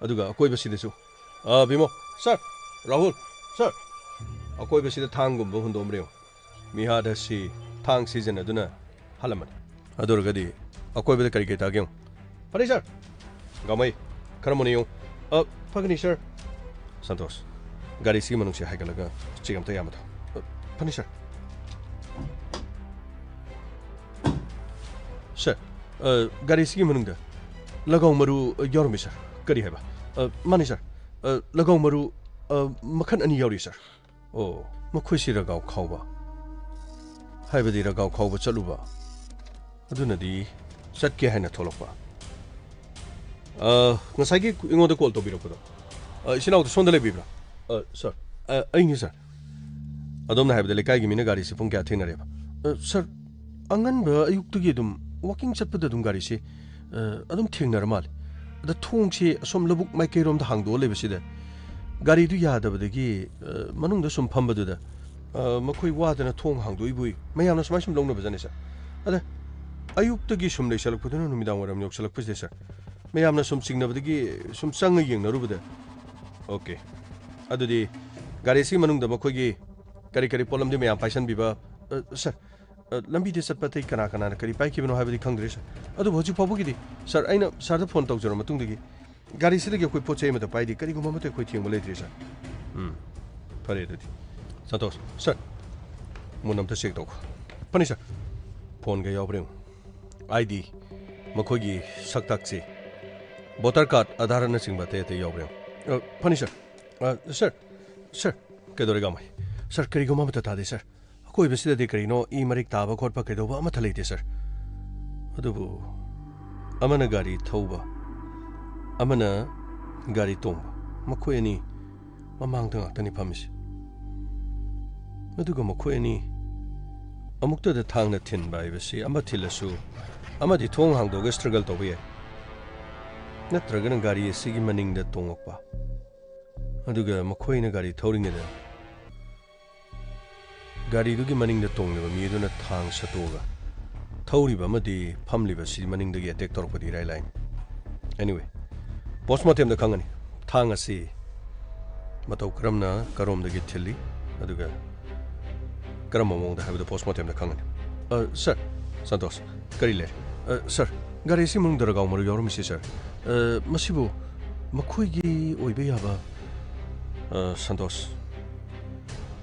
ꯑꯗꯨꯒ ꯑꯀꯣꯏꯕꯁꯤꯗꯁꯨ꯫ ꯑ, ꯚꯤꯃꯣ, ꯁꯥꯔ, ꯔꯥꯍꯨꯜ, ꯁꯥꯔ, ꯑꯀꯣꯏꯕꯁꯤꯗ ꯊꯥꯡꯒꯨꯝꯕ ꯍꯨꯟꯗꯣꯛꯑꯝꯕ꯭ꯔꯥ ꯌꯦꯡꯉꯨ꯫ ꯃꯤꯍꯥꯠ ꯑꯁꯤ ꯊꯥꯡ ꯁꯤꯖꯤꯟꯅꯗꯨꯅ ꯍꯥꯠꯂꯝꯕꯅꯤ꯫ ꯑꯗꯨ ꯑꯣꯏꯔꯒꯗꯤ ꯑꯀꯣꯏꯕꯗ ꯀꯔꯤ ꯀꯔꯤ ꯇꯥꯒꯦ ꯌꯦꯡꯉꯨ꯫ ꯐꯅꯤ, ꯁꯥꯔ꯫ ꯒꯥꯃꯩ, ꯈꯔ ꯃꯨꯟꯅ ꯌꯦꯡꯉꯨ꯫ ꯑ, ꯐꯒꯅꯤ, ꯁꯥꯔ꯫ ꯁꯟꯇꯣꯁ, ꯒꯥꯔꯤꯁꯤꯒꯤ ꯃꯅꯨꯡꯁꯦ ꯍꯥꯏꯒꯠꯂꯒ ꯆꯦꯛ ꯑꯝꯇ ꯌꯥꯝꯕꯗꯣ꯫ ꯑ, ꯐꯅꯤ, ꯁꯥꯔ꯫ ꯁꯥꯔ, ꯑ, ꯒꯥꯔꯤꯁꯤꯒꯤ ꯃꯅꯨꯡꯗ ꯂꯒꯥꯎ ꯃꯔꯨ, ꯑ, ꯌꯥꯎꯔꯝꯃꯤ, ꯁꯥꯔ꯫ ꯀꯔꯤ ꯍꯥꯏꯕ? ꯑ, ꯃꯥꯅꯤ, ꯁꯥꯔ꯫ ꯑ, ꯂꯒꯥꯎ ꯃꯔꯨ, ꯑ, ꯃꯈꯜ ꯑꯅꯤ ꯌꯥꯎꯔꯤ, ꯁꯥꯔ꯫ ꯑꯣ, ꯃꯈꯣꯏꯁꯤ ꯔꯒꯥꯎ ꯈꯥꯎꯕ, ꯍꯥꯏꯕꯗꯤ ꯔꯒꯥꯎ ꯈꯥꯎꯕ ꯆꯠꯂꯨꯕ, ꯑꯗꯨꯅꯗꯤ ꯆꯠꯀꯦ ꯍꯥꯏꯅ ꯊꯣꯛꯂꯛꯄ꯫ ꯑ, ꯉꯁꯥꯏꯒꯤ ꯑꯩꯉꯣꯟꯗ call ꯇꯧꯕꯤꯔꯛꯄꯗꯣ, ꯑ, ꯏꯆꯤꯟ ꯏꯅꯥꯎꯗꯣ ꯁꯣꯝꯗ ꯂꯩꯕꯤꯕ꯭ꯔꯥ? ꯑ, ꯁꯥꯔ꯫ ꯑ, ꯑꯩꯅꯤ, ꯁꯥꯔ꯫ ꯑꯗꯣꯝꯅ ꯍꯥꯏꯕꯗ ꯂꯩꯀꯥꯏꯒꯤ ꯃꯤꯅ ꯒꯥꯔꯤꯁꯤ ꯄꯨꯡ ꯀꯌꯥ ꯊꯦꯡꯅꯔꯦꯕ? ꯑ, ꯁꯥꯔ, ꯑꯉꯟꯕ ꯑꯌꯨꯛꯇꯒꯤ ꯑꯗꯨꯝ walking ꯆꯠꯄꯗ ꯑꯗꯨꯝ ꯒꯥꯔꯤꯁꯤ, ꯑ, ꯑꯗꯨꯝ ꯊꯦꯡꯅꯔ ꯃꯥꯜꯂꯦ꯫ ꯑꯗ ꯊꯣꯡꯁꯤ ꯑꯁꯣꯝ ꯂꯧꯕꯨꯛ ꯃꯥꯏꯀꯩꯔꯣꯝꯗ ꯍꯥꯡꯗꯣꯛꯑ ꯂꯩꯕꯁꯤꯗ ꯒꯥꯔꯤꯗꯨ ꯌꯥꯗꯕꯗꯒꯤ, ꯑ, ꯃꯅꯨꯡꯗ ꯁꯨꯝ ꯐꯝꯕꯗꯨꯗ, ꯑ, ꯃꯈꯣꯏ ꯋꯥꯗꯅ ꯊꯣꯡ ꯍꯥꯡꯗꯣꯛꯏꯕꯨꯏ ꯃꯌꯥꯝꯅ ꯁꯨꯃꯥꯏ ꯁꯨꯝ ꯂꯧꯅꯕꯖꯥꯠꯅꯤ, ꯁꯥꯔ꯫ ꯑꯗ ꯑꯌꯨꯛꯇꯒꯤ ꯁꯨꯝ ꯂꯩꯁꯜꯂꯛꯄꯗꯨꯅ ꯅꯨꯃꯤꯗꯥꯡ ꯋꯥꯏꯔꯝ ꯌꯧꯁꯜꯂꯛꯄꯁꯤꯗ, ꯁꯥꯔ꯫ ꯃꯌꯥꯝꯅ ꯁꯨꯝ ꯆꯤꯡꯅꯕꯗꯒꯤ ꯁꯨꯝ ꯆꯪꯉ ꯌꯦꯡꯅꯔꯨꯕꯗ꯫ ꯑꯣꯀꯦ꯫ ꯑꯗꯨꯗꯤ ꯒꯥꯔꯤ ꯑꯁꯤꯒꯤ ꯃꯅꯨꯡꯗ ꯃꯈꯣꯏꯒꯤ ꯀꯔꯤ ꯀꯔꯤ ꯄꯣꯠꯂꯝꯗꯤ ꯃꯌꯥꯝ ꯄꯥꯏꯁꯟꯕꯤꯕ, ꯑ, ꯁꯥꯔ, ꯑ, ꯂꯝꯕꯤꯗ ꯆꯠꯄ ꯑꯇꯩ ꯀꯅꯥ ꯀꯅꯥꯅ ꯀꯔꯤ ꯄꯥꯏꯈꯤꯕꯅꯣ ꯍꯥꯏꯕꯗꯤ ꯈꯪꯗ꯭ꯔꯦ, ꯁꯥꯔ꯫ ꯑꯗꯨꯕꯨ ꯍꯧꯖꯤꯛ ꯐꯥꯎꯕꯒꯤꯗꯤ, ꯁꯥꯔ, ꯑꯩꯅ ꯁꯥꯔꯗ ꯐꯣꯟ ꯇꯧꯖꯔꯕ ꯃꯇꯨꯡꯗꯒꯤ ꯒꯥꯔꯤꯁꯤꯗꯒꯤ ꯑꯩꯈꯣꯏ ꯄꯣꯠ ꯆꯩ ꯑꯃꯠꯇ ꯄꯥꯏꯗꯦ, ꯀꯔꯤꯒꯨꯝꯕ ꯑꯃꯠꯇ ꯑꯩꯈꯣꯏ ꯊꯦꯡꯕ ꯂꯩꯇ꯭ꯔꯤ, ꯁꯥꯔ꯫ ꯎꯝ, ꯐꯔꯦ ꯑꯗꯨꯗꯤ꯫ ꯁꯟꯇꯣꯁ, ꯁꯥꯔ, ꯃꯨꯟ ꯑꯝꯇ ꯆꯦꯛ ꯇꯧꯈꯣ꯫ ꯐꯅꯤ, ꯁꯥꯔ꯫ ꯐꯣꯟꯒ ꯌꯥꯎꯕ꯭ꯔꯥ ꯌꯦꯡꯉꯨ꯫ ꯑꯥꯏ ꯗꯤ, ꯃꯈꯣꯏꯒꯤ ꯁꯛꯇꯥꯛ ꯆꯦ, ꯚꯣꯇꯔ ꯀꯥꯔꯗ, ꯑꯙꯥꯔꯅꯆꯤꯡꯕ ꯑꯇꯩ ꯑꯇꯩ ꯌꯥꯎꯕ꯭ꯔꯥ ꯌꯦꯡꯉꯨ꯫ ꯑ, ꯐꯅꯤ, ꯁꯥꯔ꯫ ꯑ, ꯁꯥꯔ, ꯁꯥꯔ, ꯀꯩꯗꯧꯔꯦ, ꯒꯥꯡꯃꯩ? ꯁꯥꯔ, ꯀꯔꯤꯒꯨꯝꯕ ꯑꯃꯠꯇ ꯇꯥꯗꯦ, ꯁꯥꯔ꯫ ꯑꯀꯣꯏꯕꯁꯤꯗꯗꯤ ꯀꯔꯤꯅꯣ ꯏ ꯃꯔꯤꯛ ꯇꯥꯕ ꯈꯣꯠꯄ ꯀꯩꯗꯧꯕ ꯑꯃꯠꯇ ꯂꯩꯇꯦ, ꯁꯥꯔ꯫ ꯑꯗꯨꯕꯨ ꯑꯃꯅ ꯒꯥꯔꯤ ꯊꯧꯕ, ꯑꯃꯅ ꯒꯥꯔꯤ ꯇꯣꯡꯕ, ꯃꯈꯣꯏ ꯑꯅꯤ ꯃꯃꯥꯡꯗ ꯉꯥꯛꯇꯅꯤ ꯐꯝꯃꯤꯁꯦ꯫ ꯑꯗꯨꯒ ꯃꯈꯣꯏ ꯑꯅꯤ ꯑꯃꯨꯛꯇꯗ ꯊꯥꯡꯅ ꯊꯤꯟꯕ ꯍꯥꯏꯕꯁꯤ, ꯑꯃ ꯊꯤꯜꯂꯁꯨ ꯑꯃꯗꯤ ꯊꯣꯡ ꯍꯥꯡꯗꯣꯛꯑꯒ ꯁ꯭ꯇ꯭ꯔꯒꯜ ꯇꯧꯕ ꯌꯥꯏ, ꯅꯠꯇ꯭ꯔꯒꯅ ꯒꯥꯔꯤ ꯑꯁꯤꯒꯤ ꯃꯅꯤꯡꯗ ꯇꯣꯡꯉꯛꯄ꯫ ꯑꯗꯨꯒ ꯃꯈꯣꯏꯅ ꯒꯥꯔꯤ ꯊꯧꯔꯤꯉꯩꯗ ꯒꯥꯔꯤꯗꯨꯒꯤ ꯃꯅꯤꯡꯗ ꯇꯣꯡꯂꯤꯕ ꯃꯤ ꯑꯗꯨꯅ ꯊꯥꯡ ꯁꯠꯇꯣꯛꯑꯒ ꯊꯧꯔꯤꯕ ꯑꯃꯗꯤ ꯐꯝꯂꯤꯕ ꯑꯁꯤ ꯃꯅꯤꯡꯗꯒꯤ ꯑꯦꯇꯦꯛ ꯇꯧꯔꯛꯄꯗꯤ ꯏꯔꯥꯏ ꯂꯥꯏꯅꯤ꯫ Anyway, ꯄꯣꯁꯃꯣꯔꯇꯦꯝꯗ ꯈꯪꯒꯅꯤ ꯊꯥꯡ ꯑꯁꯤ ꯃꯇꯧ ꯀꯔꯝꯅ ꯀꯔꯣꯝꯗꯒꯤ ꯊꯤꯜꯂꯤ, ꯑꯗꯨꯒ ꯀꯔꯝꯕ ꯃꯑꯣꯡꯗ ꯍꯥꯏꯕꯗꯨ ꯄꯣꯁꯃꯣꯔꯇꯦꯝꯗ ꯈꯪꯒꯅꯤ꯫ ꯑ, ꯁꯥꯔ, ꯁꯟꯇꯣꯁ, ꯀꯔꯤ ꯂꯩꯔꯦ? ꯑ, ꯁꯥꯔ, ꯒꯥꯔꯤ ꯑꯁꯤ ꯃꯅꯨꯡꯗ ꯂꯒꯥꯎ ꯃꯔꯨ ꯌꯥꯎꯔꯝꯃꯤꯁꯤ, ꯁꯥꯔ꯫ ꯑ, ꯃꯁꯤꯕꯨ ꯃꯈꯣꯏꯒꯤ ꯑꯣꯏꯕ ꯌꯥꯕ, ꯑ, ꯁꯟꯇꯣꯁ,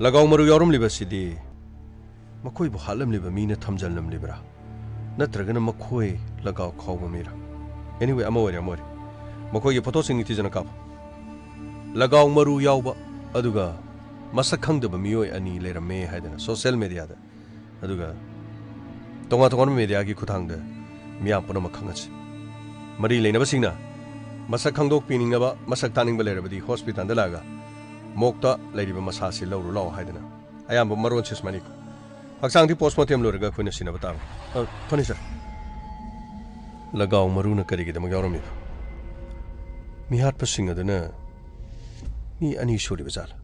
ꯂꯒꯥꯎ ꯃꯔꯨ ꯌꯥꯎꯔꯝꯂꯤꯕꯁꯤꯗꯤ ꯃꯈꯣꯏꯕꯨ ꯍꯥꯠꯂꯝꯂꯤꯕ ꯃꯤꯅ ꯊꯝꯖꯜꯂꯝꯂꯤꯕ꯭ꯔꯥ? ꯅꯠꯇ꯭ꯔꯒꯅ ꯃꯈꯣꯏ ꯂꯒꯥꯎ ꯈꯥꯎꯕ ꯃꯤꯔꯥ? Anyway, ꯑꯃ ꯑꯣꯏꯔꯦ, ꯑꯃ ꯑꯣꯏꯔꯦ꯫ ꯃꯈꯣꯏꯒꯤ ꯐꯣꯇꯣꯁꯤꯡ ꯅꯤꯡꯊꯤꯖꯅ ꯀꯥꯞꯄꯨ꯫ ꯂꯒꯥꯎ ꯃꯔꯨ ꯌꯥꯎꯕ ꯑꯗꯨꯒ ꯃꯁꯛ ꯈꯪꯗꯕ ꯃꯤꯑꯣꯏ ꯑꯅꯤ ꯂꯩꯔꯝꯃꯦ ꯍꯥꯏꯗꯅ ꯁꯣꯁꯤꯌꯦꯜ ꯃꯦꯗꯤꯌꯥꯗ, ꯑꯗꯨꯒ ꯇꯣꯉꯥꯟ ꯇꯣꯉꯥꯟꯕ ꯃꯦꯗꯤꯌꯥꯒꯤ ꯈꯨꯠꯊꯥꯡꯗ ꯃꯤꯌꯥꯝ ꯄꯨꯝꯅꯃꯛ ꯈꯪꯍꯟꯁꯤ꯫ ꯃꯔꯤ ꯂꯩꯅꯕꯁꯤꯡꯅ ꯃꯁꯛ ꯈꯪꯗꯣꯛꯄꯤꯅꯤꯡꯂꯕ, ꯃꯁꯛ ꯇꯥꯅꯤꯡꯕ ꯂꯩꯔꯕꯗꯤ ꯍꯣꯁꯄꯤꯇꯥꯜꯗ ꯂꯥꯛꯑꯒ ꯃꯣꯛꯇ ꯂꯩꯔꯤꯕ ꯃꯁꯥꯁꯤ ꯂꯧꯔꯨ ꯂꯥꯛꯑꯣ ꯍꯥꯏꯗꯅ ꯑꯌꯥꯝꯕ ꯃꯔꯣꯟꯁꯦ ꯁꯨꯃꯥꯏꯅ ꯏꯈꯣ꯫ ꯍꯛꯆꯥꯡꯗꯤ ꯄꯣꯁꯃꯣꯔꯇꯦꯝ ꯂꯣꯏꯔꯒ ꯑꯩꯈꯣꯏꯅ ꯁꯤꯟꯅꯕ ꯇꯥꯕꯅꯤ꯫ ꯑ, ꯐꯅꯤ, ꯁꯥꯔ꯫ ꯂꯒꯥꯎ ꯃꯔꯨꯅ ꯀꯔꯤꯒꯤꯗꯃꯛ ꯌꯥꯎꯔꯝꯃꯤꯕ? ꯃꯤꯍꯥꯠꯄꯁꯤꯡ ꯑꯗꯨꯅ ꯃꯤ ꯑꯅꯤ ꯁꯨꯔꯤꯕ ꯖꯥꯠꯂ?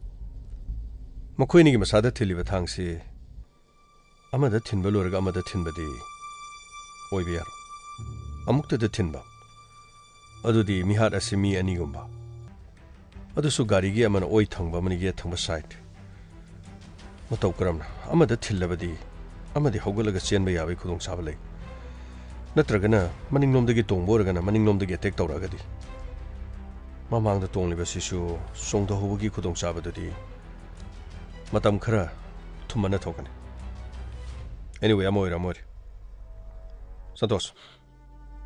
ꯃꯈꯣꯏ ꯑꯅꯤꯒꯤ ꯃꯁꯥꯗ ꯊꯤꯜꯂꯤꯕ ꯊꯥꯡꯁꯤ ꯑꯃꯗ ꯊꯤꯟꯕ ꯂꯣꯏꯔꯒ ꯑꯃꯗ ꯊꯤꯟꯕꯗꯤ ꯑꯣꯏꯕ ꯌꯥꯔꯣꯏ꯫ ꯑꯃꯨꯛꯇꯗ ꯊꯤꯟꯕ꯫ ꯑꯗꯨꯗꯤ ꯃꯤꯍꯥꯠ ꯑꯁꯤ ꯃꯤ ꯑꯅꯤꯒꯨꯝꯕ꯫ ꯑꯗꯨꯁꯨ ꯒꯥꯔꯤꯒꯤ ꯑꯃꯅ ꯑꯣꯏ ꯊꯪꯕ, ꯑꯃꯅ ꯌꯦꯠ ꯊꯪꯕ ꯁꯥꯏꯠ꯫ ꯃꯇꯧ ꯀꯔꯝꯅ? ꯑꯃꯗ ꯊꯤꯜꯂꯕꯗꯤ ꯑꯃꯗꯤ ꯍꯧꯒꯠꯂꯒ ꯆꯦꯟꯕ ꯌꯥꯕꯒꯤ ꯈꯨꯗꯣꯡꯆꯥꯕ ꯂꯩ꯫ ꯅꯠꯇ꯭ꯔꯒꯅ ꯃꯅꯤꯡꯂꯣꯝꯗꯒꯤ ꯇꯣꯡꯕ ꯑꯣꯏꯔꯒꯅ ꯃꯅꯤꯡꯂꯣꯝꯗꯒꯤ ꯑꯦꯇꯦꯛ ꯇꯧꯔꯛꯑꯒꯗꯤ? ꯃꯃꯥꯡꯗ ꯇꯣꯡꯂꯤꯕꯁꯤꯁꯨ ꯆꯣꯡꯊꯍꯧꯕꯒꯤ ꯈꯨꯗꯣꯡꯆꯥꯕꯗꯨꯗꯤ ꯃꯇꯝ ꯈꯔ ꯊꯨꯝꯍꯟꯅ ꯊꯣꯛꯀꯅꯤ꯫ Anyway, ꯑꯃ ꯑꯣꯏꯔꯦ, ꯑꯃ ꯑꯣꯏꯔꯦ꯫ ꯁꯟꯇꯣꯁ,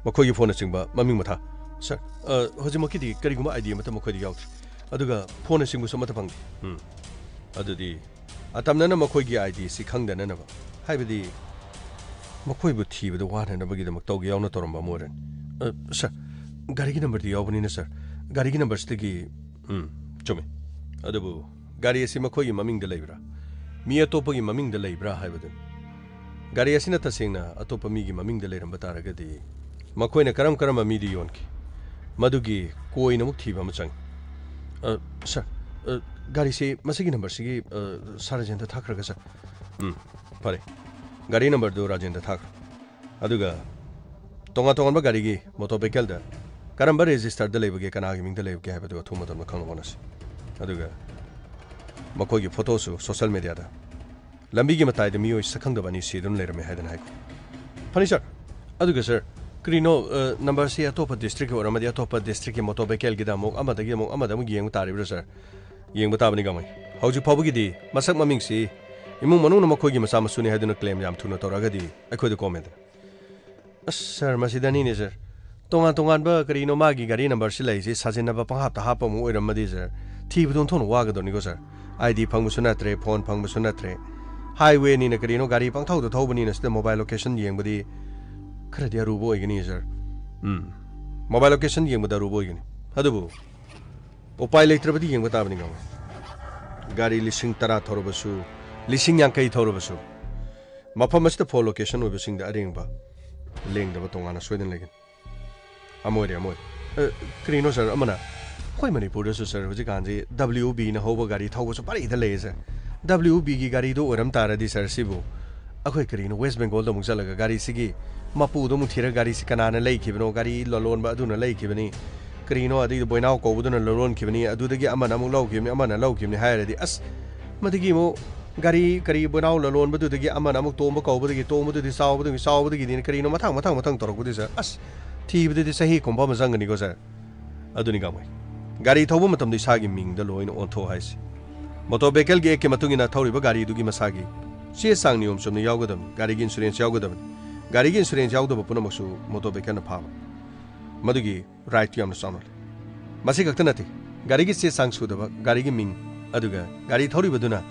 ꯃꯈꯣꯏꯒꯤ ꯐꯣꯟꯅꯆꯤꯡꯕ ꯃꯃꯤꯡ ꯃꯊꯥ꯫ ꯁꯥꯔ, ꯑ, ꯍꯧꯖꯤꯛꯃꯛꯀꯤꯗꯤ ꯀꯔꯤꯒꯨꯝꯕ ID ꯑꯃꯠꯇ ꯃꯈꯣꯏꯗ ꯌꯥꯎꯗ꯭ꯔꯤ꯫ ꯑꯗꯨꯒ ꯐꯣꯟꯅꯆꯤꯡꯕꯁꯨ ꯑꯃꯠꯇ ꯐꯪꯗꯦ꯫ ꯎꯝ꯫ ꯑꯗꯨꯗꯤ ꯑꯇꯝꯅꯅ ꯃꯈꯣꯏꯒꯤ ID ꯁꯤ ꯈꯪꯗꯅꯅꯕ, ꯍꯥꯏꯕꯗꯤ ꯃꯈꯣꯏꯕꯨ ꯊꯤꯕꯗ ꯋꯥꯅꯅꯕꯒꯤꯗꯃꯛ ꯇꯧꯒꯦ ꯌꯥꯎꯅ ꯇꯧꯔꯝꯕ ꯑꯃ ꯑꯣꯏꯔꯅꯤ꯫ ꯑ, ꯁꯥꯔ, ꯒꯥꯔꯤꯒꯤ ꯅꯝꯕꯔꯗꯤ ꯌꯥꯎꯕꯅꯤꯅ, ꯁꯥꯔ, ꯒꯥꯔꯤꯒꯤ ꯅꯝꯕꯔꯁꯤꯗꯒꯤ, ꯎꯝ, ꯆꯨꯝꯃꯤ꯫ ꯑꯗꯨꯕꯨ ꯒꯥꯔꯤ ꯑꯁꯤ ꯃꯈꯣꯏꯒꯤ ꯃꯃꯤꯡꯗ ꯂꯩꯕ꯭ꯔꯥ, ꯃꯤ ꯑꯇꯣꯞꯄꯒꯤ ꯃꯃꯤꯡꯗ ꯂꯩꯕ꯭ꯔꯥ ꯍꯥꯏꯕꯗꯨꯅꯤ꯫ ꯒꯥꯔꯤ ꯑꯁꯤꯅ ꯇꯁꯦꯡꯅ ꯑꯇꯣꯞꯄ ꯃꯤꯒꯤ ꯃꯃꯤꯡꯗ ꯂꯩꯔꯝꯕ ꯇꯥꯔꯒꯗꯤ, ꯃꯈꯣꯏꯅ ꯀꯔꯝ ꯀꯔꯝꯕ ꯃꯤꯗ ꯌꯣꯟꯈꯤ, ꯃꯗꯨꯒꯤ ꯀꯣꯏꯅ ꯑꯃꯨꯛ ꯊꯤꯕ ꯑꯃ ꯆꯪꯏ꯫ ꯑ, ꯁꯥꯔ, ꯑ, ꯒꯥꯔꯤꯁꯤ ꯃꯁꯤꯒꯤ ꯅꯝꯕꯔꯁꯤꯒꯤ, ꯑ, ꯁꯥꯔ ꯔꯥꯖꯦꯟꯗ ꯊꯥꯈ꯭ꯔꯒ, ꯁꯥꯔ꯫ ꯎꯝ, ꯐꯔꯦ꯫ ꯒꯥꯔꯤ ꯅꯝꯕꯔꯗꯨ ꯔꯥꯖꯦꯟꯗ ꯊꯥꯈ꯭ꯔꯣ꯫ ꯑꯗꯨꯒ ꯇꯣꯉꯥꯟ ꯇꯣꯉꯥꯟꯕ ꯒꯥꯔꯤꯒꯤ ꯃꯣꯇꯣꯔ ꯚꯦꯍꯤꯀꯜꯗ ꯀꯔꯝꯕ ꯔꯦꯖꯤꯁꯇꯔꯗ ꯂꯩꯕꯒꯦ, ꯀꯅꯥꯒꯤ ꯃꯤꯡꯗ ꯂꯩꯕꯒꯦ ꯍꯥꯏꯕꯗꯨ ꯑꯊꯨꯕ ꯃꯇꯝꯗ ꯈꯪꯅꯕ ꯍꯣꯠꯅꯁꯤ꯫ ꯑꯗꯨꯒ ꯃꯈꯣꯏꯒꯤ ꯐꯣꯇꯣꯁꯨ ꯁꯣꯁꯦꯜ ꯃꯤꯗꯤꯌꯥꯗ꯫ ꯂꯝꯕꯤꯒꯤ ꯃꯇꯥꯏꯗ ꯃꯤꯑꯣꯏ ꯁꯛꯈꯪꯗꯕ ꯑꯅꯤ ꯁꯤꯗꯨꯅ ꯂꯩꯔꯝꯃꯦ ꯍꯥꯏꯗꯅ ꯍꯥꯏꯈꯣ꯫ ꯐꯅꯤ, ꯁꯥꯔ꯫ ꯑꯗꯨꯒ, ꯁꯥꯔ, ꯀꯔꯤꯅꯣ, ꯑ, ꯅꯝꯕꯔꯁꯤ ꯑꯇꯣꯞꯄ ꯗꯤꯁꯇ꯭ꯔꯤꯛꯀꯤ ꯑꯣꯏꯔꯝꯃꯗꯤ ꯑꯇꯣꯞꯄ ꯗꯤꯁꯇ꯭ꯔꯤꯛꯀꯤ ꯃꯣꯇꯣꯔ ꯚꯦꯍꯤꯀꯜꯒꯤꯗ ꯑꯃꯨꯛ ꯑꯃꯗꯒꯤ ꯑꯃꯨꯛ ꯑꯃꯗ ꯑꯃꯨꯛ ꯌꯦꯡꯕ ꯇꯥꯔꯤꯕ꯭ꯔꯥ, ꯁꯥꯔ? ꯌꯦꯡꯕ ꯇꯥꯕꯅꯤ, ꯒꯥꯡꯃꯩ꯫ ꯍꯧꯖꯤꯛ ꯐꯥꯎꯕꯒꯤꯗꯤ ꯃꯁꯛ ꯃꯃꯤꯡꯁꯤ ꯏꯃꯨꯡ ꯃꯅꯨꯡꯅ ꯃꯈꯣꯏꯒꯤ ꯃꯆꯥ ꯃꯁꯨꯅꯤ ꯍꯥꯏꯗꯨꯅ ꯀ꯭ꯂꯦꯝ ꯌꯥꯝ ꯊꯨꯅ ꯇꯧꯔꯛꯑꯒꯗꯤ ꯑꯩꯈꯣꯏꯗ ꯀꯣꯝꯃꯦꯗꯅ꯫ ꯑꯁ, ꯁꯥꯔ, ꯃꯁꯤꯗꯅꯤꯅꯦ, ꯁꯥꯔ꯫ ꯇꯣꯉꯥꯟ ꯇꯣꯉꯥꯟꯕ ꯀꯔꯤꯅꯣ ꯃꯥꯒꯤ ꯒꯥꯔꯤ ꯅꯝꯕꯔꯁꯤ ꯂꯩꯔꯤꯁꯤ ꯁꯥꯖꯤꯟꯅꯕ ꯄꯪꯍꯥꯞꯇ ꯍꯥꯞꯄ ꯑꯃꯨꯛ ꯑꯣꯏꯔꯝꯃꯗꯤ, ꯁꯥꯔ, ꯊꯤꯕꯗ ꯑꯣꯟꯊꯣꯛꯅ ꯋꯥꯒꯗꯧꯅꯤꯀꯣ, ꯁꯥꯔ꯫ ID ꯐꯪꯕꯁꯨ ꯅꯠꯇ꯭ꯔꯦ, ꯐꯣꯟ ꯐꯪꯕꯁꯨ ꯅꯠꯇ꯭ꯔꯦ꯫ ꯍꯥꯏꯋꯦꯅꯤꯅ ꯀꯔꯤꯅꯣ ꯒꯥꯔꯤ ꯄꯪꯊꯧꯗ ꯊꯧꯕꯅꯤꯅ ꯁꯤꯗ ꯃꯣꯕꯥꯏꯜ ꯂꯣꯀꯦꯁꯟ ꯌꯦꯡꯕꯗꯤ ꯈꯔꯗꯤ ꯑꯔꯨꯕ ꯑꯣꯏꯒꯅꯤ, ꯁꯥꯔ꯫ ꯎꯝ, ꯃꯣꯕꯥꯏꯜ ꯂꯣꯀꯦꯁꯟ ꯌꯦꯡꯕꯗ ꯑꯔꯨꯕ ꯑꯣꯏꯒꯅꯤ꯫ ꯑꯗꯨꯕꯨ ꯎꯄꯥꯏ ꯂꯩꯇ꯭ꯔꯕꯗꯤ ꯌꯦꯡꯕ ꯇꯥꯕꯅꯤ, ꯒꯥꯡꯃꯩ꯫ ꯒꯥꯔꯤ ꯂꯤꯁꯤꯡ ꯇꯔꯥ ꯊꯧꯔꯕꯁꯨ, ꯂꯤꯁꯤꯡ ꯌꯥꯡꯈꯩ ꯊꯧꯔꯕꯁꯨ, ꯃꯐꯝ ꯑꯁꯤꯗ ꯐꯣꯟ ꯂꯣꯀꯦꯁꯟ ꯑꯣꯏꯕꯁꯤꯡꯗ ꯑꯔꯦꯡꯕ ꯂꯦꯡꯗꯕ ꯇꯣꯉꯥꯟꯅ ꯁꯣꯏꯗꯅ ꯂꯩꯒꯅꯤ꯫ ꯑꯃ ꯑꯣꯏꯔꯦ, ꯑꯃ ꯑꯣꯏꯔꯦ꯫ ꯑ, ꯀꯔꯤꯅꯣ, ꯁꯥꯔ, ꯑꯃꯅ ꯑꯩꯈꯣꯏ ꯃꯅꯤꯄꯨꯔꯗꯁꯨ, ꯁꯥꯔ, ꯍꯧꯖꯤꯛꯀꯥꯟꯁꯤ WBꯅ ꯍꯧꯕ ꯒꯥꯔꯤ ꯊꯧꯕꯁꯨ ꯄꯔꯤꯗ ꯂꯩꯌꯦ, ꯁꯥꯔ꯫ WBꯒꯤ ꯒꯥꯔꯤꯗꯨ ꯑꯣꯏꯔꯝ ꯇꯥꯔꯗꯤ, ꯁꯥꯔ, ꯁꯤꯕꯨ ꯑꯩꯈꯣꯏ ꯀꯔꯤꯅꯣ ꯋꯦꯁ ꯕꯦꯡꯒꯣꯜꯗ ꯑꯃꯨꯛ ꯆꯠꯂꯒ ꯒꯥꯔꯤꯁꯤꯒꯤ ꯃꯄꯨꯗꯣ ꯑꯃꯨꯛ ꯊꯤꯔꯒ ꯒꯥꯔꯤꯁꯤ ꯀꯅꯥꯅ ꯂꯩꯈꯤꯕꯅꯣ, ꯒꯥꯔꯤ ꯂꯂꯣꯟꯕ ꯑꯗꯨꯅ ꯂꯩꯈꯤꯕꯅꯤ, ꯀꯔꯤꯅꯣ, ꯑꯗꯩꯗꯤ ꯕꯣꯏꯅꯥꯎ ꯀꯧꯕꯗꯨꯅ ꯂꯂꯣꯟꯈꯤꯕꯅꯤ, ꯑꯗꯨꯗꯒꯤ ꯑꯃꯅ ꯑꯃꯨꯛ ꯂꯧꯈꯤꯕꯅꯤ, ꯑꯃꯅ ꯂꯧꯈꯤꯕꯅꯤ ꯍꯥꯏꯔꯗꯤ, ꯑꯁ, ꯃꯗꯨꯒꯤ ꯑꯃꯨꯛ ꯒꯥꯔꯤ ꯀꯔꯤ ꯕꯣꯏꯅꯥꯎ ꯂꯂꯣꯟꯕꯗꯨꯗꯒꯤ ꯑꯃꯅ ꯑꯃꯨꯛ ꯇꯣꯝꯕ ꯀꯧꯕꯗꯒꯤ, ꯇꯣꯝꯕꯗꯨꯗꯤ ꯆꯥꯎꯕꯗꯒꯤ, ꯆꯥꯎꯕꯗꯒꯤꯗꯤ ꯀꯔꯤꯅꯣ ꯃꯊꯪ ꯃꯊꯪ ꯃꯊꯪ ꯇꯧꯔꯛꯄꯗꯨꯗ, ꯑꯁ, ꯊꯤꯕꯗꯗꯤ ꯆꯍꯤ ꯀꯨꯝꯕ ꯑꯃ ꯆꯪꯒꯅꯤꯀꯣ, ꯁꯥꯔ꯫ ꯑꯗꯨꯅꯤ ꯒꯥꯡꯃꯩ, ꯒꯥꯔꯤ ꯊꯧꯕ ꯃꯇꯝꯗ ꯏꯁꯥꯒꯤ ꯃꯤꯡꯗ ꯂꯣꯏꯅ ꯑꯣꯟꯊꯣꯛ ꯍꯥꯏꯁꯤ꯫ ꯃꯣꯇꯣꯔ ꯚꯦꯍꯤꯀꯜꯒꯤ ꯑꯦꯛꯀꯤ ꯃꯇꯨꯡ ꯏꯟꯅ ꯊꯧꯔꯤꯕ ꯒꯥꯔꯤꯗꯨꯒꯤ ꯃꯁꯥꯒꯤ ꯆꯦ ꯆꯥꯡ ꯅꯤꯌꯣꯝ ꯆꯨꯝꯅ ꯌꯥꯎꯒꯗꯕꯅꯤ, ꯒꯥꯔꯤꯒꯤ ꯏꯟꯁꯨꯔꯦꯟꯁ ꯌꯥꯎꯒꯗꯕꯅꯤ꯫ ꯒꯥꯔꯤꯒꯤ ꯏꯟꯁꯨꯔꯦꯟꯁ ꯌꯥꯎꯗꯕ ꯄꯨꯝꯅꯃꯛꯁꯨ ꯃꯣꯇꯣꯔ ꯚꯦꯍꯤꯀꯜꯅ ꯐꯥꯕ꯫ ꯃꯗꯨꯒꯤ ꯔꯥꯏꯠꯇꯨ ꯌꯥꯝꯅ ꯆꯥꯎꯅ ꯂꯩ꯫ ꯃꯁꯤ ꯈꯛꯇ ꯅꯠꯇꯦ, ꯒꯥꯔꯤꯒꯤ ꯆꯦ ꯆꯥꯡ ꯁꯨꯗꯕ, ꯒꯥꯔꯤꯒꯤ ꯃꯤꯡ, ꯑꯗꯨꯒ ꯒꯥꯔꯤ ꯊꯧꯔꯤꯕꯗꯨꯅ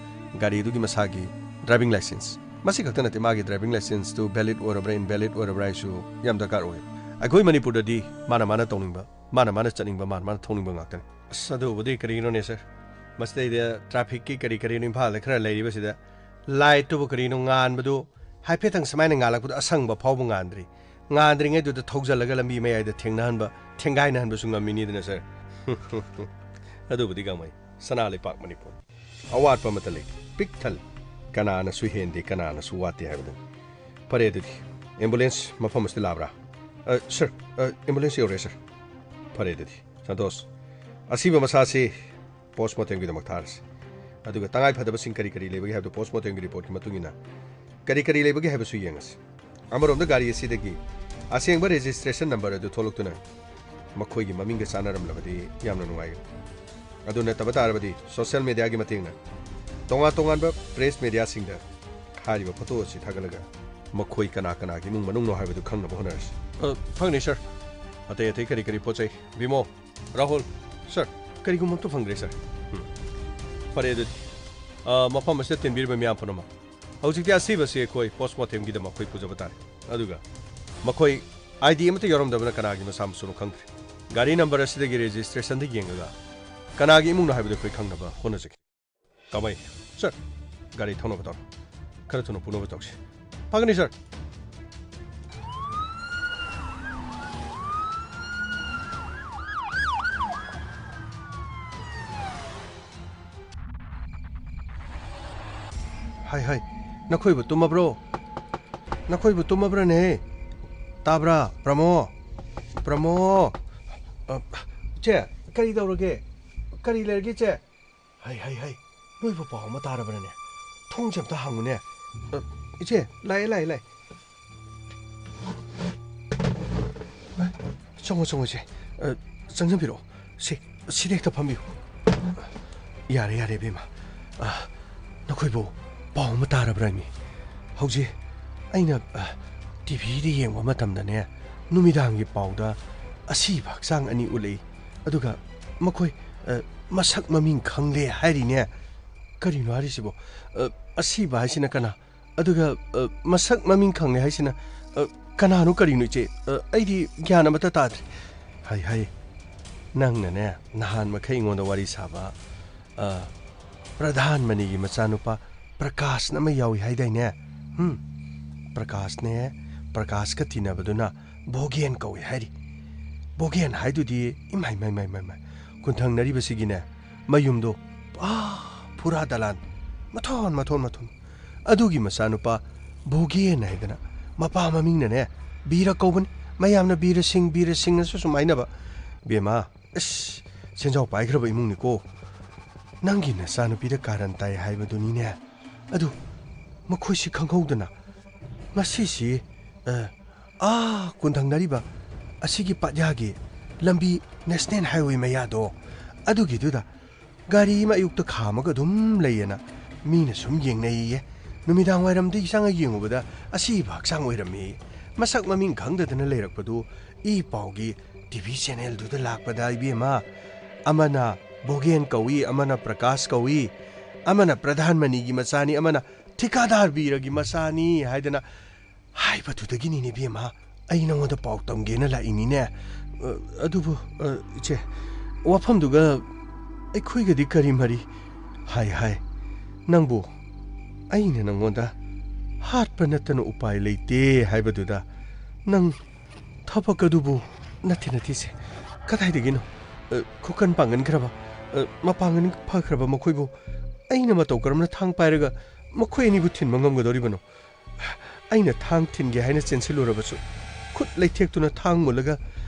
ꯒꯥꯔꯤꯗꯨꯒꯤ ꯃꯁꯥꯒꯤ ꯗ꯭ꯔꯥꯏꯚꯤꯡ ꯂꯥꯏꯁꯦꯟꯁ, ꯃꯁꯤ ꯈꯛꯇ ꯅꯠꯇꯦ, ꯃꯥꯒꯤ ꯗ꯭ꯔꯥꯏꯚꯤꯡ ꯂꯥꯏꯁꯦꯟꯁꯇꯨ ꯚꯦꯂꯤꯗ ꯑꯣꯏꯔꯕ꯭ꯔꯥ, ꯏꯟꯚꯦꯂꯤꯗ ꯑꯣꯏꯔꯕ꯭ꯔꯥ ꯍꯥꯏꯁꯨ ꯌꯥꯝ ꯗꯔꯀꯥꯔ ꯑꯣꯏ꯫ ꯑꯩꯈꯣꯏ ꯃꯅꯤꯄꯨꯔꯗꯗꯤ ꯃꯥꯅ ꯃꯥꯅ ꯇꯧꯅꯤꯡꯕ, ꯃꯥꯅ ꯃꯥꯅ ꯆꯠꯅꯤꯡꯕ, ꯃꯥꯅ ꯃꯥꯅ ꯊꯧꯅꯤꯡꯕ ꯉꯥꯛꯇꯅꯤ꯫ ꯑꯁ, ꯑꯗꯨꯕꯨꯗꯤ ꯀꯔꯤꯅꯣꯅꯦ, ꯁꯥꯔ? ꯃꯁꯤꯗꯩꯗ ꯇ꯭ꯔꯥꯐꯤꯛꯀꯤ ꯀꯔꯤ ꯀꯔꯤꯅꯣ ꯏꯝꯐꯥꯜꯗ ꯈꯔ ꯂꯩꯔꯤꯕꯁꯤꯗ, ꯂꯥꯏꯠꯇꯨꯕꯨ ꯀꯔꯤꯅꯣ ꯉꯥꯟꯕꯗꯨ, ꯍꯥꯏꯐꯦꯠꯇꯪ ꯁꯨꯃꯥꯏꯅ ꯉꯥꯜꯂꯛꯄꯗ ꯑꯁꯪꯕ ꯐꯥꯎꯕ ꯉꯥꯟꯗ꯭ꯔꯤ꯫ ꯉꯥꯟꯗ꯭ꯔꯤꯉꯩꯗꯨꯗ ꯊꯧꯖꯤꯜꯂꯒ ꯂꯝꯕꯤ ꯃꯌꯥꯏꯗ ꯊꯦꯡꯅꯍꯟꯕ, ꯊꯦꯡꯒꯥꯏꯅꯍꯟꯕꯁꯨ ꯉꯝꯃꯤꯅꯤꯗꯅ, ꯁꯥꯔ꯫ ꯑꯗꯨꯕꯨꯗꯤ ꯒꯥꯡꯃꯩ, ꯁꯅꯥ ꯂꯩꯄꯥꯛ ꯃꯅꯤꯄꯨꯔ꯫ ꯑꯋꯥꯠꯄ ꯑꯃꯠꯇ ꯂꯩꯇꯦ, ꯄꯤꯛ ꯊꯜꯂꯤ꯫ ꯀꯅꯥꯅꯁꯨ ꯍꯦꯟꯗꯦ, ꯀꯅꯥꯅꯁꯨ ꯋꯥꯠꯇꯦ ꯍꯥꯏꯕꯗꯨꯅꯤ꯫ ꯐꯔꯦ ꯑꯗꯨꯗꯤ, ꯑꯦꯝꯕꯨꯂꯦꯟꯁ ꯃꯐꯝ ꯑꯁꯤꯗ ꯂꯥꯛꯕ꯭ꯔꯥ? ꯑ, ꯁꯥꯔ, ꯑ, ꯑꯦꯝꯕꯨꯂꯦꯟꯁ ꯌꯧꯔꯦ, ꯁꯥꯔ꯫ ꯐꯔꯦ ꯑꯗꯨꯗꯤ, ꯁꯟꯇꯣꯁ, ꯑꯁꯤꯕ ꯃꯁꯥꯁꯤ ꯄꯣꯁꯃꯣꯔꯇꯦꯝꯒꯤꯗꯃꯛ ꯊꯥꯔꯁꯤ꯫ ꯑꯗꯨꯒ ꯇꯉꯥꯏ ꯐꯗꯕꯁꯤꯡ ꯀꯔꯤ ꯀꯔꯤ ꯂꯩꯕꯒꯦ ꯍꯥꯏꯕꯗꯨ ꯄꯣꯁꯃꯣꯔꯇꯦꯝꯒꯤ ꯔꯤꯄꯣꯔꯠꯀꯤ ꯃꯇꯨꯡ ꯏꯟꯅ ꯀꯔꯤ ꯀꯔꯤ ꯂꯩꯕꯒꯦ ꯍꯥꯏꯕꯁꯨ ꯌꯦꯡꯉꯁꯤ꯫ ꯑꯃꯔꯣꯝꯗ ꯒꯥꯔꯤ ꯑꯁꯤꯗꯒꯤ ꯑꯁꯦꯡꯕ ꯔꯦꯖꯤꯁꯇ꯭ꯔꯦꯁꯟ ꯅꯝꯕꯔ ꯑꯗꯨ ꯊꯣꯛꯂꯛꯇꯨꯅ ꯃꯈꯣꯏꯒꯤ ꯃꯃꯤꯡꯒ ꯆꯥꯟꯅꯔꯝꯂꯕꯗꯤ ꯌꯥꯝꯅ ꯅꯨꯡꯉꯥꯏꯒꯅꯤ꯫ ꯑꯗꯨ ꯅꯠꯇꯕ ꯇꯥꯔꯕꯗꯤ ꯁꯣꯁꯤꯌꯦꯜ ꯃꯦꯗꯤꯌꯥꯒꯤ ꯃꯇꯦꯡꯅ ꯇꯣꯉꯥꯟ ꯇꯣꯉꯥꯟꯕ ꯄ꯭ꯔꯦꯁ ꯃꯦꯗꯤꯌꯥꯁꯤꯡꯗ ꯍꯥꯏꯔꯤꯕ ꯐꯣꯇꯣ ꯑꯁꯤ ꯊꯥꯒꯠꯂꯒ ꯃꯈꯣꯏ ꯀꯅꯥ ꯀꯅꯥꯒꯤ ꯏꯃꯨꯡ ꯃꯅꯨꯡꯅꯣ ꯍꯥꯏꯕꯗꯨ ꯈꯪꯅꯕ ꯍꯣꯠꯅꯔꯁꯤ꯫ ꯑ, ꯐꯪꯅꯤ, ꯁꯥꯔ꯫ ꯑꯇꯩ ꯑꯇꯩ ꯀꯔꯤ ꯀꯔꯤ ꯄꯣꯠ ꯆꯩ? ꯕꯤꯃꯣ, ꯔꯥꯍꯨꯜ, ꯁꯥꯔ, ꯀꯔꯤꯒꯨꯝꯕ ꯑꯝꯇ ꯐꯪꯗ꯭ꯔꯦ, ꯁꯥꯔ꯫ ꯎꯝ꯫ ꯐꯔꯦ ꯑꯗꯨꯗꯤ, ꯑ, ꯃꯐꯝ ꯑꯁꯤꯗ ꯇꯤꯟꯕꯤꯔꯤꯕ ꯃꯤꯌꯥꯝ ꯄꯨꯝꯅꯃꯛ, ꯍꯧꯖꯤꯛꯇꯤ ꯑꯁꯤꯕꯁꯤ ꯑꯩꯈꯣꯏ ꯄꯣꯁꯃꯣꯔꯇꯦꯝꯒꯤꯗꯃꯛ ꯑꯩꯈꯣꯏ ꯄꯨꯖꯕ ꯇꯥꯔꯦ꯫ ꯑꯗꯨꯒ ꯃꯈꯣꯏ ꯑꯥꯏ ꯗꯤ ꯑꯃꯠꯇ ꯌꯥꯎꯔꯝꯗꯕꯅ ꯀꯅꯥꯒꯤ ꯃꯁꯥ ꯃꯁꯨꯅꯣ ꯈꯪꯗ꯭ꯔꯦ꯫ ꯒꯥꯔꯤ ꯅꯝꯕꯔ ꯑꯁꯤꯗꯒꯤ ꯔꯦꯖꯤꯁꯇ꯭ꯔꯦꯁꯟꯗ ꯌꯦꯡꯉꯒ ꯀꯅꯥꯒꯤ ꯏꯃꯨꯡꯅꯣ ꯍꯥꯏꯕꯗꯨ ꯑꯩꯈꯣꯏ ꯈꯪꯅꯕ ꯍꯣꯠꯅꯖꯒꯦ꯫ ꯀꯃꯩ, ꯁꯥꯔ, ꯒꯥꯔꯤ ꯊꯧꯅꯕ ꯇꯧꯔꯣ꯫ ꯈꯔ ꯊꯨꯅ ꯄꯨꯅꯕ ꯇꯧꯁꯤ꯫ ꯐꯒꯅꯤ, ꯁꯥꯔ꯫ ꯍꯥꯏ, ꯍꯥꯏ꯫ ꯅꯈꯣꯏꯕꯨ ꯇꯨꯝꯃꯕ꯭ꯔꯣ? ꯅꯈꯣꯏꯕꯨ ꯇꯨꯝꯃꯕ꯭ꯔꯅꯦ? ꯇꯥꯕ꯭ꯔꯥ, ꯄ꯭ꯔꯃꯣ? ꯄ꯭ꯔꯃꯣ? ꯑ, ꯏꯆꯦ, ꯀꯔꯤ ꯇꯧꯔꯒꯦ? ꯀꯔꯤ ꯂꯩꯔꯒꯦ, ꯏꯆꯦ? ꯍꯩ, ꯍꯩ, ꯍꯩ, ꯅꯣꯏꯕꯨ ꯄꯥꯎ ꯑꯃ ꯇꯥꯔꯕ꯭ꯔꯅꯦ? ꯊꯣꯡꯁꯦ ꯑꯝꯇ ꯍꯥꯡꯉꯨꯅꯦ꯫ ꯑ, ꯏꯆꯦ, ꯂꯥꯛꯑꯦ, ꯂꯥꯛꯑꯦ, ꯂꯥꯛꯑꯦ꯫ ꯆꯪꯉꯣ, ꯆꯪꯉꯣ, ꯏꯆꯦ꯫ ꯑ, ꯆꯪꯁꯤꯟꯕꯤꯔꯛꯑꯣ꯫ ꯁꯤ, ꯁꯤꯗ ꯍꯦꯛꯇ ꯐꯝꯕꯤꯌꯨ꯫ ꯌꯥꯔꯦ, ꯌꯥꯔꯦ, ꯏꯕꯦꯝꯃ꯫ ꯑ, ꯅꯈꯣꯏꯕꯨ ꯄꯥꯎ ꯑꯃ ꯇꯥꯔꯕ꯭ꯔꯥ ꯃꯤ? ꯍꯧꯖꯤꯛ ꯑꯩꯅ, ꯑ, ꯇꯤ ꯚꯤꯗ ꯌꯦꯡꯕ ꯃꯇꯝꯗꯅꯦ, ꯅꯨꯃꯤꯗꯥꯡꯒꯤ ꯄꯥꯎꯗ ꯑꯁꯤꯕ ꯍꯛꯆꯥꯡ ꯑꯅꯤ ꯎꯠꯂꯛꯏ꯫ ꯑꯗꯨꯒ ꯃꯈꯣꯏ, ꯑ, ꯃꯁꯛ ꯃꯃꯤꯡ ꯈꯪꯂꯦ ꯍꯥꯏꯔꯤꯅꯦ꯫ ꯀꯔꯤꯅꯣ ꯍꯥꯏꯔꯤꯁꯤꯕꯣ? ꯑ, ꯑꯁꯤꯕ ꯍꯥꯏꯁꯤꯅ ꯀꯅꯥ? ꯑꯗꯨꯒ, ꯑ, ꯃꯁꯛ ꯃꯃꯤꯡ ꯈꯪꯂꯦ ꯍꯥꯏꯁꯤꯅ, ꯑ, ꯀꯅꯥꯅꯣ ꯀꯔꯤꯅꯣ, ꯏꯆꯦ? ꯑ, ꯑꯩꯗꯤ ꯒ꯭ꯌꯥꯟ ꯑꯃꯠꯇ ꯇꯥꯗ꯭ꯔꯦ꯫ ꯍꯥꯏ, ꯍꯥꯏ꯫ ꯅꯪꯅꯅꯦ, ꯅꯍꯥꯟ ꯃꯈꯩ ꯑꯩꯉꯣꯟꯗ ꯋꯥꯔꯤ ꯁꯥꯕ, ꯑ, ꯄ꯭ꯔꯙꯥꯟ ꯃꯅꯤꯒꯤ ꯃꯆꯥꯅꯨꯄꯥ ꯄ꯭ꯔꯀꯥꯁꯅ ꯑꯃ ꯌꯥꯎꯏ ꯍꯥꯏꯗꯥꯏꯅꯦ? ꯍꯨꯝ? ꯄ꯭ꯔꯀꯥꯁꯅꯦ, ꯄ꯭ꯔꯀꯥꯁꯀ ꯇꯤꯟꯅꯕꯗꯨꯅ ꯚꯣꯒꯦꯟ ꯀꯧꯏ ꯍꯥꯏꯔꯤ꯫ ꯚꯣꯒꯦꯟ ꯍꯥꯏꯗꯨꯗꯤ, ꯏꯃꯥꯏ, ꯃꯥꯏ, ꯃꯥꯏ, ꯃꯥꯏ, ꯃꯥꯏ, ꯀꯣꯟꯊꯪꯅꯔꯤꯕꯁꯤꯒꯤꯅꯦ, ꯃꯌꯨꯝꯗꯣ, ꯑꯥ, ꯐꯨꯔꯥ ꯗꯂꯥꯟ, ꯃꯊꯣꯟ, ꯃꯊꯣꯟ, ꯃꯊꯣꯟ꯫ ꯑꯗꯨꯒꯤ ꯃꯆꯥꯅꯨꯄꯥ ꯚꯣꯒꯦꯟ ꯍꯥꯏꯗꯅ, ꯃꯄꯥ ꯃꯃꯤꯡꯅꯅꯦ ꯕꯤꯔ ꯀꯧꯕꯅꯤ, ꯃꯌꯥꯝꯅ ꯕꯤꯔ ꯁꯤꯡ, ꯕꯤꯔ ꯁꯤꯡꯅꯁꯨ ꯁꯨꯝ ꯍꯥꯏꯅꯕ꯫ ꯕꯦꯝꯃ, ꯑꯁ, ꯁꯦꯟꯖꯥꯎ ꯄꯥꯏꯈ꯭ꯔꯕ ꯏꯃꯨꯡꯅꯤꯀꯣ꯫ ꯅꯪꯒꯤ ꯅꯆꯥꯅꯨꯄꯤꯗ ꯀꯥꯔꯟ ꯇꯥꯏ ꯍꯥꯏꯕꯗꯨꯅꯤꯅꯦ꯫ ꯑꯗꯨ ꯃꯈꯣꯏꯁꯤ ꯈꯪꯍꯧꯗꯅ ꯉꯁꯤꯁꯤ, ꯑ, ꯑꯥ ꯀꯣꯟꯊꯪꯅꯔꯤꯕ ꯑꯁꯤꯒꯤ ꯄꯥꯠꯌꯥꯒꯤ ꯂꯝꯕꯤ, ꯅꯦꯁꯅꯦꯜ ꯍꯥꯏꯋꯦ ꯃꯌꯥꯗꯣ, ꯑꯗꯨꯒꯤꯗꯨꯗ ꯒꯥꯔꯤ ꯑꯃ ꯑꯌꯨꯛꯇ ꯈꯥꯝꯃꯒ ꯑꯗꯨꯝ ꯂꯩꯌꯦꯅ ꯃꯤꯅ ꯁꯨꯝ ꯌꯦꯡꯅꯩꯌꯦ꯫ ꯅꯨꯃꯤꯗꯥꯡ ꯋꯥꯏꯔꯝꯗ ꯆꯪꯉ ꯌꯦꯡꯉꯨꯕꯗ ꯑꯁꯤꯕ ꯍꯛꯆꯥꯡ ꯑꯣꯏꯔꯝꯃꯦ꯫ ꯃꯁꯛ ꯃꯃꯤꯡ ꯈꯪꯗꯗꯅ ꯂꯩꯔꯛꯄꯗꯨ ꯏ ꯄꯥꯎꯒꯤ ꯇꯤ ꯚꯤ ꯆꯦꯅꯦꯜꯗꯨꯗ ꯂꯥꯛꯄꯗ, ꯏꯕꯦꯝꯃ, ꯑꯃꯅ ꯕꯣꯒꯦꯟ ꯀꯧꯏ, ꯑꯃꯅ ꯄ꯭ꯔꯀꯥꯁ ꯀꯧꯏ, ꯑꯃꯅ ꯄ꯭ꯔꯙꯥꯟ ꯃꯅꯤꯒꯤ ꯃꯆꯥꯅꯤ, ꯑꯃꯅ ꯊꯤꯀꯥꯗꯥꯔ ꯕꯤꯔꯒꯤ ꯃꯆꯥꯅꯤ ꯍꯥꯏꯗꯅ ꯍꯥꯏꯕꯗꯨꯗꯒꯤꯅꯤꯅꯦ, ꯏꯕꯦꯝꯃ, ꯑꯩ ꯅꯉꯣꯟꯗ ꯄꯥꯎ ꯇꯝꯒꯦꯅ ꯂꯥꯛꯏꯅꯤꯅꯦ꯫ ꯑ, ꯑꯗꯨꯕꯨ, ꯑ, ꯏꯆꯦ, ꯋꯥꯐꯝꯗꯨꯒ ꯑꯩꯈꯣꯏꯒꯗꯤ ꯀꯔꯤ ꯃꯔꯤ? ꯍꯥꯏ, ꯍꯥꯏ, ꯅꯪꯕꯨ ꯑꯩꯅ ꯅꯉꯣꯟꯗ ꯍꯥꯠꯄ ꯅꯠꯇꯅ ꯎꯄꯥꯏ ꯂꯩꯇꯦ ꯍꯥꯏꯕꯗꯨꯗ ꯅꯪ ꯊꯕꯛ ꯑꯗꯨꯕꯨ, ꯅꯠꯇꯦ, ꯅꯠꯇꯦꯁꯦ, ꯀꯗꯥꯏꯗꯒꯤꯅꯣ? ꯑ, ꯈꯨꯀꯟ ꯄꯥꯡꯒꯟꯈ꯭ꯔꯕ, ꯑ, ꯃꯄꯥꯡꯒꯟ ꯐꯈ꯭ꯔꯕ ꯃꯈꯣꯏꯕꯨ ꯑꯩꯅ ꯃꯇꯧ ꯀꯔꯝꯅ ꯊꯥꯡ ꯄꯥꯏꯔꯒ ꯃꯈꯣꯏ ꯑꯅꯤꯕꯨ ꯊꯤꯟꯕ ꯉꯝꯒꯗꯧꯔꯤꯕꯅꯣ? ꯑꯩꯅ ꯊꯥꯡ ꯊꯤꯟꯒꯦ ꯍꯥꯏꯅ ꯆꯦꯟꯁꯤꯜꯂꯨꯔꯕꯁꯨ, ꯈꯨꯠ ꯂꯩꯊꯦꯛꯇꯨꯅ ꯊꯥꯡ ꯃꯨꯜꯂꯒ,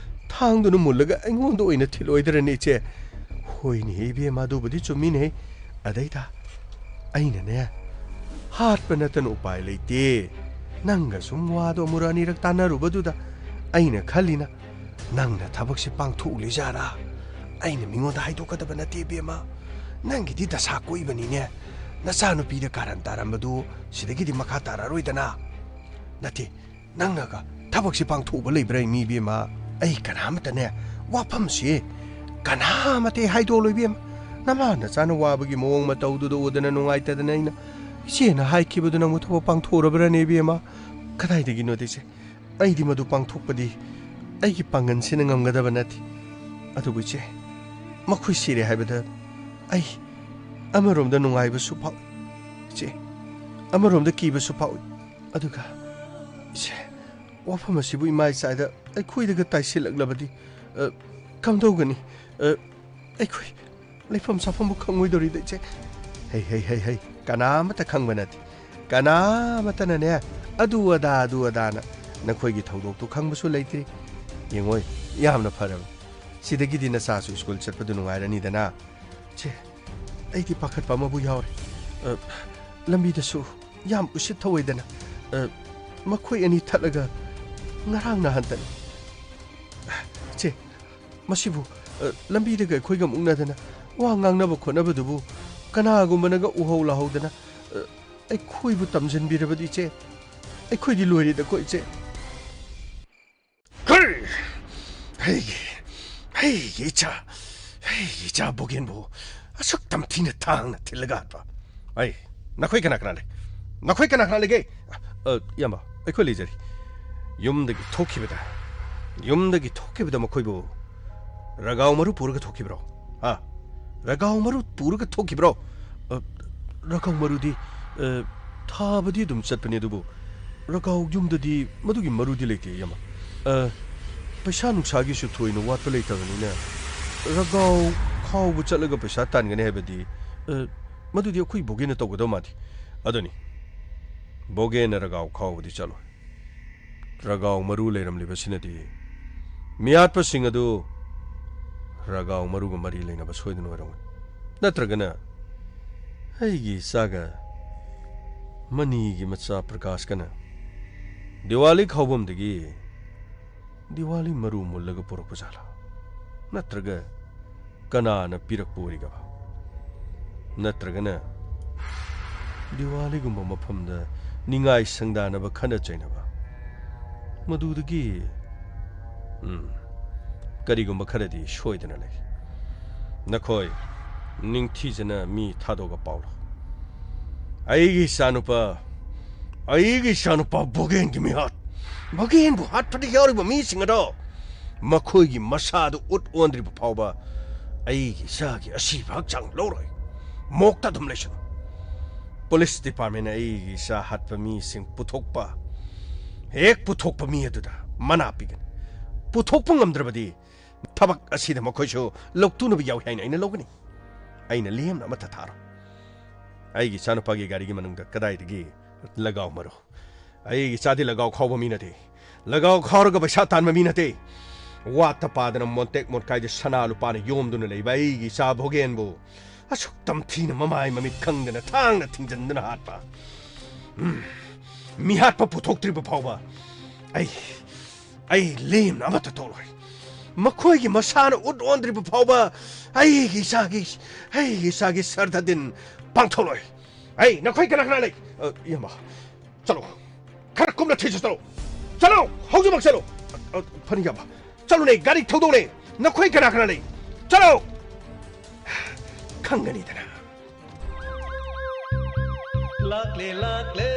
ꯊꯥꯡꯗꯨꯅ ꯃꯨꯜꯂꯒ ꯑꯩꯉꯣꯟꯗ ꯑꯣꯏꯅ ꯊꯤꯜꯂꯣꯏꯗ꯭ꯔꯅꯦ, ꯏꯆꯦ? ꯍꯣꯏꯅꯦ, ꯏꯕꯦꯝꯃ, ꯑꯗꯨꯕꯨꯗꯤ ꯆꯨꯝꯃꯤꯅꯦ꯫ ꯑꯗꯩꯗ ꯑꯩꯅꯅꯦ, ꯍꯥꯠꯄ ꯅꯠꯇꯅ ꯎꯄꯥꯏ ꯂꯩꯇꯦ꯫ ꯅꯪꯒ ꯁꯨꯝ ꯋꯥꯗꯣ ꯑꯃꯨꯔꯛ ꯑꯅꯤꯔꯛ ꯇꯥꯟꯅꯔꯨꯕꯗꯨꯗ ꯑꯩꯅ ꯈꯜꯂꯤꯅ, ꯅꯪꯅ ꯊꯕꯛꯁꯦ ꯄꯥꯡꯊꯣꯛꯂꯣꯏꯖꯥꯔꯥ? ꯑꯩꯅ ꯃꯤꯉꯣꯟꯗ ꯍꯥꯏꯗꯣꯛꯀꯗꯕ ꯅꯠꯇꯦ, ꯏꯕꯦꯝꯃ꯫ ꯅꯪꯒꯤꯗꯤ ꯗꯁꯥ ꯀꯣꯏꯕꯅꯤꯅꯦ꯫ ꯅꯆꯥꯅꯨꯄꯤꯗ ꯀꯥꯔꯟ ꯇꯥꯔꯝꯕꯗꯨ ꯁꯤꯗꯒꯤꯗꯤ ꯃꯈꯥ ꯇꯥꯔꯛꯑꯔꯣꯏꯗꯅ꯫ ꯅꯠꯇꯦ, ꯅꯪꯅꯒ ꯊꯕꯛꯁꯤ ꯄꯥꯡꯊꯣꯛꯎꯕ ꯂꯩꯕ꯭ꯔꯥ, ꯃꯤ ꯏꯕꯦꯝꯃ? ꯑꯩ ꯀꯅꯥꯃꯠꯇꯅꯦ, ꯋꯥꯐꯝꯁꯤ ꯀꯅꯥꯃꯠꯇ ꯍꯥꯏꯗꯣꯛꯂꯣꯏ, ꯏꯕꯦꯝꯃ꯫ ꯅꯃꯥ ꯅꯆꯥꯅ ꯋꯥꯕꯒꯤ ꯃꯑꯣꯡ ꯃꯇꯧꯗꯨꯗ ꯎꯗꯅ ꯅꯨꯡꯉꯥꯏꯇꯗꯅ ꯑꯩꯅ ꯏꯆꯦꯅ ꯍꯥꯏꯈꯤꯕꯗꯨ ꯅꯪꯕꯨ ꯊꯕꯛ ꯄꯥꯡꯊꯣꯛꯎꯔꯕ꯭ꯔꯥꯅꯦ, ꯏꯕꯦꯝꯃ? ꯀꯗꯥꯏꯗꯒꯤꯅꯣꯗ, ꯏꯆꯦ? ꯑꯩꯗꯤ ꯃꯗꯨ ꯄꯥꯡꯊꯣꯛꯄꯗꯤ ꯑꯩꯒꯤ ꯄꯥꯡꯒꯜꯁꯤꯅ ꯉꯝꯒꯗꯕ ꯅꯠꯇꯦ꯫ ꯑꯗꯨꯕꯨ ꯏꯆꯦ, ꯃꯈꯣꯏ ꯁꯤꯔꯦ ꯍꯥꯏꯕꯗ ꯑꯩ ꯑꯃꯔꯣꯝꯗ ꯅꯨꯡꯉꯥꯏꯕꯁꯨ ꯐꯥꯎꯏ, ꯏꯆꯦ, ꯑꯃꯔꯣꯝꯗ ꯀꯤꯕꯁꯨ ꯐꯥꯎꯏ꯫ ꯑꯗꯨꯒ ꯏꯆꯦ, ꯋꯥꯐꯝ ꯑꯁꯤꯕꯨ ꯏꯃꯥ ꯏꯆꯥꯗ ꯑꯩꯈꯣꯏꯗꯒ ꯇꯥꯏꯁꯤꯜꯂꯛꯂꯕꯗꯤ, ꯑ, ꯀꯝꯗꯧꯒꯅꯤ? ꯑ, ꯑꯩꯈꯣꯏ ꯂꯩꯐꯝ ꯆꯥꯐꯝꯕꯨ ꯈꯪꯉꯣꯏꯗꯧꯔꯤꯗ, ꯏꯆꯦ꯫ ꯍꯩ, ꯍꯩ, ꯍꯩ, ꯍꯩ, ꯀꯅꯥ ꯑꯃꯠꯇ ꯈꯪꯕ ꯅꯠꯇꯦ꯫ ꯀꯅꯥ ꯑꯃꯠꯇꯅꯅꯦ, ꯑꯗꯨ ꯑꯗꯥ, ꯑꯗꯨ ꯑꯗꯥꯅ ꯅꯈꯣꯏꯒꯤ ꯊꯧꯗꯣꯛꯇꯨ ꯈꯪꯕꯁꯨ ꯂꯩꯇ꯭ꯔꯤ꯫ ꯌꯦꯡꯉꯣꯏ, ꯌꯥꯝꯅ ꯐꯔꯕꯅꯤ꯫ ꯁꯤꯗꯒꯤꯗꯤ ꯅꯆꯥꯁꯨ ꯁ꯭ꯀꯨꯜ ꯆꯠꯄꯗꯨ ꯅꯨꯡꯉꯥꯏꯔꯅꯤꯗꯅ꯫ ꯆꯦ, ꯑꯩꯗꯤ ꯄꯥꯈꯠꯄ ꯑꯃꯕꯨ ꯌꯥꯎꯔꯦ꯫ ꯑ, ꯂꯝꯕꯤꯗꯁꯨ ꯌꯥꯝ ꯎꯁꯤꯠ ꯊꯧꯑꯣꯏꯗꯅ, ꯑ, ꯃꯈꯣꯏ ꯑꯅꯤ ꯊꯠꯂꯒ ꯉꯔꯥꯡ ꯅꯍꯥꯟꯇꯅꯤ꯫ ꯆꯦ, ꯃꯁꯤꯕꯨ, ꯑ, ꯂꯝꯕꯤꯗꯒ ꯑꯩꯈꯣꯏꯒ ꯃꯨꯛꯅꯗꯅ ꯋꯥ ꯉꯥꯡꯅꯕ ꯈꯣꯠꯅꯕꯗꯨꯕꯨ ꯀꯅꯥꯒꯨꯝꯕꯅꯒ ꯎꯍꯧ ꯂꯥꯍꯧꯗꯅ, ꯑ, ꯑꯩꯈꯣꯏꯕꯨ ꯇꯝꯖꯟꯕꯤꯔꯕꯗꯤ, ꯏꯆꯦ, ꯑꯩꯈꯣꯏꯗꯤ ꯂꯣꯏꯔꯦꯗꯀꯣ, ꯏꯆꯦ꯫ ꯀꯔꯤ? ꯑꯩꯒꯤ, ꯑꯩꯒꯤ ꯏꯆꯥ, ꯑꯩꯒꯤ ꯏꯆꯥ ꯕꯣꯒꯦꯟꯕꯨ ꯑꯁꯨꯛ ꯇꯝꯊꯤꯅ ꯊꯥꯡꯅ ꯊꯤꯜꯂꯒ ꯍꯥꯠꯄ? ꯑꯩ, ꯅꯈꯣꯏ ꯀꯅꯥ ꯀꯅꯥ ꯂꯩ? ꯅꯈꯣꯏ ꯀꯅꯥ ꯀꯅꯥ ꯂꯩꯒꯦ? ꯑ, ꯏꯌꯥꯝꯕ, ꯑꯩꯈꯣꯏ ꯂꯩꯖꯔꯤ꯫ ꯌꯨꯝꯗꯒꯤ ꯊꯣꯛꯈꯤꯕꯗ, ꯌꯨꯝꯗꯒꯤ ꯊꯣꯛꯈꯤꯕꯗ ꯃꯈꯣꯏꯕꯨ ꯔꯒꯥꯎ ꯃꯔꯨ ꯄꯨꯔꯒ ꯊꯣꯛꯈꯤꯕ꯭ꯔꯣ? ꯍꯥ? ꯔꯒꯥꯎ ꯃꯔꯨ ꯄꯨꯔꯒ ꯊꯣꯛꯈꯤꯕ꯭ꯔꯣ? ꯑ, ꯔꯒꯥꯎ ꯃꯔꯨꯗꯤ, ꯑ, ꯊꯥꯕꯗꯤ ꯑꯗꯨꯝ ꯆꯠꯄꯅꯤ, ꯑꯗꯨꯕꯨ ꯔꯒꯥꯎ ꯌꯨꯝꯗꯗꯤ ꯃꯗꯨꯒꯤ ꯃꯔꯨꯗꯤ ꯂꯩꯇꯦ, ꯏꯌꯥꯝꯕ꯫ ꯑ, ꯄꯩꯁꯥ ꯅꯨꯡꯁꯥꯒꯤꯁꯨ ꯊꯣꯏꯅ ꯋꯥꯠꯄ ꯂꯩꯇꯕꯅꯤꯅ, ꯔꯒꯥꯎ ꯈꯥꯎꯕ ꯆꯠꯂꯒ ꯄꯩꯁꯥ ꯇꯥꯟꯒꯅꯤ ꯍꯥꯏꯕꯗꯤ, ꯑ, ꯃꯗꯨꯗꯤ ꯑꯩꯈꯣꯏ ꯕꯣꯒꯦꯅ ꯇꯧꯒꯗꯕ ꯃꯥꯜꯂꯤ꯫ ꯑꯗꯨꯅꯤ, ꯕꯣꯒꯦꯟꯅ ꯔꯒꯥꯎ ꯈꯥꯎꯕꯗꯤ ꯆꯠꯂꯣꯏ꯫ ꯔꯒꯥꯎ ꯃꯔꯨ ꯂꯩꯔꯝꯂꯤꯕꯁꯤꯅꯗꯤ ꯃꯤꯍꯥꯠꯄꯁꯤꯡ ꯑꯗꯨ ꯔꯒꯥꯎ ꯃꯔꯨꯒ ꯃꯔꯤ ꯂꯩꯅꯕ ꯁꯣꯏꯗꯅ ꯑꯣꯏꯔꯝꯒꯅꯤ꯫ ꯅꯠꯇ꯭ꯔꯒꯅ ꯑꯩꯒꯤ ꯏꯆꯥꯒ ꯃꯅꯤꯒꯤ ꯃꯆꯥ ꯄ꯭ꯔꯀꯥꯁꯀꯅ ꯗꯤꯋꯥꯂꯤ ꯈꯥꯎꯐꯝꯗꯒꯤ ꯗꯤꯋꯥꯂꯤ ꯃꯔꯨ ꯃꯨꯜꯂꯒ ꯄꯨꯔꯛꯄ ꯖꯥꯠꯂꯥ? ꯅꯠꯇ꯭ꯔꯒ ꯀꯅꯥꯅ ꯄꯤꯔꯛꯄ ꯑꯣꯏꯔꯤꯒꯕ? ꯅꯠꯇ꯭ꯔꯒꯅ ꯗꯤꯋꯥꯂꯤꯒꯨꯝꯕ ꯃꯐꯝꯗ ꯅꯤꯡꯉꯥꯏ ꯁꯪꯗꯥꯅꯕ ꯈꯠꯅ ꯆꯩꯅꯕ? ꯃꯗꯨꯗꯒꯤ, ꯎꯝ, ꯀꯔꯤꯒꯨꯝꯕ ꯈꯔꯗꯤ ꯁꯣꯏꯗꯅ ꯂꯩ꯫ ꯅꯈꯣꯏ ꯅꯤꯡꯊꯤꯖꯅ ꯃꯤ ꯊꯥꯗꯣꯛꯑꯒ ꯄꯥꯎ ꯂꯧ꯫ ꯑꯩꯒꯤ ꯏꯆꯥꯅꯨꯄꯥ, ꯑꯩꯒꯤ ꯏꯆꯥꯅꯨꯄꯥ ꯕꯣꯒꯦꯟꯒꯤ ꯃꯤꯍꯥꯠ, ꯕꯣꯒꯦꯟꯕꯨ ꯍꯥꯠꯄꯗ ꯌꯥꯎꯔꯤꯕ ꯃꯤꯁꯤꯡ ꯑꯗꯣ ꯃꯈꯣꯏꯒꯤ ꯃꯁꯥꯗꯨ ꯎꯠ ꯑꯣꯟꯗ꯭ꯔꯤꯕ ꯐꯥꯎꯕ ꯑꯩꯒꯤ ꯏꯆꯥꯒꯤ ꯑꯁꯤꯕ ꯍꯛꯆꯥꯡ ꯂꯧꯔꯣꯏ꯫ ꯃꯣꯛꯇ ꯑꯗꯨꯝ ꯂꯩꯁꯅꯨ꯫ ꯄꯨꯂꯤꯁ ꯗꯤꯄꯥꯔꯠꯃꯦꯟꯅ ꯑꯩꯒꯤ ꯏꯆꯥ ꯍꯥꯠꯄ ꯃꯤꯁꯤꯡ ꯄꯨꯊꯣꯛꯄ, ꯍꯦꯛ ꯄꯨꯊꯣꯛꯄ ꯃꯤ ꯑꯗꯨꯗ ꯃꯅꯥ ꯄꯤꯒꯅꯤ꯫ ꯄꯨꯊꯣꯛꯄ ꯉꯝꯗ꯭ꯔꯕꯗꯤ ꯊꯕꯛ ꯑꯁꯤꯗ ꯃꯈꯣꯏꯁꯨ ꯂꯧꯇꯨꯅꯕ ꯌꯥꯎꯏ ꯍꯥꯏꯅ ꯑꯩꯅ ꯂꯧꯒꯅꯤ꯫ ꯑꯩꯅ ꯂꯦꯝꯅ ꯑꯃꯠꯇ ꯊꯥꯔꯣꯏ꯫ ꯑꯩꯒꯤ ꯏꯆꯥꯅꯨꯄꯥꯒꯤ ꯒꯥꯔꯤꯒꯤ ꯃꯅꯨꯡꯗ ꯀꯗꯥꯏꯗꯒꯤ ꯂꯒꯥꯎ ꯃꯔꯨ? ꯑꯩꯒꯤ ꯏꯆꯥꯗꯤ ꯂꯒꯥꯎ ꯈꯥꯎꯕ ꯃꯤ ꯅꯠꯇꯦ꯫ ꯂꯒꯥꯎ ꯈꯥꯎꯔꯒ ꯄꯩꯁꯥ ꯇꯥꯟꯕ ꯃꯤ ꯅꯠꯇꯦ꯫ ꯋꯥꯠꯇ ꯄꯥꯗꯅ ꯃꯣꯟꯇꯦꯛ ꯃꯣꯠꯀꯥꯏꯗ ꯁꯅꯥ ꯂꯨꯄꯥꯅ ꯌꯣꯝꯗꯨꯅ ꯂꯩꯕ ꯑꯩꯒꯤ ꯏꯆꯥ ꯚꯣꯒꯦꯟꯕꯨ ꯑꯁꯨꯛ ꯇꯝꯊꯤꯅ ꯃꯃꯥꯏ ꯃꯃꯤꯠ ꯈꯪꯗꯅ ꯊꯥꯡꯅ ꯊꯤꯡꯖꯤꯟꯗꯨꯅ ꯍꯥꯠꯄ꯫ ꯎꯝ꯫ ꯃꯤꯍꯥꯠꯄ ꯄꯨꯊꯣꯛꯇ꯭ꯔꯤꯕ ꯐꯥꯎꯕ ꯑꯩ, ꯑꯩ ꯂꯦꯝꯅ ꯑꯃꯠꯇ ꯇꯣꯛꯂꯣꯏ꯫ ꯃꯈꯣꯏꯒꯤ ꯃꯁꯥꯅ ꯎꯠ ꯑꯣꯟꯗ꯭ꯔꯤꯕ ꯐꯥꯎꯕ ꯑꯩꯒꯤ ꯏꯆꯥꯒꯤ, ꯑꯩꯒꯤ ꯏꯆꯥꯒꯤ ꯁꯔꯗꯗꯤꯟ ꯄꯥꯡꯊꯣꯛꯂꯣꯏ꯫ ꯑꯩ, ꯅꯈꯣꯏ ꯀꯅꯥ ꯀꯅꯥ ꯂꯩ? ꯑ, ꯏꯌꯥꯝꯕ, ꯆꯠꯂꯣ꯫ ꯈꯔ ꯀꯨꯝꯅ ꯊꯤꯖ ꯆꯠꯂꯣ꯫ ꯆꯠꯂꯣ! ꯍꯧꯖꯤꯛꯃꯛ ꯆꯠꯂꯣ! ꯑ, ꯑ, ꯐꯅꯤ, ꯏꯌꯥꯝꯕ꯫ ꯆꯠꯂꯨꯅꯦ, ꯒꯥꯔꯤ ꯊꯧꯗꯣꯛꯂꯦ꯫ ꯅꯈꯣꯏ ꯀꯅꯥ ꯀꯅꯥ ꯂꯩ? ꯆꯠꯂꯣ! ꯈꯪꯒꯅꯤꯗꯅ꯫ ꯂꯥꯛꯂꯦ, ꯂꯥꯛꯂꯦ꯫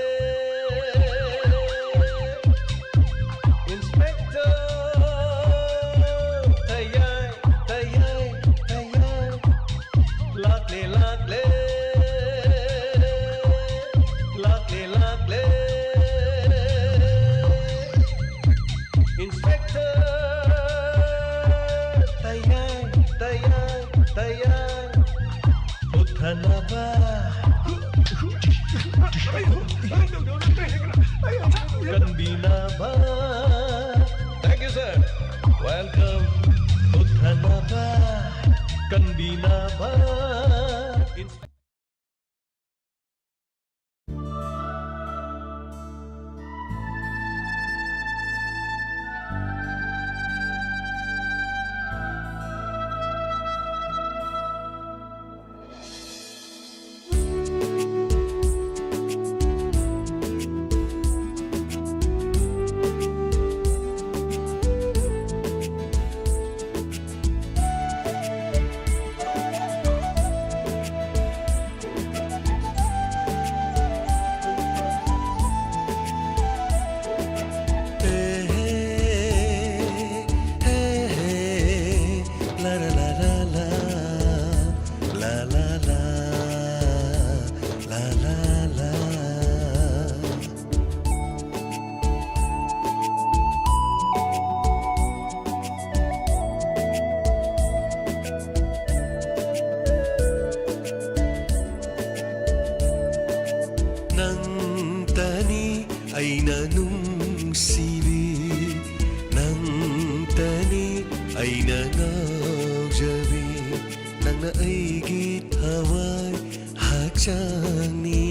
Inspector, ꯇꯌꯥꯏ, ꯇꯌꯥꯏ, ꯇꯌꯥꯏ꯫ ꯂꯥꯛꯂꯦ, ꯂꯥꯛꯂꯦ꯫ ꯂꯥꯛꯂꯦ, ꯂꯥꯛꯂꯦ꯫ Inspector, ꯇꯌꯥꯏ, ꯇꯌꯥꯏ, ꯇꯌꯥꯏ꯫ ꯄꯨꯊꯅꯕ꯫ ꯀꯟꯕꯤꯅꯕ꯫ Thank you, sir. Welcome. ꯎꯠꯊꯅꯕ, ꯀꯟꯕꯤꯅꯕ꯫ ꯅꯪꯇꯅꯤ ꯑꯩꯅ ꯅꯨꯡꯁꯤꯕꯤ, ꯅꯪꯇꯅꯤ ꯑꯩꯅ ꯉꯥꯎꯖꯕꯤ, ꯅꯪꯅ ꯑꯩꯒꯤ ꯊꯋꯥꯏ ꯍꯛꯆꯥꯡꯅꯤ,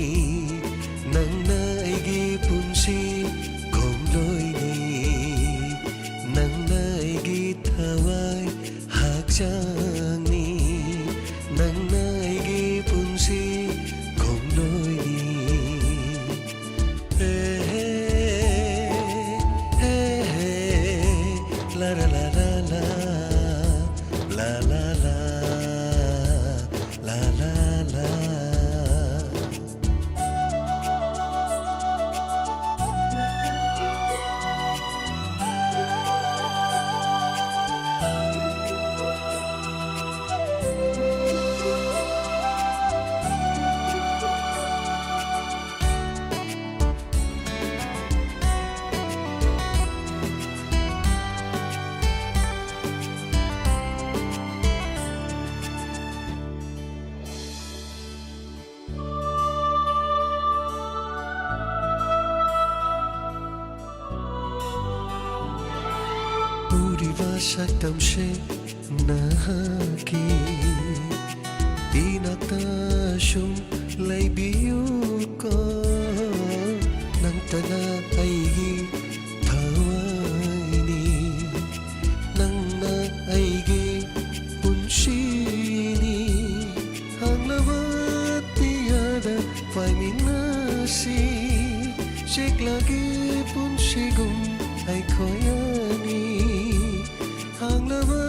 ꯅꯪꯅ ꯑꯩꯒꯤ ꯄꯨꯟꯁꯤ ꯈꯣꯡꯂꯣꯏꯅꯤ, ꯅꯪꯅ ꯑꯩꯒꯤ ꯊꯋꯥꯏ ꯍꯛꯆꯥꯡꯅꯤ, ꯅꯪꯅ ꯑꯩꯒꯤ ꯄꯨꯟꯁꯤ ꯈꯣꯡꯂꯣꯏꯅꯤ꯫ ꯍꯦ, ꯍꯦ, ꯍꯦ, ꯍꯦ, ꯂꯥ, ꯂꯥ, ꯂꯥ, ꯂꯥ, ꯂꯥ꯫ ꯎꯔꯤꯕ ꯁꯛꯇꯝꯁꯦ ꯅꯍꯥꯛꯀꯤ ꯏꯅꯥꯛꯇ ꯁꯨꯝ ꯂꯩꯕꯤꯌꯨꯀꯣ꯫ ꯅꯪꯇꯅ ꯑꯩꯒꯤ ꯊꯋꯥꯏꯅꯤ, ꯅꯪꯅ ꯑꯩꯒꯤ ꯄꯨꯟꯁꯤꯅꯤ꯫ ꯍꯥꯡꯂꯕ ꯑꯇꯤꯌꯥꯗ ꯄꯥꯏꯃꯤꯟꯅꯁꯤ, ꯆꯦꯛꯂꯛꯀꯤ ꯄꯨꯟꯁꯤꯒꯨꯝ ꯑꯩꯈꯣꯏ ꯑꯅꯤ꯫ ꯍꯥꯡꯂꯕ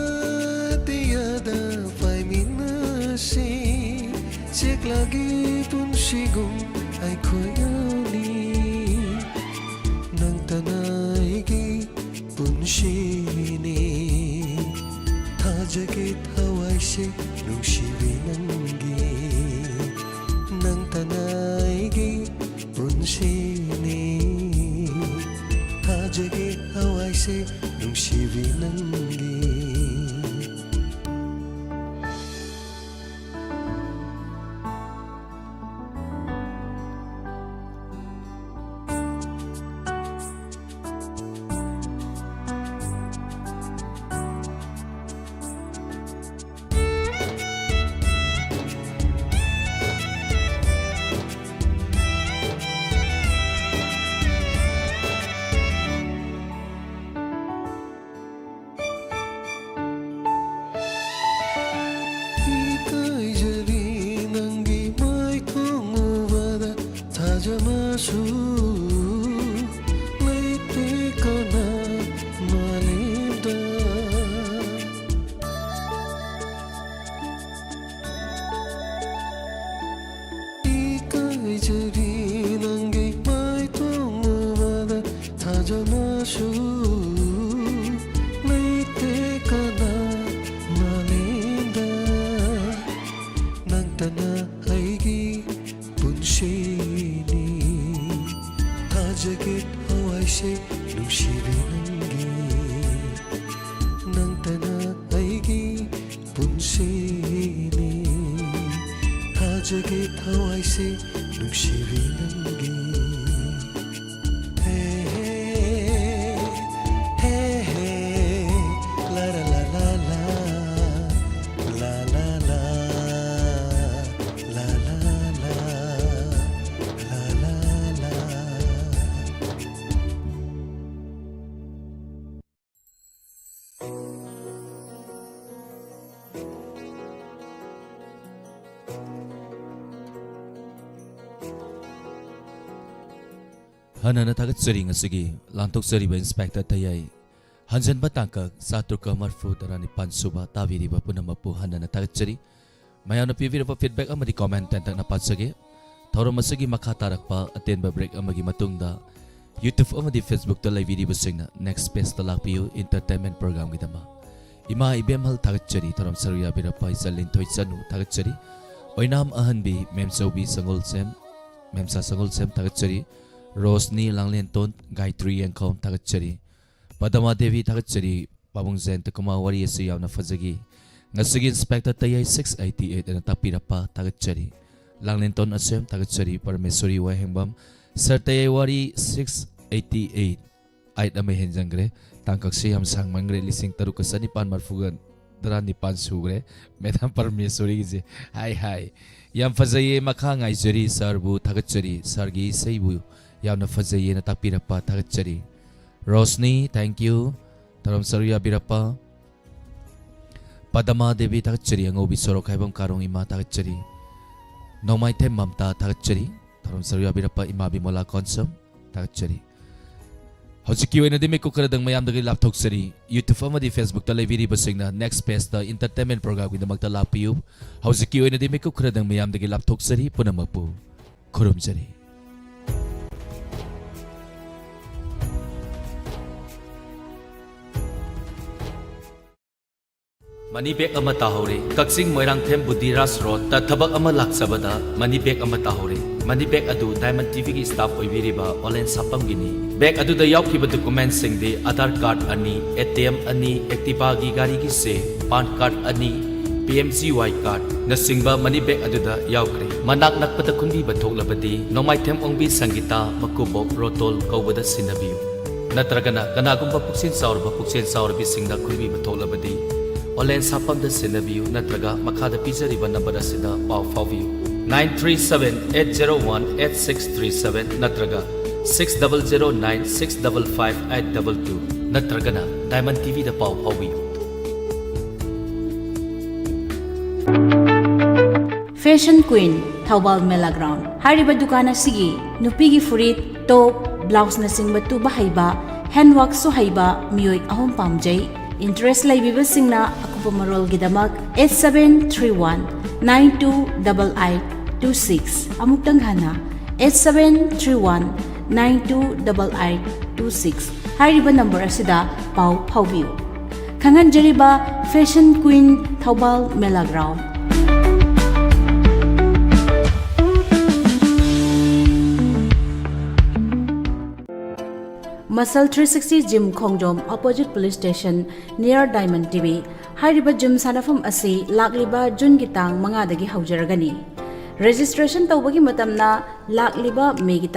ꯑꯇꯤꯌꯥꯗ ꯄꯥꯏꯃꯤꯟꯅꯁꯤ, ꯆꯦꯛꯂꯛꯀꯤ ꯄꯨꯟꯁꯤꯒꯨꯝ ꯑꯩꯈꯣꯏ ꯑꯅꯤ꯫ ꯅꯪꯇꯅ ꯑꯩꯒꯤ ꯄꯨꯟꯁꯤꯅꯤ꯫ ꯊꯥꯖꯒꯦ ꯊꯋꯥꯏꯁꯦ ꯅꯨꯡꯁꯤꯕꯤ ꯅꯪꯒꯤ, ꯅꯪꯇꯅ ꯑꯩꯒꯤ ꯄꯨꯟꯁꯤꯅꯤ꯫ ꯊꯥꯖꯒꯦ ꯊꯋꯥꯏꯁꯦ ꯅꯨꯡꯁꯤꯕꯤ ꯅꯪꯒꯤ꯫ ꯏꯀꯥꯏꯖꯔꯤ ꯅꯪꯒꯤ ꯃꯥꯏꯊꯣꯡ ꯎꯕꯗ, ꯊꯥꯖꯕꯁꯨ ꯂꯩꯇꯦ ꯀꯅꯥ ꯃꯥꯂꯦꯝꯗ꯫ ꯏꯀꯥꯏꯖꯔꯤ ꯅꯪꯒꯤ ꯃꯥꯏꯊꯣꯡ ꯎꯕꯗ, ꯊꯥꯖꯕꯁꯨ ꯂꯩꯇꯦ ꯀꯅꯥ ꯃꯥꯂꯦꯝꯗ꯫ ꯅꯪꯇꯅ ꯑꯩꯒꯤ ꯄꯨꯟꯁꯤꯅꯤ꯫ ꯊꯥꯖꯒꯦ ꯊꯋꯥꯏꯁꯦ ꯅꯨꯡꯁꯤꯕꯤ ꯅꯪꯒꯤ, ꯅꯪꯇꯅ ꯑꯩꯒꯤ ꯄꯨꯟꯁꯤꯅꯤ꯫ ꯊꯥꯖꯒꯦ ꯊꯋꯥꯏꯁꯦ ꯅꯨꯡꯁꯤꯕꯤ ꯅꯪꯒꯤ꯫ ꯍꯦ, ꯍꯦ, ꯍꯦ, ꯍꯦ꯫ ꯍꯟꯅꯅ ꯊꯥꯒꯠꯆꯔꯤ꯫ ꯉꯁꯤꯒꯤ ꯂꯥꯟꯊꯣꯛꯆꯔꯤꯕ ꯏꯟꯁꯄꯦꯛꯇꯔ ꯇꯌꯥꯏ ꯍꯟꯖꯟꯕ ꯇꯥꯡꯀꯛ ꯆꯥꯇ꯭ꯔꯨꯛꯀ ꯃꯔꯐꯨ ꯇꯔꯥꯅꯤꯄꯥꯟ ꯁꯨꯕ ꯇꯥꯕꯤꯔꯤꯕ ꯄꯨꯝꯅꯃꯛꯄꯨ ꯍꯟꯅꯅ ꯊꯥꯒꯠꯆꯔꯤ꯫ ꯃꯌꯥꯝꯅ ꯄꯤꯕꯤꯔꯕ ꯐꯤꯗꯕꯦꯛ ꯑꯃꯗꯤ ꯀꯣꯃꯦꯟ ꯇꯦꯟꯇꯛꯅ ꯄꯥꯖꯒꯦ꯫ ꯊꯧꯔꯝ ꯑꯁꯤꯒꯤ ꯃꯈꯥ ꯇꯥꯔꯛꯄ ꯑꯇꯦꯟꯕ ꯕ꯭ꯔꯦꯛ ꯑꯃꯒꯤ ꯃꯇꯨꯡꯗ YouTube ꯑꯃꯗꯤ Facebookꯇ ꯂꯩꯕꯤꯔꯤꯕꯁꯤꯡꯅ ꯅꯦꯛꯁ ꯄꯦꯖꯇ ꯂꯥꯛꯄꯤꯌꯨ, ꯏꯟꯇꯔꯇꯦꯟꯃꯦꯟ ꯄ꯭ꯔꯣꯒ꯭ꯔꯥꯝꯒꯤꯗꯃꯛ꯫ ꯏꯃꯥ ꯏꯕꯦꯝꯍꯜ ꯊꯥꯒꯠꯆꯔꯤ꯫ ꯊꯧꯔꯝ ꯁꯔꯨꯛ ꯌꯥꯕꯤꯔꯛꯄ ꯏꯆꯜ ꯂꯤꯟꯊꯣꯏ ꯆꯅꯨ ꯊꯥꯒꯠꯆꯔꯤ꯫ ꯑꯣꯏꯅꯥꯝ ꯑꯍꯟꯕꯤ ꯃꯦꯝꯆꯧꯕꯤ ꯁꯪꯒꯣꯜꯁꯦꯝ, ꯃꯦꯝꯆꯥ ꯁꯪꯒꯣꯜꯁꯦꯝ ꯊꯥꯒꯠꯆꯔꯤ꯫ ꯔꯣꯁꯅꯤ ꯂꯥꯡꯂꯦꯟꯇꯣꯟ, ꯒꯥꯌꯇ꯭ꯔꯤ ꯌꯦꯡꯈꯣꯝ ꯊꯥꯒꯠꯆꯔꯤ꯫ ꯄꯗꯃꯥ ꯗꯦꯕꯤ ꯊꯥꯒꯠꯆꯔꯤ꯫ ꯄꯥꯕꯨꯡ ꯖꯌꯟꯇ ꯀꯨꯃꯥꯔ ꯋꯥꯔꯤ ꯑꯁꯤ ꯌꯥꯝꯅ ꯐꯖꯈꯤ꯫ ꯉꯁꯤꯒꯤ ꯏꯟꯁꯄꯦꯛꯇꯔ ꯇꯌꯥꯏ six eighty eight ꯑꯅ ꯇꯥꯛꯄꯤꯔꯛꯄ ꯊꯥꯒꯠꯆꯔꯤ꯫ ꯂꯥꯡꯂꯦꯟꯇꯣꯟ ꯑꯁꯦꯝ ꯊꯥꯒꯠꯆꯔꯤ꯫ ꯄꯔꯃꯦꯁꯣꯔꯤ ꯋꯥꯍꯦꯡꯕꯝ, ꯁꯔ ꯇꯌꯥꯏ ꯋꯥꯔꯤ six eighty eight, ꯑꯩꯠ ꯑꯃ ꯍꯦꯟꯖꯟꯈ꯭ꯔꯦ꯫ ꯇꯥꯡꯀꯛꯁꯤ ꯌꯥꯝ ꯁꯥꯡꯃꯟꯈ꯭ꯔꯦ, ꯂꯤꯁꯤꯡ ꯇꯔꯨꯛꯀ ꯆꯅꯤꯄꯥꯟ ꯃꯔꯐꯨꯒ ꯇꯔꯥꯅꯤꯄꯥꯟ ꯁꯨꯈ꯭ꯔꯦ꯫ ꯃꯦꯗꯥꯝ ꯄꯔꯃꯦꯁꯣꯔꯤꯒꯤꯁꯦ꯫ ꯍꯥꯏ ꯍꯥꯏ꯫ ꯌꯥꯝ ꯐꯖꯩꯌꯦ, ꯃꯈꯥ ꯉꯥꯏꯖꯔꯤ꯫ ꯁꯥꯔꯕꯨ ꯊꯥꯒꯠꯆꯔꯤ꯫ ꯁꯥꯔꯒꯤ ꯏꯁꯩꯕꯨ ꯌꯥꯝꯅ ꯐꯖꯩꯌꯦꯅ ꯇꯥꯛꯄꯤꯔꯛꯄ ꯊꯥꯒꯠꯆꯔꯤ꯫ Roshni, thank you꯫ ꯊꯧꯔꯝ ꯁꯔꯨꯛ ꯌꯥꯕꯤꯔꯛꯄ꯫ ꯄꯗꯃꯥ ꯗꯦꯕꯤ ꯊꯥꯒꯠꯆꯔꯤ꯫ ꯑꯉꯧꯕꯤ ꯁꯣꯔꯣꯛ ꯈꯥꯏꯕꯝ ꯀꯥꯔꯣꯡ ꯏꯃꯥ ꯊꯥꯒꯠꯆꯔꯤ꯫ ꯅꯣꯡꯃꯥꯏꯊꯦꯝ ꯃꯝꯇꯥ ꯊꯥꯒꯠꯆꯔꯤ꯫ ꯊꯧꯔꯝ ꯁꯔꯨꯛ ꯌꯥꯕꯤꯔꯛꯄ ꯏꯃꯥ ꯕꯤꯃꯣꯂꯥ ꯀꯣꯟꯁꯝ ꯊꯥꯒꯠꯆꯔꯤ꯫ ꯍꯧꯖꯤꯛꯀꯤ ꯑꯣꯏꯅꯗꯤ ꯃꯤꯀꯨꯞ ꯈꯔꯗꯪ ꯃꯌꯥꯝꯗꯒꯤ ꯂꯥꯞꯊꯣꯛꯆꯔꯤ꯫ YouTube ꯑꯃꯗꯤ Facebookꯇ ꯂꯩꯕꯤꯔꯤꯕꯁꯤꯡꯅ ꯅꯦꯛꯁ ꯄꯦꯖꯇ ꯏꯟꯇꯔꯇꯦꯟꯃꯦꯟ ꯄ꯭ꯔꯣꯒ꯭ꯔꯥꯝꯒꯤꯗꯃꯛꯇ ꯂꯥꯛꯄꯤꯌꯨ꯫ ꯍꯧꯖꯤꯛꯀꯤ ꯑꯣꯏꯅꯗꯤ ꯃꯤꯀꯨꯞ ꯈꯔꯗꯪ ꯃꯌꯥꯝꯗꯒꯤ ꯂꯥꯞꯊꯣꯛꯆꯔꯤ꯫ ꯄꯨꯝꯅꯃꯛꯄꯨ ꯈꯨꯔꯨꯝꯖꯔꯤ꯫ ꯃꯅꯤ ꯕꯦꯒ ꯑꯃ ꯇꯥꯍꯧꯔꯦ꯫ ꯀꯛꯆꯤꯡ ꯃꯣꯏꯔꯥꯡꯊꯦꯝ ꯕꯨꯙꯤꯔꯥꯖ ꯔꯣꯗꯇ ꯊꯕꯛ ꯑꯃ ꯂꯥꯛꯆꯕꯗ ꯃꯅꯤ ꯕꯦꯒ ꯑꯃ ꯇꯥꯍꯧꯔꯦ꯫ ꯃꯅꯤ ꯕꯦꯒ ꯑꯗꯨ ꯗꯥꯏꯃꯟ ꯇꯤꯚꯤꯒꯤ ꯁ꯭ꯇꯥꯐ ꯑꯣꯏꯕꯤꯔꯤꯕ ꯑꯣꯂꯦꯟ ꯁꯥꯄꯝꯒꯤꯅꯤ꯫ ꯕꯦꯒ ꯑꯗꯨꯗ ꯌꯥꯎꯈꯤꯕ ꯗꯣꯀꯨꯃꯦꯟꯁꯤꯡꯗꯤ ꯑꯙꯥꯔ ꯀꯥꯔꯗ ꯑꯅꯤ, ꯑꯦ ꯇꯤ ꯑꯦꯝ ꯑꯅꯤ, ꯑꯦꯛꯇꯤꯚꯥꯒꯤ ꯒꯥꯔꯤꯒꯤ ꯆꯦ, ꯄꯥꯟ ꯀꯥꯔꯗ ꯑꯅꯤ, ꯄꯤ ꯑꯦꯝ ꯖꯤ ꯋꯥꯏ ꯀꯥꯔꯗꯅꯆꯤꯡꯕ ꯃꯅꯤ ꯕꯦꯒ ꯑꯗꯨꯗ ꯌꯥꯎꯈ꯭ꯔꯦ꯫ ꯃꯅꯥꯛ ꯅꯛꯄꯗ ꯈꯨꯟꯕꯤꯕ ꯊꯣꯛꯂꯕꯗꯤ ꯅꯣꯡꯃꯥꯏꯊꯦꯝ ꯑꯣꯡꯕꯤ ꯁꯪꯒꯤꯇꯥ, ꯃꯀꯨꯕꯣꯛ ꯔꯣꯇꯣꯜ ꯀꯧꯕꯗ ꯁꯤꯟꯅꯕꯤꯌꯨ꯫ ꯅꯠꯇ꯭ꯔꯒꯅ ꯀꯅꯥꯒꯨꯝꯕ ꯄꯨꯛꯆꯦꯜ ꯆꯥꯎꯔꯕ ꯄꯨꯛꯆꯦꯜ ꯆꯥꯎꯔꯕꯤꯁꯤꯡꯗ ꯈꯨꯟꯕꯤꯕ ꯊꯣꯛꯂꯕꯗꯤ ꯑꯣꯟꯂꯥꯏꯟ ꯁꯥꯐꯝꯗ ꯁꯤꯟꯅꯕꯤꯌꯨ, ꯅꯠꯇ꯭ꯔꯒ ꯃꯈꯥꯗ ꯄꯤꯖꯔꯤꯕ ꯅꯝꯕꯔ ꯑꯁꯤꯗ ꯄꯥꯎ ꯐꯥꯎꯕꯤꯌꯨ꯫ Nine three seven eight zero one eight six three seven ꯅꯠꯇ꯭ꯔꯒ six double zero nine six double five eight double two ꯅꯠꯇ꯭ꯔꯒꯅ ꯗꯥꯏꯃꯟ ꯇꯤꯚꯤꯗ ꯄꯥꯎ ꯐꯥꯎꯕꯤꯌꯨ꯫ ꯐꯦꯁꯟ ꯀ꯭ꯋꯤꯟ, ꯊꯧꯕꯥꯜ ꯃꯦꯂꯥ ꯒ꯭ꯔꯥꯎꯟ ꯍꯥꯏꯔꯤꯕ ꯗꯨꯀꯥꯟ ꯑꯁꯤꯒꯤ ꯅꯨꯄꯤꯒꯤ ꯐꯨꯔꯤꯠ, ꯇꯣꯞ, ꯕ꯭ꯂꯥꯎꯁꯅꯆꯤꯡꯕ ꯇꯨꯕ ꯍꯩꯕ, ꯍꯦꯟꯋꯥꯛꯁꯨ ꯍꯩꯕ ꯃꯤꯑꯣꯏ ꯑꯍꯨꯝ ꯄꯥꯝꯖꯩ꯫ ꯏꯟꯇꯔꯦꯁ ꯂꯩꯕꯤꯕꯁꯤꯡꯅ ꯑꯀꯨꯞꯄ ꯃꯔꯣꯜꯒꯤꯗꯃꯛ eight seven three one nine two double eight two six, ꯑꯃꯨꯛꯇꯪ ꯍꯟꯅ eight seven three one nine two double eight two six ꯍꯥꯏꯔꯤꯕ ꯅꯝꯕꯔ ꯑꯁꯤꯗ ꯄꯥꯎ ꯐꯥꯎꯕꯤꯌꯨ꯫ ꯈꯪꯍꯟꯖꯔꯤꯕ Fashion Queen, ꯊꯧꯕꯥꯜ ꯃꯦꯂꯥ ground. Muscle three sixty Gym, ꯈꯣꯡꯖꯣꯝ, opposite police station, near Diamond T V꯫ ꯍꯥꯏꯔꯤꯕ gym ꯁꯥꯟꯅꯐꯝ ꯑꯁꯤ ꯂꯥꯛꯂꯤꯕ ꯖꯨꯟꯒꯤ ꯇꯥꯡ ꯃꯉꯥꯗꯒꯤ ꯍꯧꯖꯔꯒꯅꯤ꯫ ꯔꯦꯖꯤꯁꯇ꯭ꯔꯦꯁꯟ ꯇꯧꯕꯒꯤ ꯃꯇꯝꯅ ꯂꯥꯛꯂꯤꯕ ꯃꯦꯒꯤ